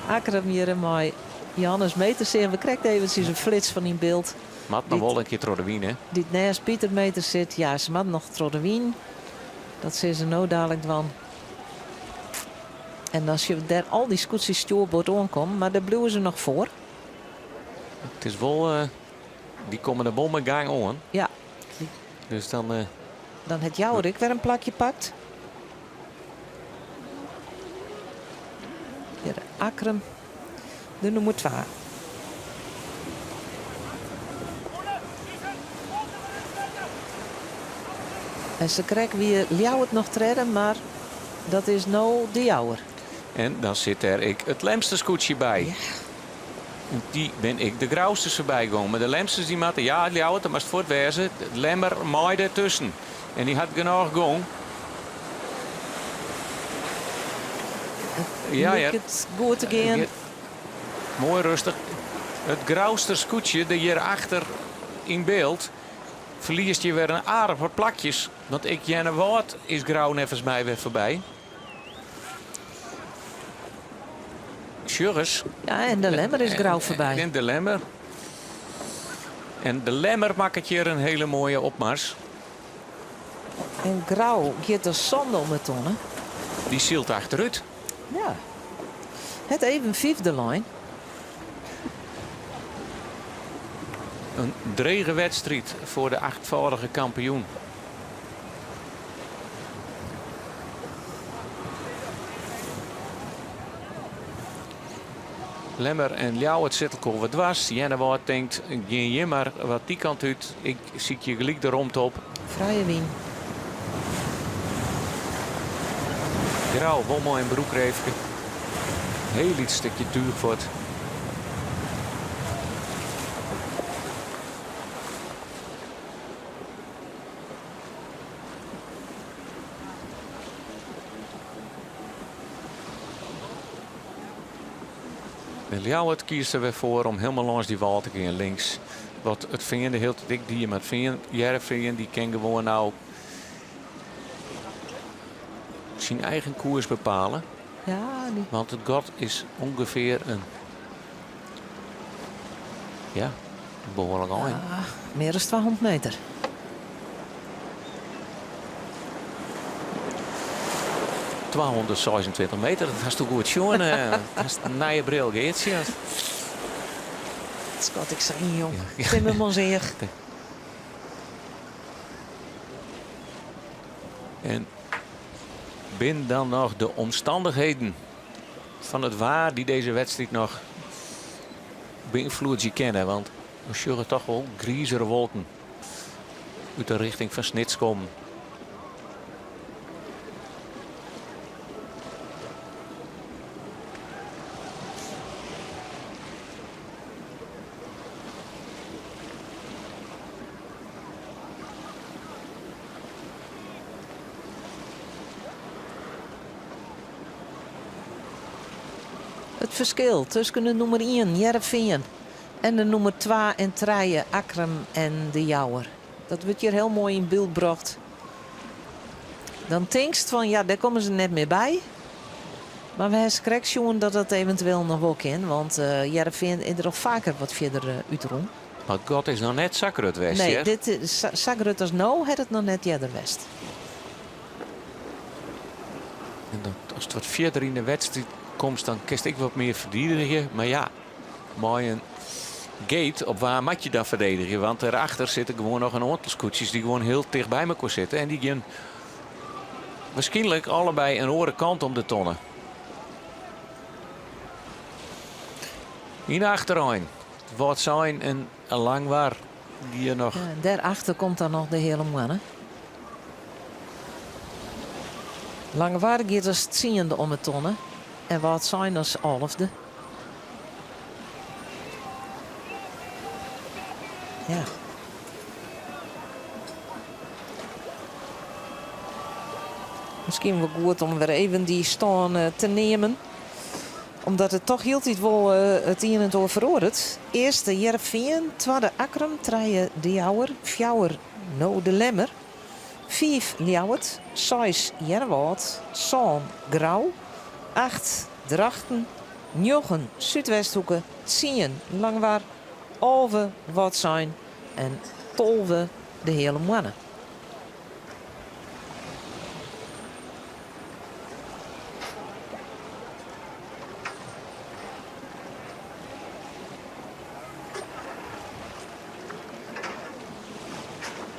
Akkrum hjir mei Johannes Meter seagen we krekt eventsjes in flits fan yn byld. Moat noch wol in kear troch de wyn, hè? Dy't neist Pieter Meter sit. Ja, se moat noch troch de wyn. Dat sille se no dadlik dwaan. En dan sjogge we dêr al dy skûtsjes stjoerboard oankommen, mar dêr bliuwe se noch foar. It is wol Dy komme der wol mei gang oan. Ja. Dus dan. Eh, dan hat Jouwer ek wer in plakje pakt. Hjir Akkrum, de nûmer 2. En sakrekt wie Ljouwert noch tredde, mar dat is no de Jouwer. En dan sit dêr ek it Lemster skûtsje by. Ja. Dy bin ek de Grousters foarby gong. Mar de Lemsters dy moatte, ja, Ljouwert, moatst fuort wêze. Lemmer mei dêrtusken. En dy hat genôch gong. Ja, ja. Liket goed te gean. Moai rêstich. It Grouster skûtsje, de hjirachter yn byld, ferliest hjir wer in aardich wat plakjes. Want ek Earnewâld is Grou neffens my wer foarby. Sjoch ris. Ja, en de Lemmer is Grou foarby. En de Lemmer. En de Lemmer makket hjir in hiele moaie opmars. En Grou giet de sonde om 'e tonne. Dy sylt achterút. Ja. Hat even fyfde lein. In drege wedstriid foar de achtfâldige kampioen. Lemmer en Ljouwert sitte elkoar wat dwers. Earnewâld tinkt, gean jim mar wat dy kant út. Ik sykje gelyk de romte op. Frije wyn. Grou wol mei in broekreefke. Hiel lyts stikje túch fuort. Ljouwert kiest der wer foar om hielendal lâns dy wâl te gean links. Wat it Fean de hiele tiid ek die, mar it Fean, Hearrenfean, dy kin gewoan no syn eigen koers bepale. Ja, dy... Want it gat is ûngefear in ja, behoarlik ein. Ja, mear as 200 meter. 226 meter, dat hasto goed sjoen. Eh. Dat is in nije bril, Geartsje. Dat skat ik sa yn, jong. Timmermans each. En bin dan noch de omstannichheden fan it waar dy't dizze wedstriid noch beynfloedzje kinne. Want we sjogge toch wol grizere wolken út de rjochting fan Snits kommen. It ferskil tusken de nûmer ien, Hearrenfean, en de nûmer twa en trije, Akkrum en De Jouwer. Dat wurdt hjir hiel moai yn byld brocht. Dan tinkst fan ja, dêr komme se net mear by. Mar we hawwe krekt sjoen dat dat eventueel noch wol kin, want Hearrenfean is der al faker wat fierder útrûn. Mar it gat is noch net sa grut west, Nee, hear. dit is sa, sa grut as no hat it noch net earder west. En dan, ast wat fierder yn de wedstriid komst, dan kinst ek wat mear ferdigenje. Mar ja, mei in gate, op wa moat je dan ferdigenje? Want dêrachter sitte gewoan noch in oantal skûtsjes dy't gewoan hiel ticht by mekoar sitte. En dy gean wierskynlik allebei in oare kant om de tonne. Yn de achterein, Wâldsein en Langwar gie noch. Ja, en dêrachter komt dan noch de Heale Moanne. Langwar giet as tsiende om 'e tonne en Wâldsein as alfde. Ja. Miskien wol goed om wer even dy stân eh, te neamen. Omdat it toch hieltyd wol eh, it ien en it oar feroaret. Earste Hearrenfean, twadde Akkrum, trije De Jouwer, fjouwer no De Lemmer, fiif Ljouwert, seis Earnewâld, sân Grou, acht Drachten, njoggen Súdwesthoeke, tsien Langwar, 11 Wâldsein en 12 de Heale Moanne.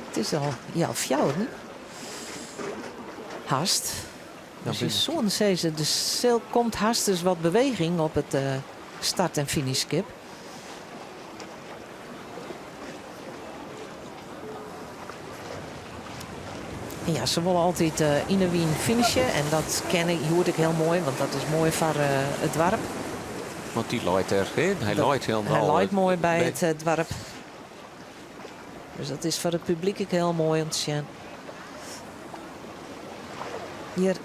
It is al healwei fjouweren. Hast. Dus je soenen sizze, der sil, komt hast ris wat beweging op it start- en finishskip. En ja, se wolle altyd yn de wyn finishe en dat ken ik hjoed ek hiel moai, want dat is moai foar it doarp. Want dy leit der, hè? Hy leit hielendal. Hy leit moai by it doarp. Dus dat is foar it publyk ek hiel moai om te sjen. Hjir,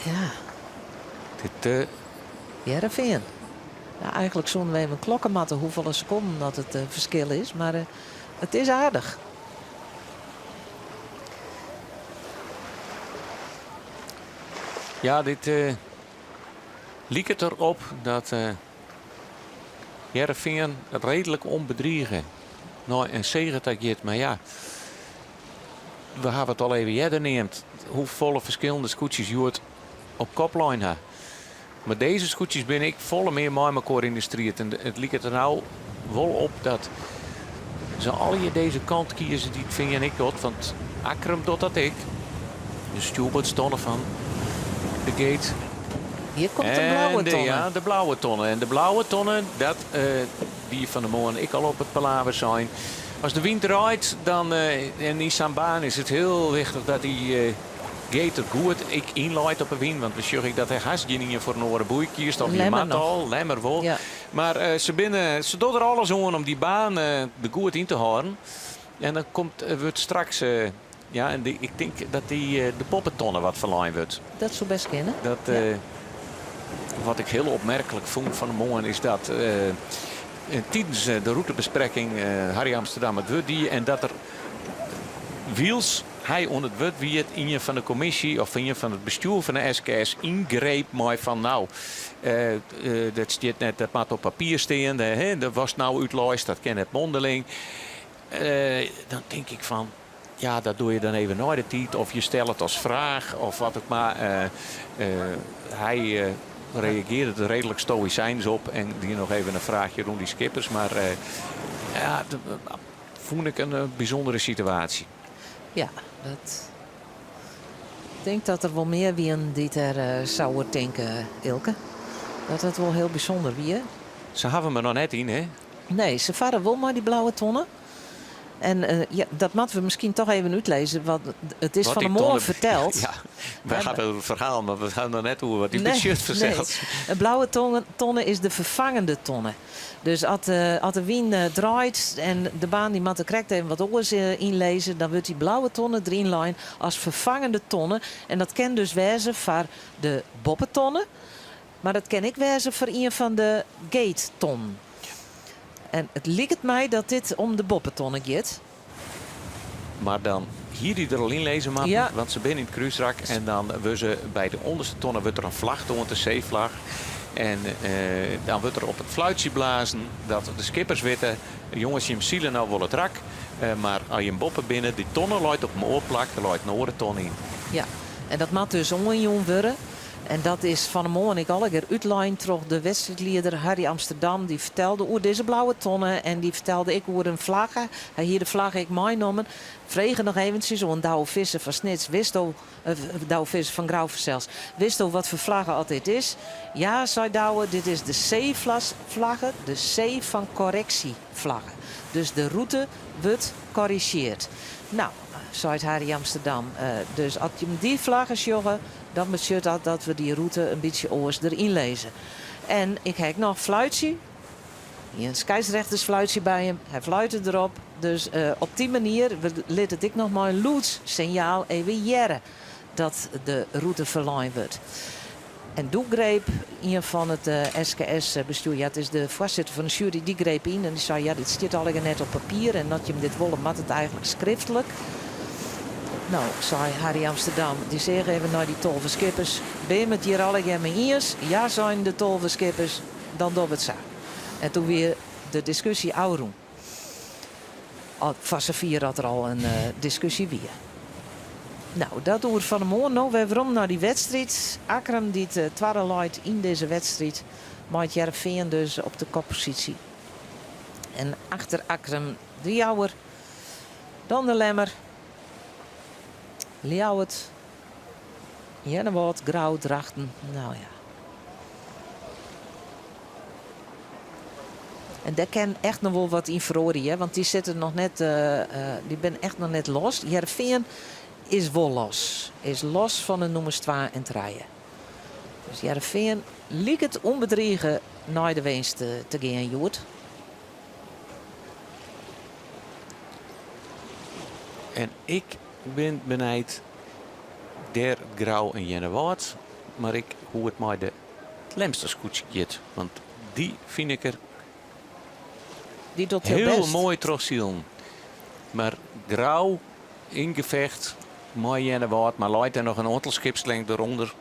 ja. Dit, uh... Hearrenfean. Ja, eigentlik soenen we even klokke moatte hoefolle sekonden dat it uh, ferskil is, mar uh, it is aardich. Ja, dit uh, liket derop dat uh, Hearrenfean reedlik ûnbedrige nei in sege ta giet. Mar ja, we hawwe it al even earder neamd. Hoefolle ferskillende skûtsjes hjoed op kop lein ha. Mar dizze skûtsjes binne ek folle mear mei mekoar yn de striid. En it liket der no wol op dat se allegear dizze kant kieze dy't Fean ek docht. Want Akkrum docht dat ek. De stjoerboardstonne fan de gate. Hjir komt de blauwe tonne. Ja, de blauwe tonne. En de blauwe tonne, dat uh, wie fan 'e moarn ek al op it palaver sein. As de wyn draait, dan uh, en yn sa'n baan is it hiel wichtich dat dy uh, gate der goed ek yn leit op 'e wyn. Want we sjogge ek dat hy hast gjin ien foar in oare boei kiest. Of je moat al, Lemmer wol. Ja. Mar uh, se, binne, se dogge der alles oan om dy baan uh, der goed yn te hâlden. En dan komt, wurdt straks Ja, en ik tink dat dy, de boppetonne wat ferlein wurdt. Dat soe bêst kinne. Dat, ja. Wat ik hiel opmerklik fûn fan 'e moarn is dat uh, tidens de rûtebesprekking Harry Amsterdam it wurd die en dat er wyls hy oan it wurd wie, ien fan de kommisje of ien fan it bestjoer fan de SKS yngreep mei fan no, dat stiet net, dat moat op papier stean, hè, dat watst no útleist, dat kin net mondeling. Dan tink ik fan, ja, dat doe je dan even nei de tiid of je stelle it as fraach of wat ek mar. Hy reagearre der reedlik stoïsyns op en die noch even in fraachje rûn dy skippers. Mar ja, dat fûn ik in bysûndere situaasje. Ja, dat. Ik tink dat der wol mear wienen dy't dêr sa oer tinke, Ilke. Dat it wol hiel bysûnder wie. Se hawwe him noch net yn, hè? Nee, se farre wol mei dy blauwe tonne. En uh, ja, dat moatte we miskien toch even útlizze, want it is fan 'e moarn ferteld. Ja, we hawwe it ferhaal, mar we hawwe noch net oer wat dy nee, betsjut fansels. Nee. In blauwe tonne is de ferfangende tonne. Dus as de, as de wyn uh, draait en de baan dy moat der krekt even wat oars uh, ynlizze, dan wurdt dy blauwe tonne deryn lein as ferfangende tonne. En dat kin dus wêze foar de boppetonne, Mar dat kin ek wêze foar ien fan de gate-tonnen. En it liket my dat dit om de boppetonne giet. Mar dan hie dy der al yn lizze moatten, Ja. want se binne yn it krúsrak en dan wurde se by de ûnderste tonne wurdt der in flach toand, de C-flach. En dan wurdt der op it fluitsje blazen dat de skippers witte, jonges jim sile no wol it rak, mar as jim boppe binne, dy tonne leit op in oar plak, der leit in oare tonne yn. Ja, en dat moat dus oanjûn wurde. En dat is fan 'e moarn ek allegear útlein troch de wedstriidlieder Harry Amsterdam. Dy fertelde oer dizze blauwe tonne en dy fertelde ek oer in flagge. Hy hie de flagge ek meinommen. Frege noch eventsjes oan Douwe Visser fan Snits, Witsto, Douwe Visser fan Grou fansels, witsto wat foar flagge at dit is? Ja, sei Douwe, dit is de C-flagge, de C fan korreksjeflagge. Dus de rûte wurdt korrizjeard. No, seit Harry Amsterdam, dus at jim dy flagge sjogge, Dan betsjut dat dat we dy rûte in bytsje oars deryn lizze. En ik ha ek noch fluitsje. Hie in skeidsrechtersfluitsje by him. Hy fluite derop. Dus op dy manier, we litte it ek noch mei in lûdssinjaal even hearre dat de rûte ferlein wurdt. En doe greep ien fan it SKS-bestjoer, ja it is de foarsitter fan de sjuery, dy greep yn en dy sei, ja dit stiet allegear net op papier en at jim dit wolle moat it eigentlik skriftlik. No, sei Harry Amsterdam, dy seach even nei dy 12 skippers, Binne jim it hjir allegear mei iens? Ja, seinen de 12 skippers, dan dogge we it sa. En toen wie de diskusje ôfrûn. Foar safier dat der al in diskusje wie. No, dat oer fan 'e moarn. No wer werom nei dy wedstriid. Akkrum dy't twadde leit yn dizze wedstriid, mei it Hearrenfean dus op de kopposysje. En achter Akkrum de Jouwer. Dan de Lemmer, Ljouwert, Earnewâld, Grou, Drachten. Nou ja. En dêr kin echt noch wol wat yn feroarje, want dy sitte noch net, dy binne echt noch net los. Hearrenfean is wol los. Is los fan de nûmers twa en trije. Dus Hearrenfean liket ûnbedrige nei de winst te gean hjoed. En ik bin benijd dêr Grou en Earnewâld, mar ek hoe it mei de Lemster skûtsje giet. Want dy fyn ik der Dy docht hiel hiel bêst. moai troch silen. Mar Grou yn gefecht mei Earnewâld, mar leit der noch in oantal skipslingten derûnder.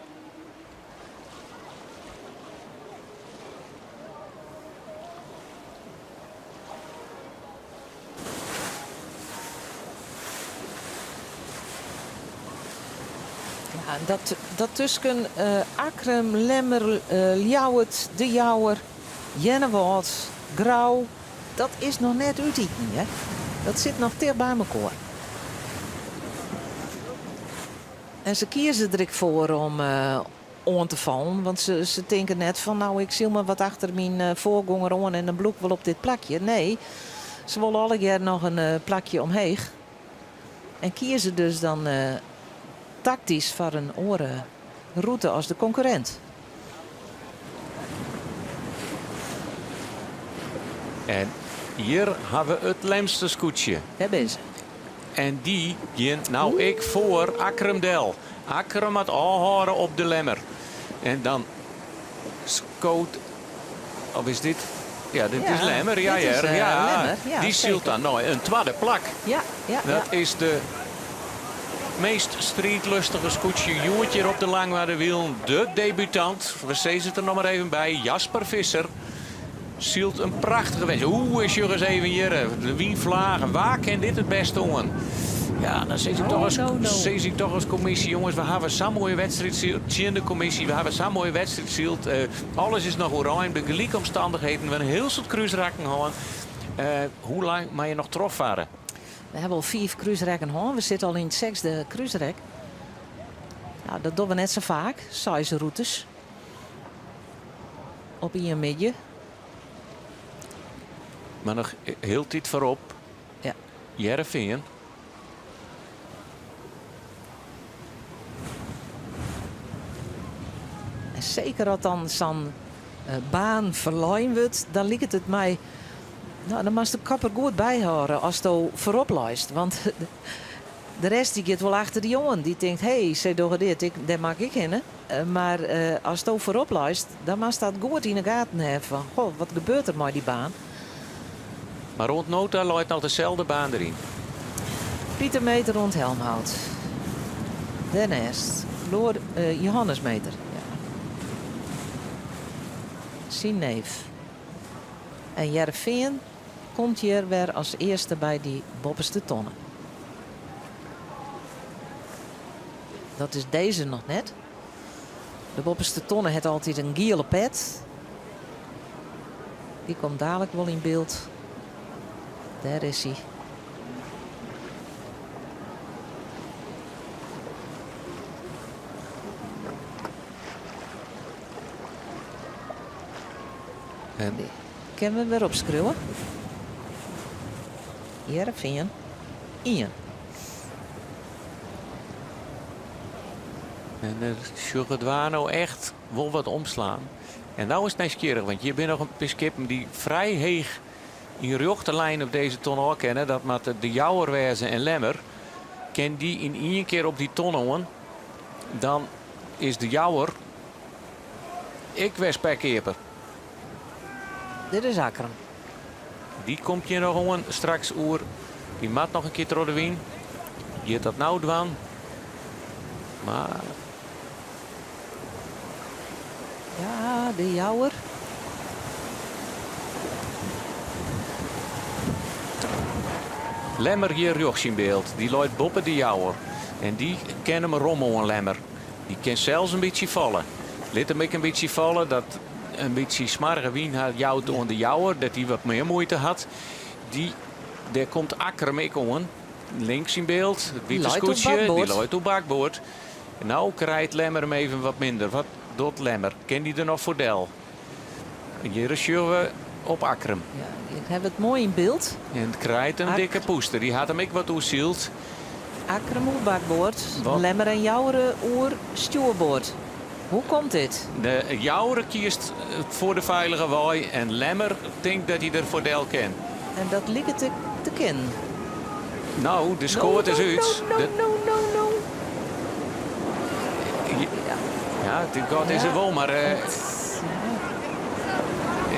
Ja, dat, dat tusken Akkrum, Lemmer, Ljouwert, De Jouwer, Earnewâld, Grou, dat is noch net útiten, hear. Dat sit noch ticht by mekoar. En se kieze der ek foar om oan te fallen. Want se, se tinke net fan nou ik syl mar wat achter myn eh, foargonger oan en dan bliuw ik wol op dit plakje. Nee, se wolle allegear noch in eh, plakje omheech. En kieze dus dan eh, taktysk foar in oare rûte as de konkurrint. En hjir ha we it Lemster skûtsje. Dêr binne se. En dy gean no ek foar Akkrum del. Akkrum moat ôfhâlde op de Lemmer. En dan skoot. Of is dit. Ja, dit is Lemmer. Ja, dit is, hear. Ja, Lemmer. Ja, dy sylt zeker. dan nei in twadde plak. Ja, ja, Dat ja. is de meast striidlustige skûtsje hjoed hjir op de Langwarderwielen. De debutant, we sizze it der noch mar even by, Jasper Visser. Sylt in prachtige wedstriid. Oeh, sjoch ris even hjir. De wynflagen. Wa kin dit it bêste oan? Ja, dan sis ik toch as, no, no. sis ik toch as kommisje, jonges, we hawwe sa'n moaie wedstriid syld tsjin de kommisje. We hawwe sa'n moaie wedstriid syld. Eh, alles is noch oerein, by gelike omstannichheden. We hawwe in hiel soad krúsrakken hân. Eh, hoe lang mei je noch trochfarre? We hawwe al fiif krúsrekken hân. We sitte al yn it sechsde krúsrek. Nou, dat dogge we net sa faak, seis rûtes. Op ien middei. Mar noch hieltyd foarop. Ja. Hearrenfean. En seker as dan sa'n eh, baan ferlein wurdt, dan liket it my. No, dan moatst de kop der goed byhâlde asto foarop leist. Want de rest dy giet wol achter dy oan. Dy tinkt, hé, sy dogge dit, ik, dêr moat ik hinne. Mar asto foarop leist, dan moatst dat goed yn 'e gaten hawwe fan, goh, wat gebeurt der mei dy baan? Mar oant no ta leit noch deselde baan deryn. Pieter Meeter oan it helmhout. Dêrnêst Loor, Johannes Meeter. Ja. Syn neef. En Hearrenfean komt hjir wer as earste by dy boppeste tonne. Dat is dizze noch net. De boppeste tonne hat altyd in giele pet. Dy komt dalik wol yn byld. Dêr is hy. En dy kinne we wer opskriuwe. Hearrenfean ien. En der sjogge it waar no echt wol wat omslaan. En no is it nijsgjirrich, want hjir binne noch in pear skippen dy't frij heech yn rjochte lijn op dizze ton ôf kinne. Dat moat de Jouwer wêze en Lemmer. Kin dy yn ien kear op dy ton oan, dan is de Jouwer ek wer spekkeaper. Dit is Akkrum. Dy komt hjir noch oan straks oer. Dy moat noch in kear troch de wyn. Giet dat no dwaan? Mar. Ja, de Jouwer. Lemmer hjir rjochts yn byld. Dy leit boppe de Jouwer. En dy kin him rom oan Lemmer. Dy kin sels in bytsje falle. Lit him ek in bytsje falle. Dat in bytsje smoarge wyn hat jout oan de Jouwer dat dy wat mear muoite hat. Dy, dêr komt Akkrum ek oan. Links yn byld, it wite skûtsje, dy leit oer bakboard. En no krijt Lemmer him even wat minder. Wat docht Lemmer? Kin dy der noch foar del? En hjir sjogge we op Akkrum. Ja, ik haw it moai yn byld. En krijt in dikke pûster. Dy hat him ek wat oersyld. Akkrum oer bakboard, Lemmer en Jouwer oer stjoerboard. Hoe komt dit? De Jouwer kiest foar de feilige wei en Lemmer tinkt dat hy der foar del kin. En dat liket te, te kinnen. No, de skoat is út. No, no, no, no. Ja, dit gat is der wol, mar uh,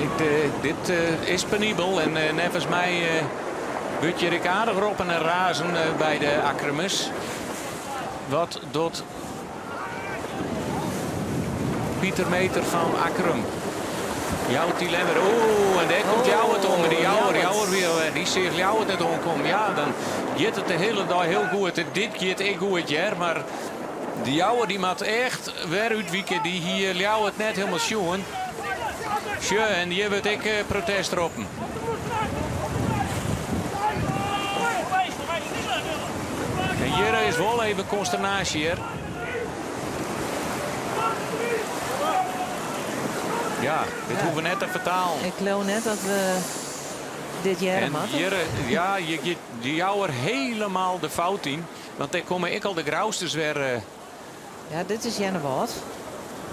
ik, uh, dit uh, is penibel en neffens my wurdt hjir ek aardich roppen en razen by de Akkrumers. Wat docht Pieter Meeter fan Akkrum. Jout dy Lemmer. Oeh, en dêr komt Ljouwert om. De Jouwer, Jouwer weer. Dy seach Ljouwert net oankommen. Ja, dan giet it de hiele dei hiel goed. Dit giet ek goed, hear. Mar de Jouwer dy moat echt wer útwike. Dy hie Ljouwert net hielendal sjoen. Sjoch, en hjir wurdt ek protest roppen. En hjir is wol even konsternaasje hjir. Ja, dit hoege we net te fertalen. Ik leau net dat we dit hearre moatte. Hjir, ja, je giet de Jouwer helemaal de fout yn. Want dêr komme ek al de Grousters wer. Eh, ja, dit is Earnewâld.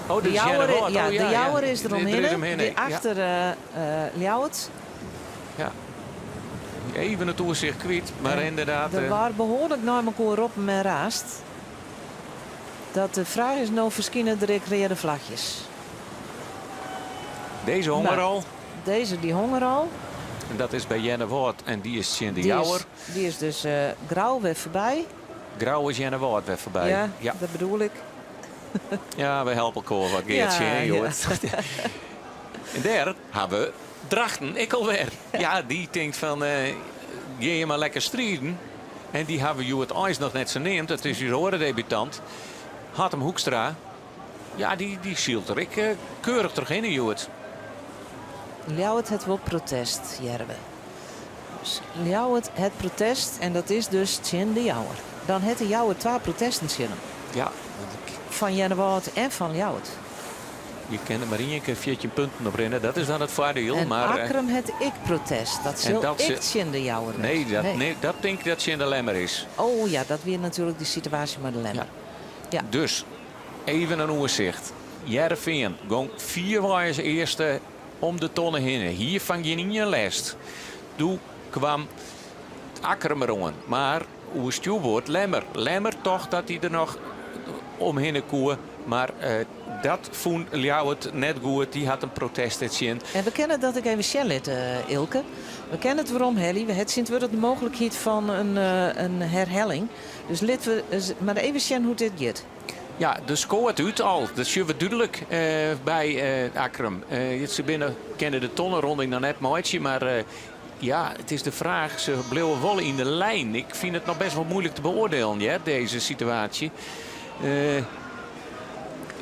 Oh, dit is Earnewâld. Ja, de Jouwer is der omhinne. Dy achter uh, Ljouwert. Ja. Even it oersicht kwyt, mar ynderdaad. Der waard behoarlik nei mekoar roppen en raasd. Dat de fraach is no ferskine der ek reade flachjes. Dizze hong der al. Dizze dy hong der al. En dat is by Earnewâld en dy is tsjin de Jouwer. Dy is dus Grou wer foarby. Grou is Earnewâld wer foarby. Ja, ja, dat bedoel ik. Ja, we helpe elkoar wat Geartsje, hè, Joet. En dêr ha we Drachten ek alwer. Ja, dy tinkt fan gean je mar lekker striden. En dy hawwe we hjoed eins noch net sa neamd. Dat is ús oare debutant, Hattem Hoekstra. Ja, dy, dy sylt der ek keurich trochhinne hjoed. Ljouwert hat wol protest, hearre we. Dus Ljouwert hat protest en dat is dus tsjin de Jouwer. Dan hat de Jouwer twa protesten tsjin him. Ja. Fan Earnewâld en fan Ljouwert. Je kinne mar ien kear 14 punten oprinne, dat is dan it foardiel. En mar, eh, Akkrum hat ek protest, dat sil ek tsjin de Jouwer wêze. Nee, dat, nee. dat tink ik dat tsjin de Lemmer is. Oh ja, dat wie natuerlik dy situaasje mei de Lemmer. Ja. Dus, even in oersicht. Hearrenfean gong fierwei as earste om de tonne hinne. Hie fan gjin ien lêst. Doe kwam Akkrum oan. Mar oer stjoerboard Lemmer. Lemmer tocht dat hy der noch omhinne koe. Mar dat fûn Ljouwert net goed. Dy hat in protest dertsjin. En we kinne dat ek even sjen litte, Eelke. We kinne it weromhelje. We ha tsjintwurdich de mooglikheid fan in herhelling. Dus litte we mar even sjen hoe't dit giet. Ja, de skoart út al. Dat sjogge we dúdlik by Akkrum. Se binne, kinne de tonneronding noch net meitsje, mar ja, it is de fraach, se bliuwe wol yn de lijn. Ik fyn it noch best wol muoilik te beoardielen, hear, dizze situaasje.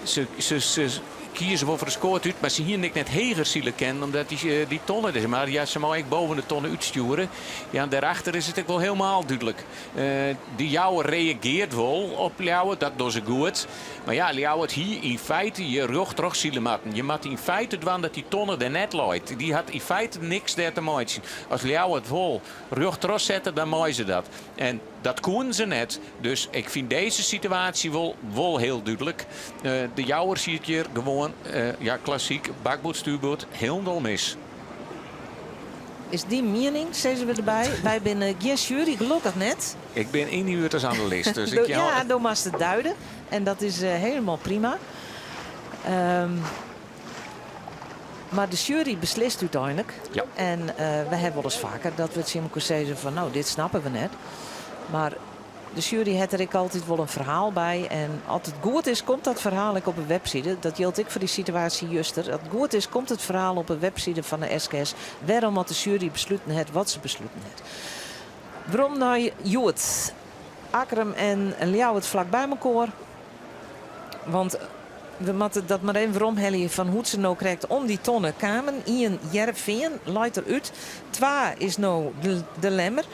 Se, se, se kieze wol foar de skoat út, mar se hiene ek net heger sile kinnen, omdat dy, dy tonne is. Mar ja, se mei ek boven de tonne útstjoere. Ja, en dêrachter is it ek wol helemaal dúdlik. De Jouwer reageart wol op Ljouwert, dat dogge se goed. Mar ja, Ljouwert hie yn feite hjir rjocht troch sile moatten. Je moatte yn feite dwaan dat dy tonne der net leit. Dy hat yn feite niks dêr te meitsjen. As Ljouwert wol rjocht troch sette, dan mei se dat. En dat koenen se net. Dus ik fyn dizze situaasje wol, wol hiel dúdlik. De Jouwer siet hjir gewoan, ja, klassyk, bakboard stuurboard, hielendal mis. Is dyn miening, sizze we derby. Wy binne gjin sjuery, gelokkich net. Ik bin ynhuerd as analist, dus ik jou. Ja, do moatst it duide en dat is helemaal prima. Mar de sjuery beslist úteinlik. Ja. En we hawwe wolris faker dat we tsjin elkoar sizze fan no, dit snappe we net. Mar De sjuery hat der ek altyd wol in ferhaal by en as it goed is komt dat ferhaal ek op 'e webside. Dat jildt ek foar dy situaasje juster. As it goed is komt it ferhaal op 'e webside fan de SKS wêrom at de sjuery besluten hat wat se besluten hat. Werom nei hjoed. Akkrum en Ljouwert flak by mekoar. Want we moatte dat mar even weromhelje fan hoe't se no krekt om dy tonne kamen. Ien Hearrenfean leit der út. Twa is no de Lemmer.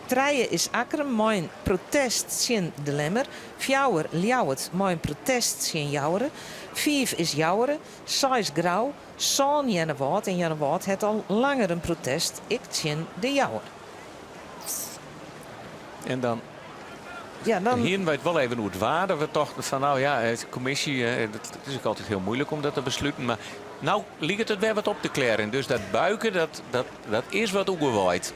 Trije is Akkrum mei in protest tsjin De Lemmer. Fjouwer Ljouwert mei in protest tsjin Joure. Fiif is Joure. Seis Grou. Sân Earnewâld en Earnewâld hat al langer in protest ek tsjin De Jouwer. En dan ja, dan hienen wy it wol even oer it waar. Dat we tochten fan nou ja, de kommisje, dat is ek altyd hiel muoilik om dat te besluten. Mar no liket it wer wat op te klearjen. Dus dat buike, dat, dat, dat is wat oerwaaid.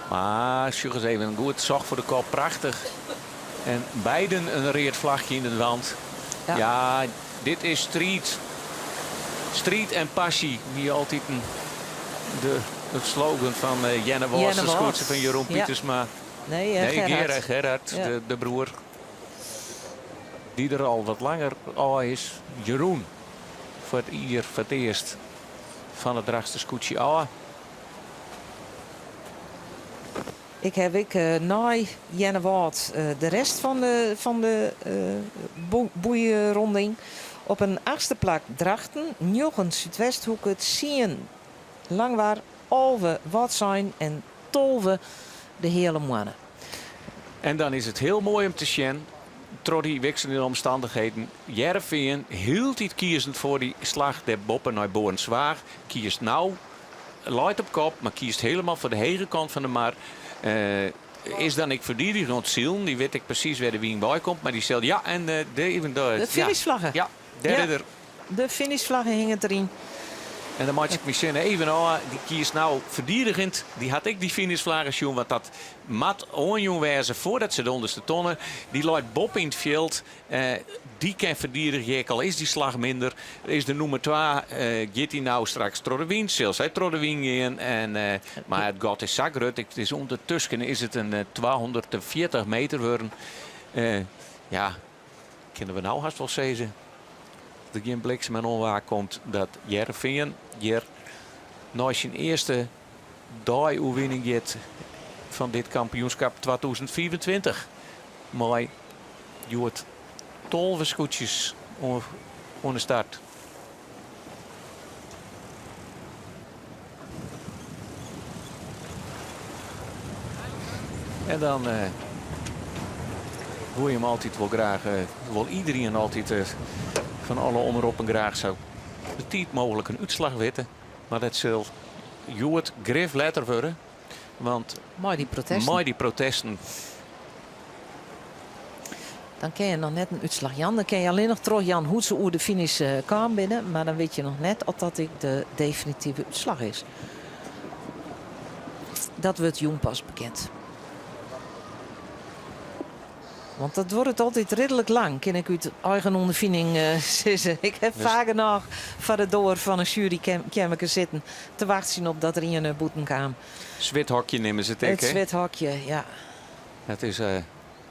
Mar sjoch ris even, goed socht foar de kop, prachtich. En beiden in read flachje yn it want. Ja, ja dit is striid. Striid en passy wie altyd in, de, it slogan fan uh, Earnewâld, de skûtsje fan Jeroen Pietersma. Nee, uh, nee Gerhard. Gerhard, Gerhard ja. de, de broer. Dy't der al wat langer ôf is. Jeroen, foar it jier foar it earst fan it Drachtster skûtsje ôf. Ik haw ek nei Earnewâld de rest fan de, fan de boeieronding. Op in achtste plak Drachten, njoggen Súdwesthoeke, tsien Langwar, 11 Wâldsein en 12 de Heale Moanne. En dan is it hiel moai om te sjen, troch dy wikseljende omstannichheden, Hearrenfean hieltyd kiezend foar dy slach dêr boppe nei Boarnswaach, kiest no, leit op kop, mar kiest helemaal foar de hege kant fan de mar. Is dan ek ferdidigend oan it silen, dy wit ek presys wêr de wyn wei komt, mar dy sil, ja, en de, even de, De finishflagge. Ja, dêr Ja. is er. De finishflagge hinget deryn. En dan meitsje ik myn sin even ôf. Dy kiest no ferdidigjend. Dy hat ek dy finishflagge sjoen, want dat moat oanjûn wêze foardat se de ûnderste tonne. Dy leit boppe yn it fjild. Dy kin ferdidigje, ek al is dy slach minder. Is de nûmer twa, giet dy no straks troch de wyn? Sil sy troch de wyn gean? En, mar it gat is sa grut. It is ûndertusken is it in 240 meter wurden. Ja, kinne we no hast wol sizze dat der gjin bliksem en ûnwaar komt dat Hearrenfean hjir nei syn earste dei-oerwinning giet fan dit kampioenskip 2025 mei hjoed 12 skûtsjes oan de start. En dan woe je him altyd wol graach, wol iderien altyd fan alle omroppen graach sa betiid mooglik in útslach witte. Mar dat sil hjoed grif letter wurde. Want mei dy protesten. Mei dy protesten. Dan kin je noch net in útslach jaan. Dan kin je allinnich trochjaan hoe't se oer de finish kaam binne. Mar dan wit je noch net oft dat ek de definitive útslach is. Dat wurdt jûn pas bekend. Want dat duorret altyd ridlik lang, kin ik út eigen ûnderfining sizze. Ik ha faak genôch foar de doar fan in sjuerykeammerke sitten te wachtsjen op dat der ien bûten kaam. Swithokje neame se it ek, It swithokje, ja. Dat is,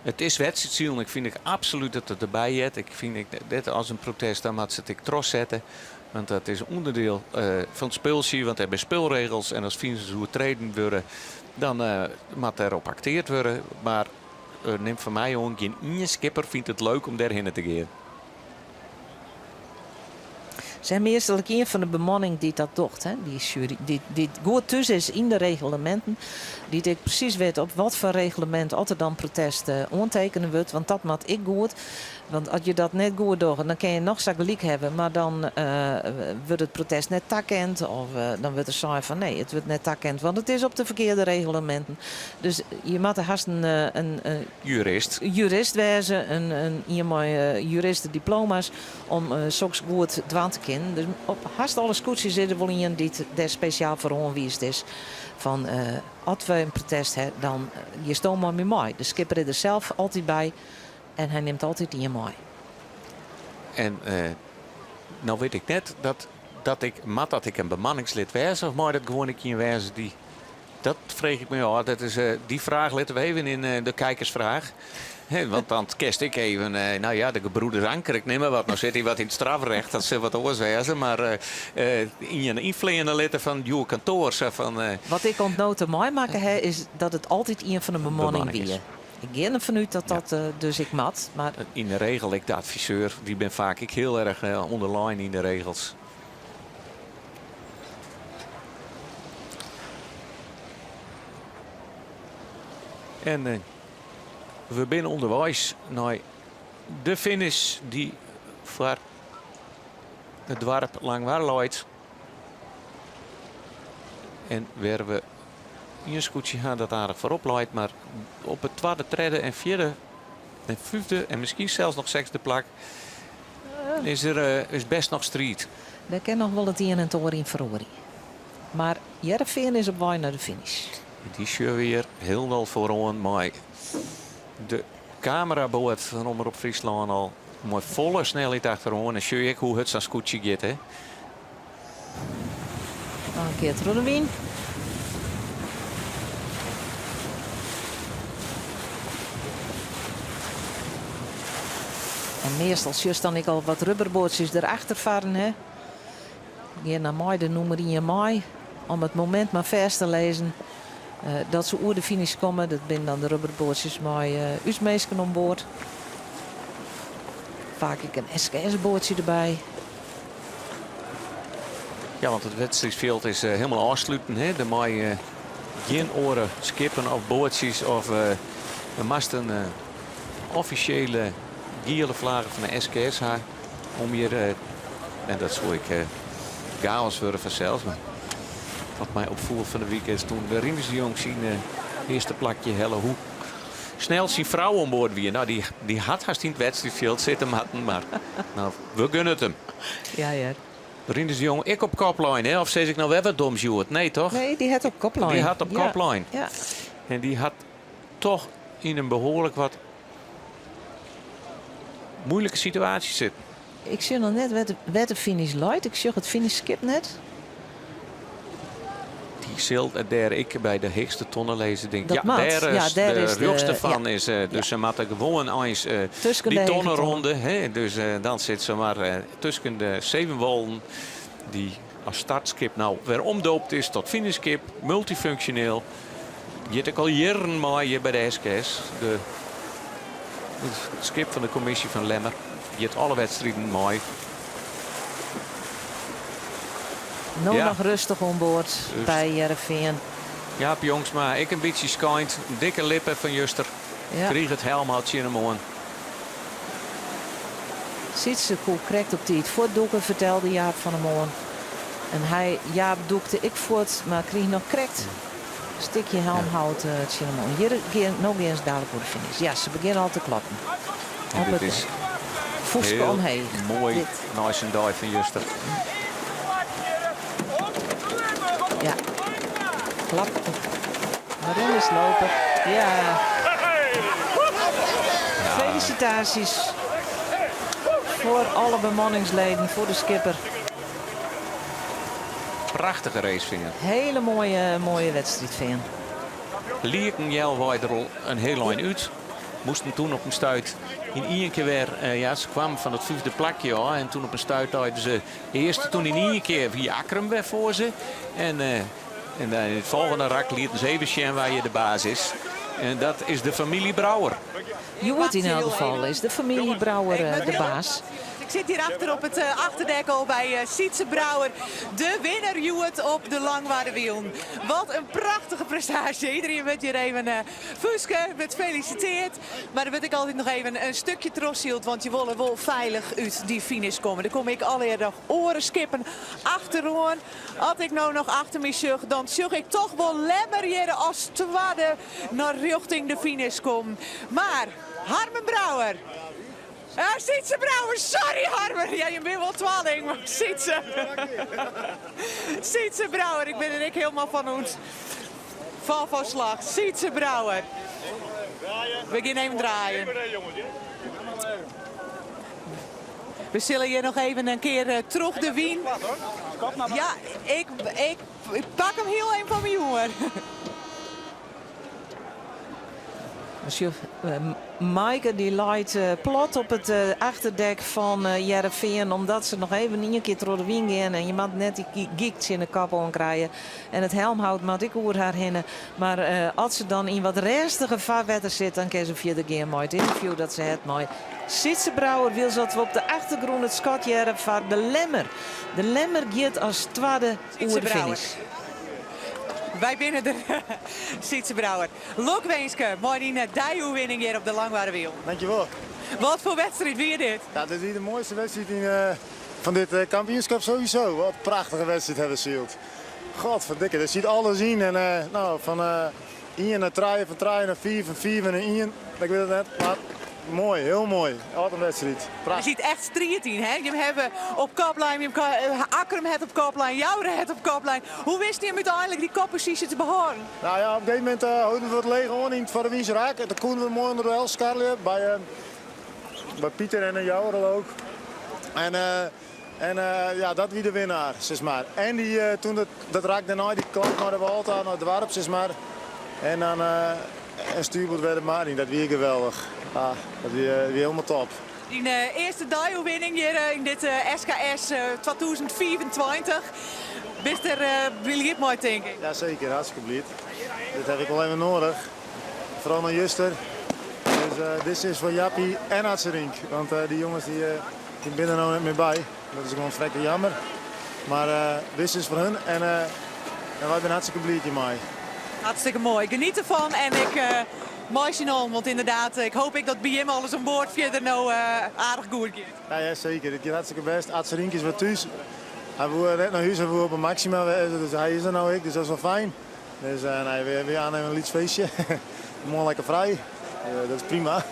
it is wedstriidsilen. Ik fyn ek absolút dat it derby heart. Ik fyn ek dat as in protest, dan moat se it ek trochsette. Want dat is ûnderdiel fan it spultsje, want der binne spulregels en as finzers oertreden wurde, dan moat dêrop akteard wurde. Mar nim fan my oan, gjin ien skipper fynt it leuk om dêrhinne te gean. Se ha meastal ek ien fan de bemanning dy't dat docht, hè? Dy sjuery, dy't, dy't goed thús is yn de regleminten, dy't ek presys wit op wat foar reglemint oft der dan protest oantekene wurdt, want dat moat ek goed. Want as je dat net goed dogge, dan kinne je noch sa gelyk hawwe, mar dan wurdt it protest net takend of dan wurdt der sein fan nee, it wurdt net takend, want it is op de ferkearde regleminten. Dus je moatte hast in Jurist. Jurist wêze, in ien mei juristediploma's om soks goed dwaan te kinnen. Dus op hast alle skûtsjes is der wol ien dy't dêr spesjaal foar oanwiisd is. Fan as we in protest ha, dan giesto mei my mei. De skipper is der sels altyd by en hy nimt altyd ien mei. En no wit ik net dat, dat ik, moat dat ek in bemanningslid wêze of mei dat gewoan ek ien wêze dy't. Dat freegje ik my ôf. Dat is, dy fraach litte we even yn de kijkersfraach. Want dan kinst ek even, nou ja, de gebroeders Anker, ik nim mar wat. No sit hy wat yn it strafrecht, dat sil wat oars wêze. Mar ien ynfleane litte fan it kantoar. Sa fan, Wat ik oant no ta meimakke ha, is dat it altyd ien fan de bemanning wie. Ik gean derfan út dat dat dus ek moat. Mar Yn de regel ek de adviseur, dy bin faak ek hiel erch ûnderlein yn de regels. En we binne ûnderweis nei de finish dy't foar it doarp Langwar leit. En wêr we ien skûtsje ha dat aardich foarop leit, mar op it twadde, tredde en fjirde en fyfde en miskien sels noch sechsde plak is der is best noch striid. Dêr kin noch wol it ien en it oar yn feroarje. Mar Hearrenfean is op wei nei de finish. Dy sjogge we hjir hielendal foaroan mei de kameraboat fan Omrop Fryslân al mei folle snelheid achteroan. En sjoch je ek hoe hurd sa'n skûtsje giet, hè? Noch in kear troch de wyn. En meastal sjochst dan ek al wat rubberboatsjes derachter farren. Hè? Gean dan mei de nûmer ien mei om it momint mar fêst te lizzen dat se oer de finish komme. Dat binne dan de rubberboatsjes mei ús minsken oan board. Faak ek in SKS-boatsje derby. Ja, want it wedstriidfjild is hielendal ôfsluten. Hè? Der mei gjin oare skippen of boatsjes of der moatst in offisjele giele flage fan de SKS ha om hjir en dat soe ek chaos wurde fansels. Mar wat my opfoel fan de wike is doe't de Rinus de Jong syn earste plakje helle hoe snel syn frou oan board wie. No, dy, dy hat hast yn it wedstriidfjild sitte moatten, mar no, we gunne it him. Ja, hear. Rinus de Jong ek op kop lein, hè? Of sis ik no wer wat doms hjoed? Nee, toch? Nee, dy hat op kop lein. Dy hat op kop lein. Ja. En dy hat toch yn in behoarlik wat moeilike situaasje sitten. Ik sjoch noch net wêr't de finish leit. Ik sjoch it finishskip net. Dy sil dêr ek by de heechste tonne lizze, tink ik. Dat Ja, moat. dêr Ja, is dêr de is de rjochtste fan. ja. Is, dus se moatte gewoan eins Tusken dy de hege tonne tonnen. ronde. Hè? Dus dan sit se mar tusken de Sevenwolden, dy't as startskip no wer omdoopt is tot finishskip, multifunksjoneel. Giet ek al jierren mei hjir by de SKS. De, it skip fan de kommisje fan Lemmer giet alle wedstriden mei. No Ja. noch rêstich oan board Dus- by Hearrenfean. Jaap Jongsma, ek in bytsje skynt. Dikke lippen fan juster. Ja. Kriget it helmhout tsjin him oan. Sytse koe krekt op tiid fuortdûke, fertelde Jaap fan 'e moarn. En hy, Jaap, dûkte ek fuort, mar krige noch krekt in stikje helmhout tsjin him oan. Hjir gean, no gean se dalik oer de finish. Ja, se begjinne al te klappen. En Op dit it is Fûstke heel omheech. moai Dit. nei syn dei fan juster. Ja. Klap. Marinus Looper. Ja. Felisitaasjes foar alle bemanningsleden, foar de skipper. Prachtige race fearn. Hele moaie, moaie wedstriid fearn. Lieken healwei der al in hiel ein út. Moasten toen op in stuit yn ien kear wer, eh, ja, se kwamen fan it fyfde plakje ôf en toen op in stuit leinen se earste. Toen yn ien kear wie Akkrum wer foar se. En, eh, en dan yn it folgjende rak lieten se even sjen wa hjir de baas is. En dat is de famylje Brouwer. Hjoed yn elk gefal is de famylje Brouwer eh, de baas. Ik sit hjir achter op it achterdek al by Sytze Brouwer, de winner hjoed op de Langwarderwielen. Wat in prachtige prestaasje. Iedereen wurdt hjir even fûstke, wurdt felisitearre. Mar der wurdt ek altyd noch even in stikje trochsyld, want je wolle wol feilich út dy finish komme. Der komme ek allegear noch oare skippen achteroan. As ik no noch achter my sjoch, dan sjoch ik toch wol Lemmer hjir as twadde nei rjochting de finish kommen. Mar Harmen Brouwer. Ja, Sytze Brouwer, sorry Harmen. Ja, je binne wol twalling, mar Sytze. Sytze Brouwer, ik bin der ek hielendal fan ûnt. Fan slach. Sytze Brouwer. We gean even draaien. We sille hjir noch even in kear eh, troch de wyn. Ja, ik, ik, ik pak him hiel even fan myn oer. Sjoch, Maaike dy leit plat op it achterdek fan Hearrenfean omdat se noch even ien kear troch de wyn gean en je moat net dy gyk tsjin de kop oan krije. En it helmhout moat ek oer har hinne. Mar as se dan yn wat rêstiger farwetter sit, dan kin se fierder gean mei it ynterview dat se hat mei Sytze Brouwer. Wylst dat we op de achtergrûn it skot hearre foar de Lemmer. De Lemmer giet as twadde oer de finish. Wy binne der, Sytze Brouwer. Lokwinske mei dyn deioerwinning hjir op de Langwarderwiel. Dankjewol. Wat foar wedstriid wie dit? Ja, dit wie de moaiste wedstriid yn, eh, fan dit eh, kampioenskip sowieso. Wat in prachtige wedstriid hawwe we syld. Godverdikke, der siet alles yn. En eh, nou, fan 1 nei 3, fan 3 nei 5, fan 5 nei 1. Ik wit it net, mar moai, hiel moai. Wat in wedstriid. Der siet echt striid yn, hè? Jim hawwe op kop lein, jim Akkrum hat op kop lein, Joure hat op kop lein. Hoe wisten jim úteinlik dy kopposysje te behâlden? Nou ja, op een gegeven moment uh, holden we it leech oan yn foar de wynse rak. En toen koenen we moai ûnder de hel skarrelje by, uh, by Pieter en Joure ook. En, uh, en ja, dat wie de winnaar, sis mar. En dy, toen dat, dat rak dêrnei, dy klap nei de wâl ta, nei it doarp, sis mar. En dan en stuurboard wer de mar yn, dat wie geweldich. Ah, dat wie, wie hielendal top. Dyn earste deioerwinning hjir yn dit SKS 2025. Bist der bliid mei, tink ik? Ja, seker. Hartstikke bliid. Dit ha ik wol even nedich. Foaral nei juster. Dus uh, dit is foar Jappie en Atze Rienk. Want uh, dy jonges dy, uh, dy binne der no net mear by. Dat is gewoan frekke jammer. Mar uh, dit is foar hun en, uh, en wy binne hartstikke bliid hjirmei. Hartstikke moai. Geniet derfan en ik uh, meitsje om, want ynderdaad, ik hoopje ek dat by jim alles oan board fierder no aardich goed giet. Ja, ja, seker. It giet hartstikke bêst. Atze Rienk is wer thús. Hy woe net nei hûs, hy woe op 'e Maxima wêze, dus hy is der no ek, dus dat is wol fijn. Dus uh, nee, we, we ha even in lyts feestje. Moarn lekker frij. Uh, dat is prima.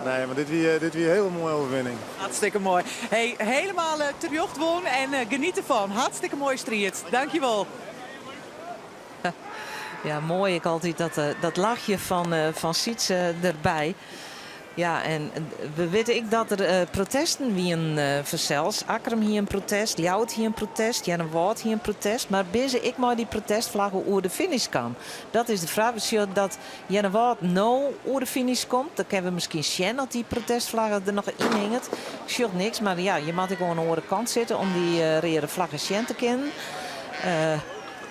nee, mar dit wie, dit wie in hiele moaie oerwinning. Hartstikke moai. Hey, hielendal terjochte wûn en geniet derfan. Hartstikke moaie striid. Dankjewol. Ja, moai ek altyd dat, dat lachje fan, fan Sytze derby. Ja, en we witte ek dat der protesten wienen fansels. Akkrum hie in protest, Ljouwert hie in protest, Earnewâld hie in protest. Mar binne se ek mei dy protestflagge oer de finish kaam? Dat is de fraach. We sjogge dat Earnewâld no oer de finish komt. Dan kinne we miskien sjen oft dy protestflagge der noch yn hinget. Ik sjoch niks, mar ja, je moatte ek oan de oare kant sitte om dy reade flagge sjen te kinnen.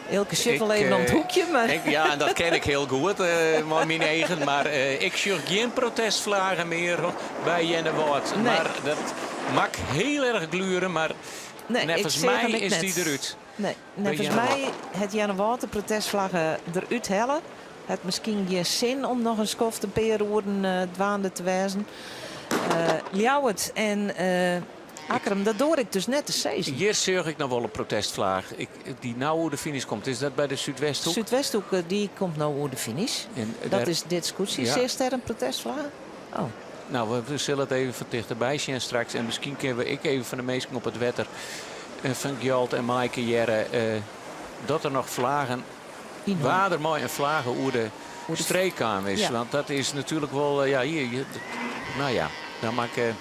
Eelke sit wol even om it hoekje. Mar... Ik, ja, en dat ken ik hiel goed uh, mei myn eagen. Mar uh, ik sjoch gjin protestflaggen mear by Earnewâld. Nee. Mar dat mak hiel erch gluren, mar nee, neffens my is dy derút. Nee, neffens my hat Earnewâld de protestflagge derút helle. Hat miskien gjin sin om noch in skoft in pear oeren uh, dwaande te wêzen. Ljouwert en Akkrum, dat doar ik dus net te sizzen. Hjir seach ik noch wol in protestflage. Ik, dy't no oer de finish komt. Is dat by de Súdwesthoek? Súdwesthoek, eh, dy komt no oer de finish. En dat dêr is dit skûtsje. Ja. Seachst dêr in protestflage? Oh. Nou, we sille it even fan tichterby sjen straks. En miskien kinne we ek even fan de minsken op it wetter eh, fan Gjalt en Maaike hearre eh, dat der noch flagen Wa der mei in flage oer de streek kaam is. Ja. Want dat is natuerlik wol, eh, ja, hjir, No ja, dan moat ik.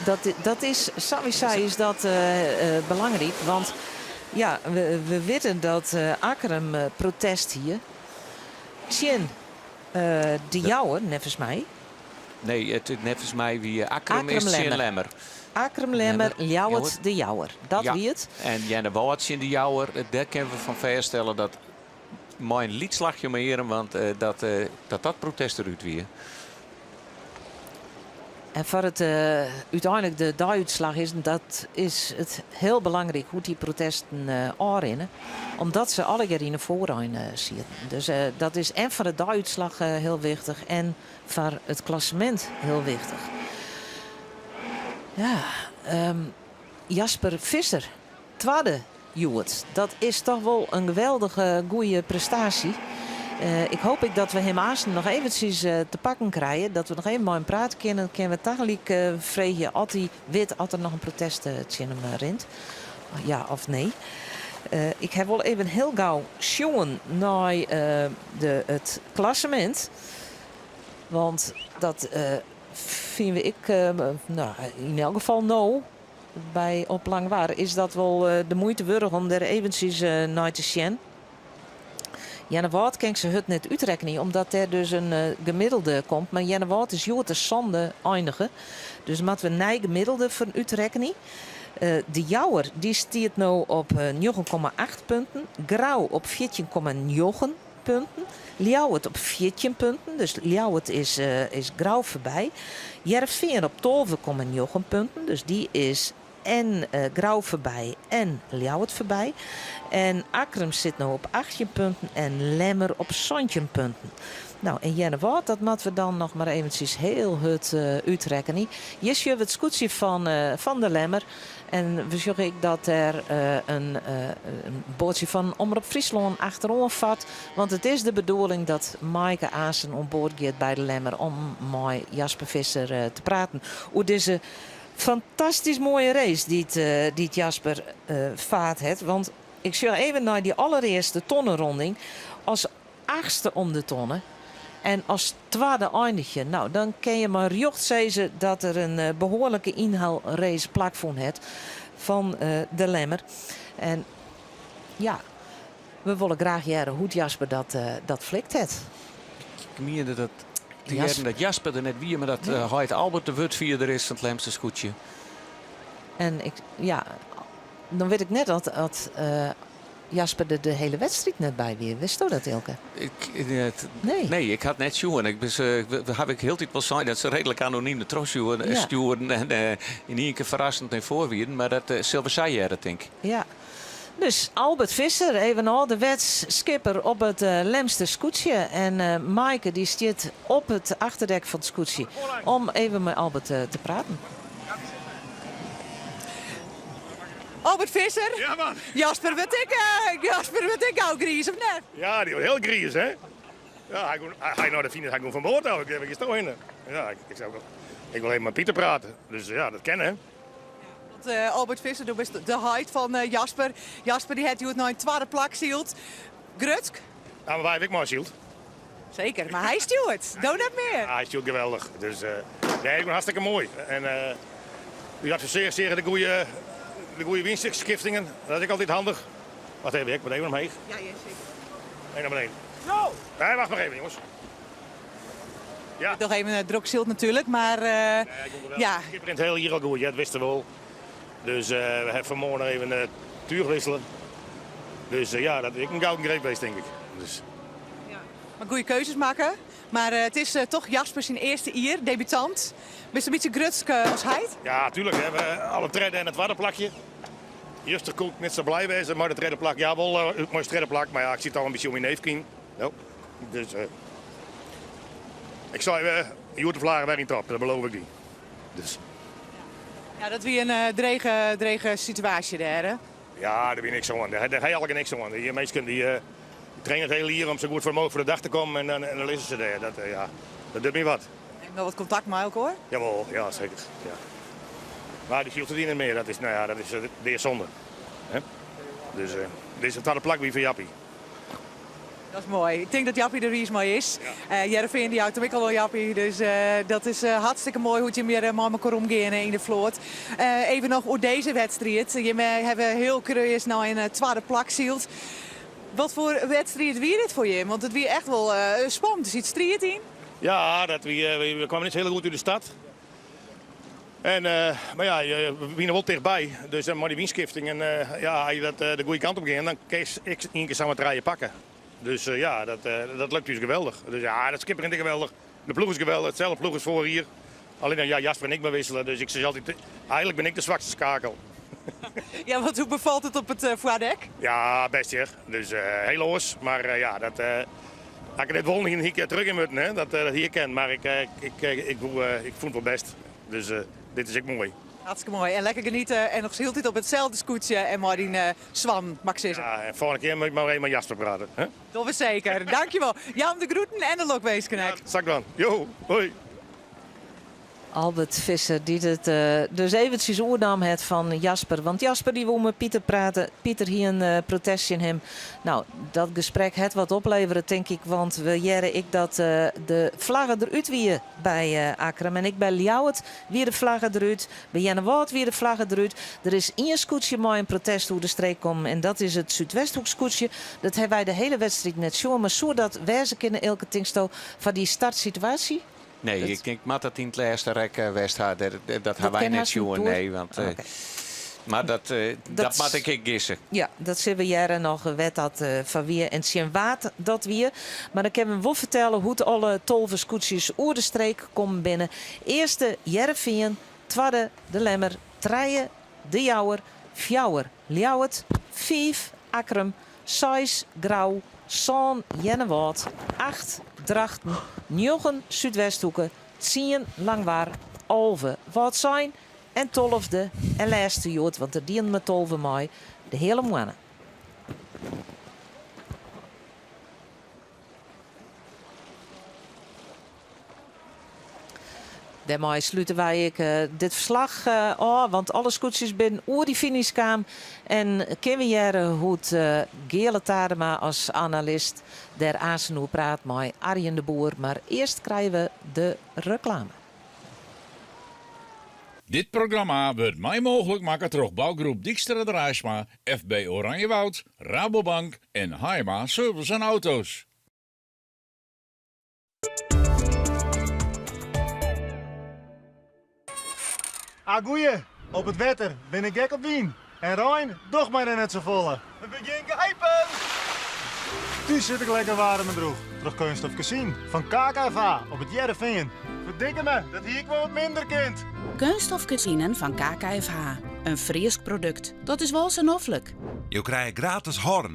Dat, dat is, sawiesa is dat belangryk, want ja, we witte dat Akkrum protest hie tsjin de Jouwer, neffens my. Nee, it, neffens my wie Akkrum is tsjin Lemmer. Akkrum Lemmer, Ljouwert de Jouwer. Dat wie it. En Earnewâld tsjin de Jouwer, dêr kinne we fan fêststelle dat mei in lyts slachje om 'e earm, want dat dat protest derút wie. En foar it úteinlik de deiútslach is, dat is it hiel belangryk hoe't dy protesten ôfrinne, omdat se allegear yn 'e foarein sieten. Dus dat is en foar de deiútslach hiel wichtich en foar it klassemint hiel wichtich. Ja, Jasper Visser, twadde hjoed. Dat is toch wol in geweldige goede prestaasje. Ik hoop ek dat we him aansten noch eventsjes te pakken krije. Dat we noch even mei him prate kinne. Dan kinne we tagelyk freegje oft hy wit oft der noch in protest tsjin him rint. Ja of nee. Ik ha wol even hiel gau sjoen nei de, it klassemint. Want dat fine we ek, no, yn elk gefal no, by op Langwar is dat wol de muoite wurdich om der eventsjes nei te sjen. Earnewâld kin ik sa hurd net útrekkenje, omdat dêr dus in gemiddelde komt. Mar Earnewâld is hjoed de sânde einige. Dus moatte we in nij gemiddelde foar útrekkenje. De Jouwer dy stiet no op 9,8 punten. Grou op 14,9 punten. Ljouwert op 14 punten, dus Ljouwert is, is Grou foarby. Hearrenfean op 12,9 punten, dus dy is en Grou foarby en Ljouwert foarby. En Akkrum sit no op 18 punten en Lemmer op 17 punten. No, en Earnewâld, dat moatte we dan noch mar eventsjes hiel hurd útrekkenje. Hjir sjogge we it skûtsje fan, fan de Lemmer. En we sjogge ek dat der in boatsje fan Omrop Fryslân achteroan fart. Want it is de bedoeling dat Maaike aansten oan board giet by de Lemmer om mei Jasper Visser te praten oer dizze fantastysk moaie race dy't Jasper faard hat. Want ik sjoch even nei dy allerearste tonneronding. As achtste om de tonne en as twadde einigje. No, dan kin je mei rjocht sizze dat der in behoarlike ynhelrace plakfûn hat fan de Lemmer. En ja, we wolle graach hearre hoe't Jasper dat, dat flikt hat. Ik miende dat te hearren dat Jasper der net wie, mar dat heit Albert de wurdfierder is fan it Lemster skûtsje. En ik, ja, dan wit ik net oft Jasper der de hiele wedstriid net by wie. Witsto dat, Eelke? Ik, nee. Nee, ik ha it net sjoen. Ik haw ek hieltyd wol sein dat se reedlik anonym de trochstjoeren ja. stjoerden en yn ien kear ferrassend nei foaren wienen. Mar dat sille we sa hearre, tink ik. Ja. Dus Albert Visser, even âlderwets skipper op it Lemster skûtsje. En Maaike dy stiet op it achterdek fan it skûtsje om even mei Albert te praten. Albert Visser. Ja, man. Jasper wurdt ek, Jasper wurdt ek gau griis, of net? Ja, dy wurdt hiel griis, hè? Ja, hy gong, hy nei de finish, hy gong fan board ôf. Ik ik sto hinne. Ja, ik, ik sei ook, ik wol even mei Pieter prate. Dus ja, dat kin, hè? Want Albert Visser, do bist de heit fan Jasper. Jasper dy hat hjoed nei in twadde plak syld. Grutsk? Ja, mar wy hawwe ek meisyld. Seker, mar hy stjoert. Do net mear. Ja, hy stjoert geweldich. Dus nee, ik ben hartstikke moai. En u adviseert zeer de goede, de goede wynskiftingen. Dat is ek altyd handich. Wacht even, ik moet even omheech. Ja, ja, seker. Even naar beneden. Nee, wacht maar even, jongens. Ja. Noch even drok syld natuerlik, mar Nee, ik kom ja. Ik rint hiel jier al goed, ja, dat wist er wol. Dus we hawwe fanmoarn noch even túch wissele. Dus ja, dat is ek in gouden greep west, tink ik. Dus. Mar goede keuzes makke. Mar it is toch Jasper syn earste jier, debutant. Bist in bytsje grutsk as heit? Ja, tuerlik. We hawwe al it tredde en it twadde plakje. Juster koe ik net sa blij wêze mei de tredde plak. Ja, wol mei it tredde plak, mar ja, ik siet al in bytsje om myn neef kyn. No, dus ik sei, hjoed de flage wer yn top, dat beloof ik dy. Dus. Ja, dat wie in drege, drege situaasje dêr, hè? Ja, dêr wie niks oan. Dêr ha je allegear niks oan. Dy minsken dy traine it hiele jier om sa goed foar mooglik foar de dach te kommen en dan, en dan lizze se dêr. Dat, ja, dat docht my wat. En noch wat kontakt mei elkoar? Jawol, ja, seker. Ja. Mar dy sylt it net mear. Dat is, no ja, dat is deasonde. Hè? Dus dit is it twadde plak wie foar Jappie. Dat is moai. Ik tink dat Jappie der wiis mei is. Hearrenfean dy jout him ek al oan Jappie. Dus dat is hartstikke moai hoe't jim hjir mei mekoar omgeane yn de float. Even noch oer dizze wedstriid. Jim hawwe hiel kreas nei in twadde plak syld. Wat foar wedstriid wie dit foar jim? Want it wie echt wol spannend. Der siet striid yn. Ja, dat wie, we kwamen net hiel goed út de start. En, mar ja, we wiene wol tichtby. Dus mei dy wynskifting en ja, as je dat de goede kant op gean, dan kinst ek ien kear samar trije pakke. Dus ja, dat, dat lukt ús geweldich. Dus ja, dat skip rint ek geweldich. De ploech is geweldich, itselde ploech as foarich jier. Allinne ja, Jasper en ik mar wissele, dus ik sis altyd, eigenlik bin ik de swakste skakel. Ja, want hoe befalt it op it foardek? Ja, bêst hear. Dus hiel oars, mar ja, dat, as ik it net wollen hie, hie ik terug yn mutten, hè. Dat hie ik ken, mar ik, ik, ik, ik fûn it wol bêst. Dus dit is ek moai. Hartstikke moai. En lekker geniete en noch hieltyd op itselde skûtsje en mei dyn swan, moat ik sizze. Ja, en folgjende kear moat ik mar even mei Jasper prate. Hè? Dogge we seker. Dankjewol. Jou him de groeten en de lokwinsken ek. Ja, sil ik dwaan. Jo, hoi. Albert Visser dy't it dus eventsjes oernaam hat fan Jasper. Want Jasper dy woe mei Pieter prate. Pieter hie in protest tsjin him. No, dat gesprek hat wat oplevere, tink ik. Want we hearre ek dat de flagge derút wie by Akkrum. En ek by Ljouwert wie de flagge derút. By Earnewâld wie de flagge derút. Der is ien skûtsje mei in protest oer de streek kommen en dat is it Súdwesthoekskûtsje. Dat hawwe wy de hiele wedstriid net sjoen. Mar soe dat wêze kinne, Eelke, tinksto, foar dy startsituaasje? Nee, ik tink moat dat yn it lêste rek west ha. Dat ha wy net sjoen, nee. Want, mar dat, dat moat ik ek gisse. Ja, dat sille we hearre noch wêr't dat foar wie en tsjin wa't dat wie. Mar dan kinne we wol fertelle hoe't alle 12 skûtsjes oer de streek kommen binne. Earste Hearrenfean, twadde De Lemmer, trije De Jouwer, fjouwer Ljouwert, fiif Akkrum, seis Grou, sân Earnewâld, acht Drachten, njoggen Súdwesthoeke, tsien Langwar, 11 Wâldsein en tolfde en lêste hjoed, want der dienen mar 12 mei, de Heale Moanne. Dêrmei slute wy ek dit ferslach ôf, want alle skûtsjes binne oer dy finish kaam. En kinne we hearre hoe't Geale Tadema as analist dêr aansen oer praat mei Arjen de Boer. Mar earst krije we de reklame. Dit programma wurdt mei mooglik makke troch bougroep Dykstra Draaisma, FB Oranjewoud, Rabobank en Haima Service en Auto's. Ah goeie, op it wetter bin ik gek op wyn en rein docht my net safolle. We begjin geipen! Thús sit ik lekker waarm en droech troch keunststof kezyn fan KKFH op It Hearrenfean. Ferdikke me, dat hie ik wol wat minder kind. Keunststof kezinen fan KKFH, in Frysk produkt. Dat is wol sa noflik. Jo krije gratis horn.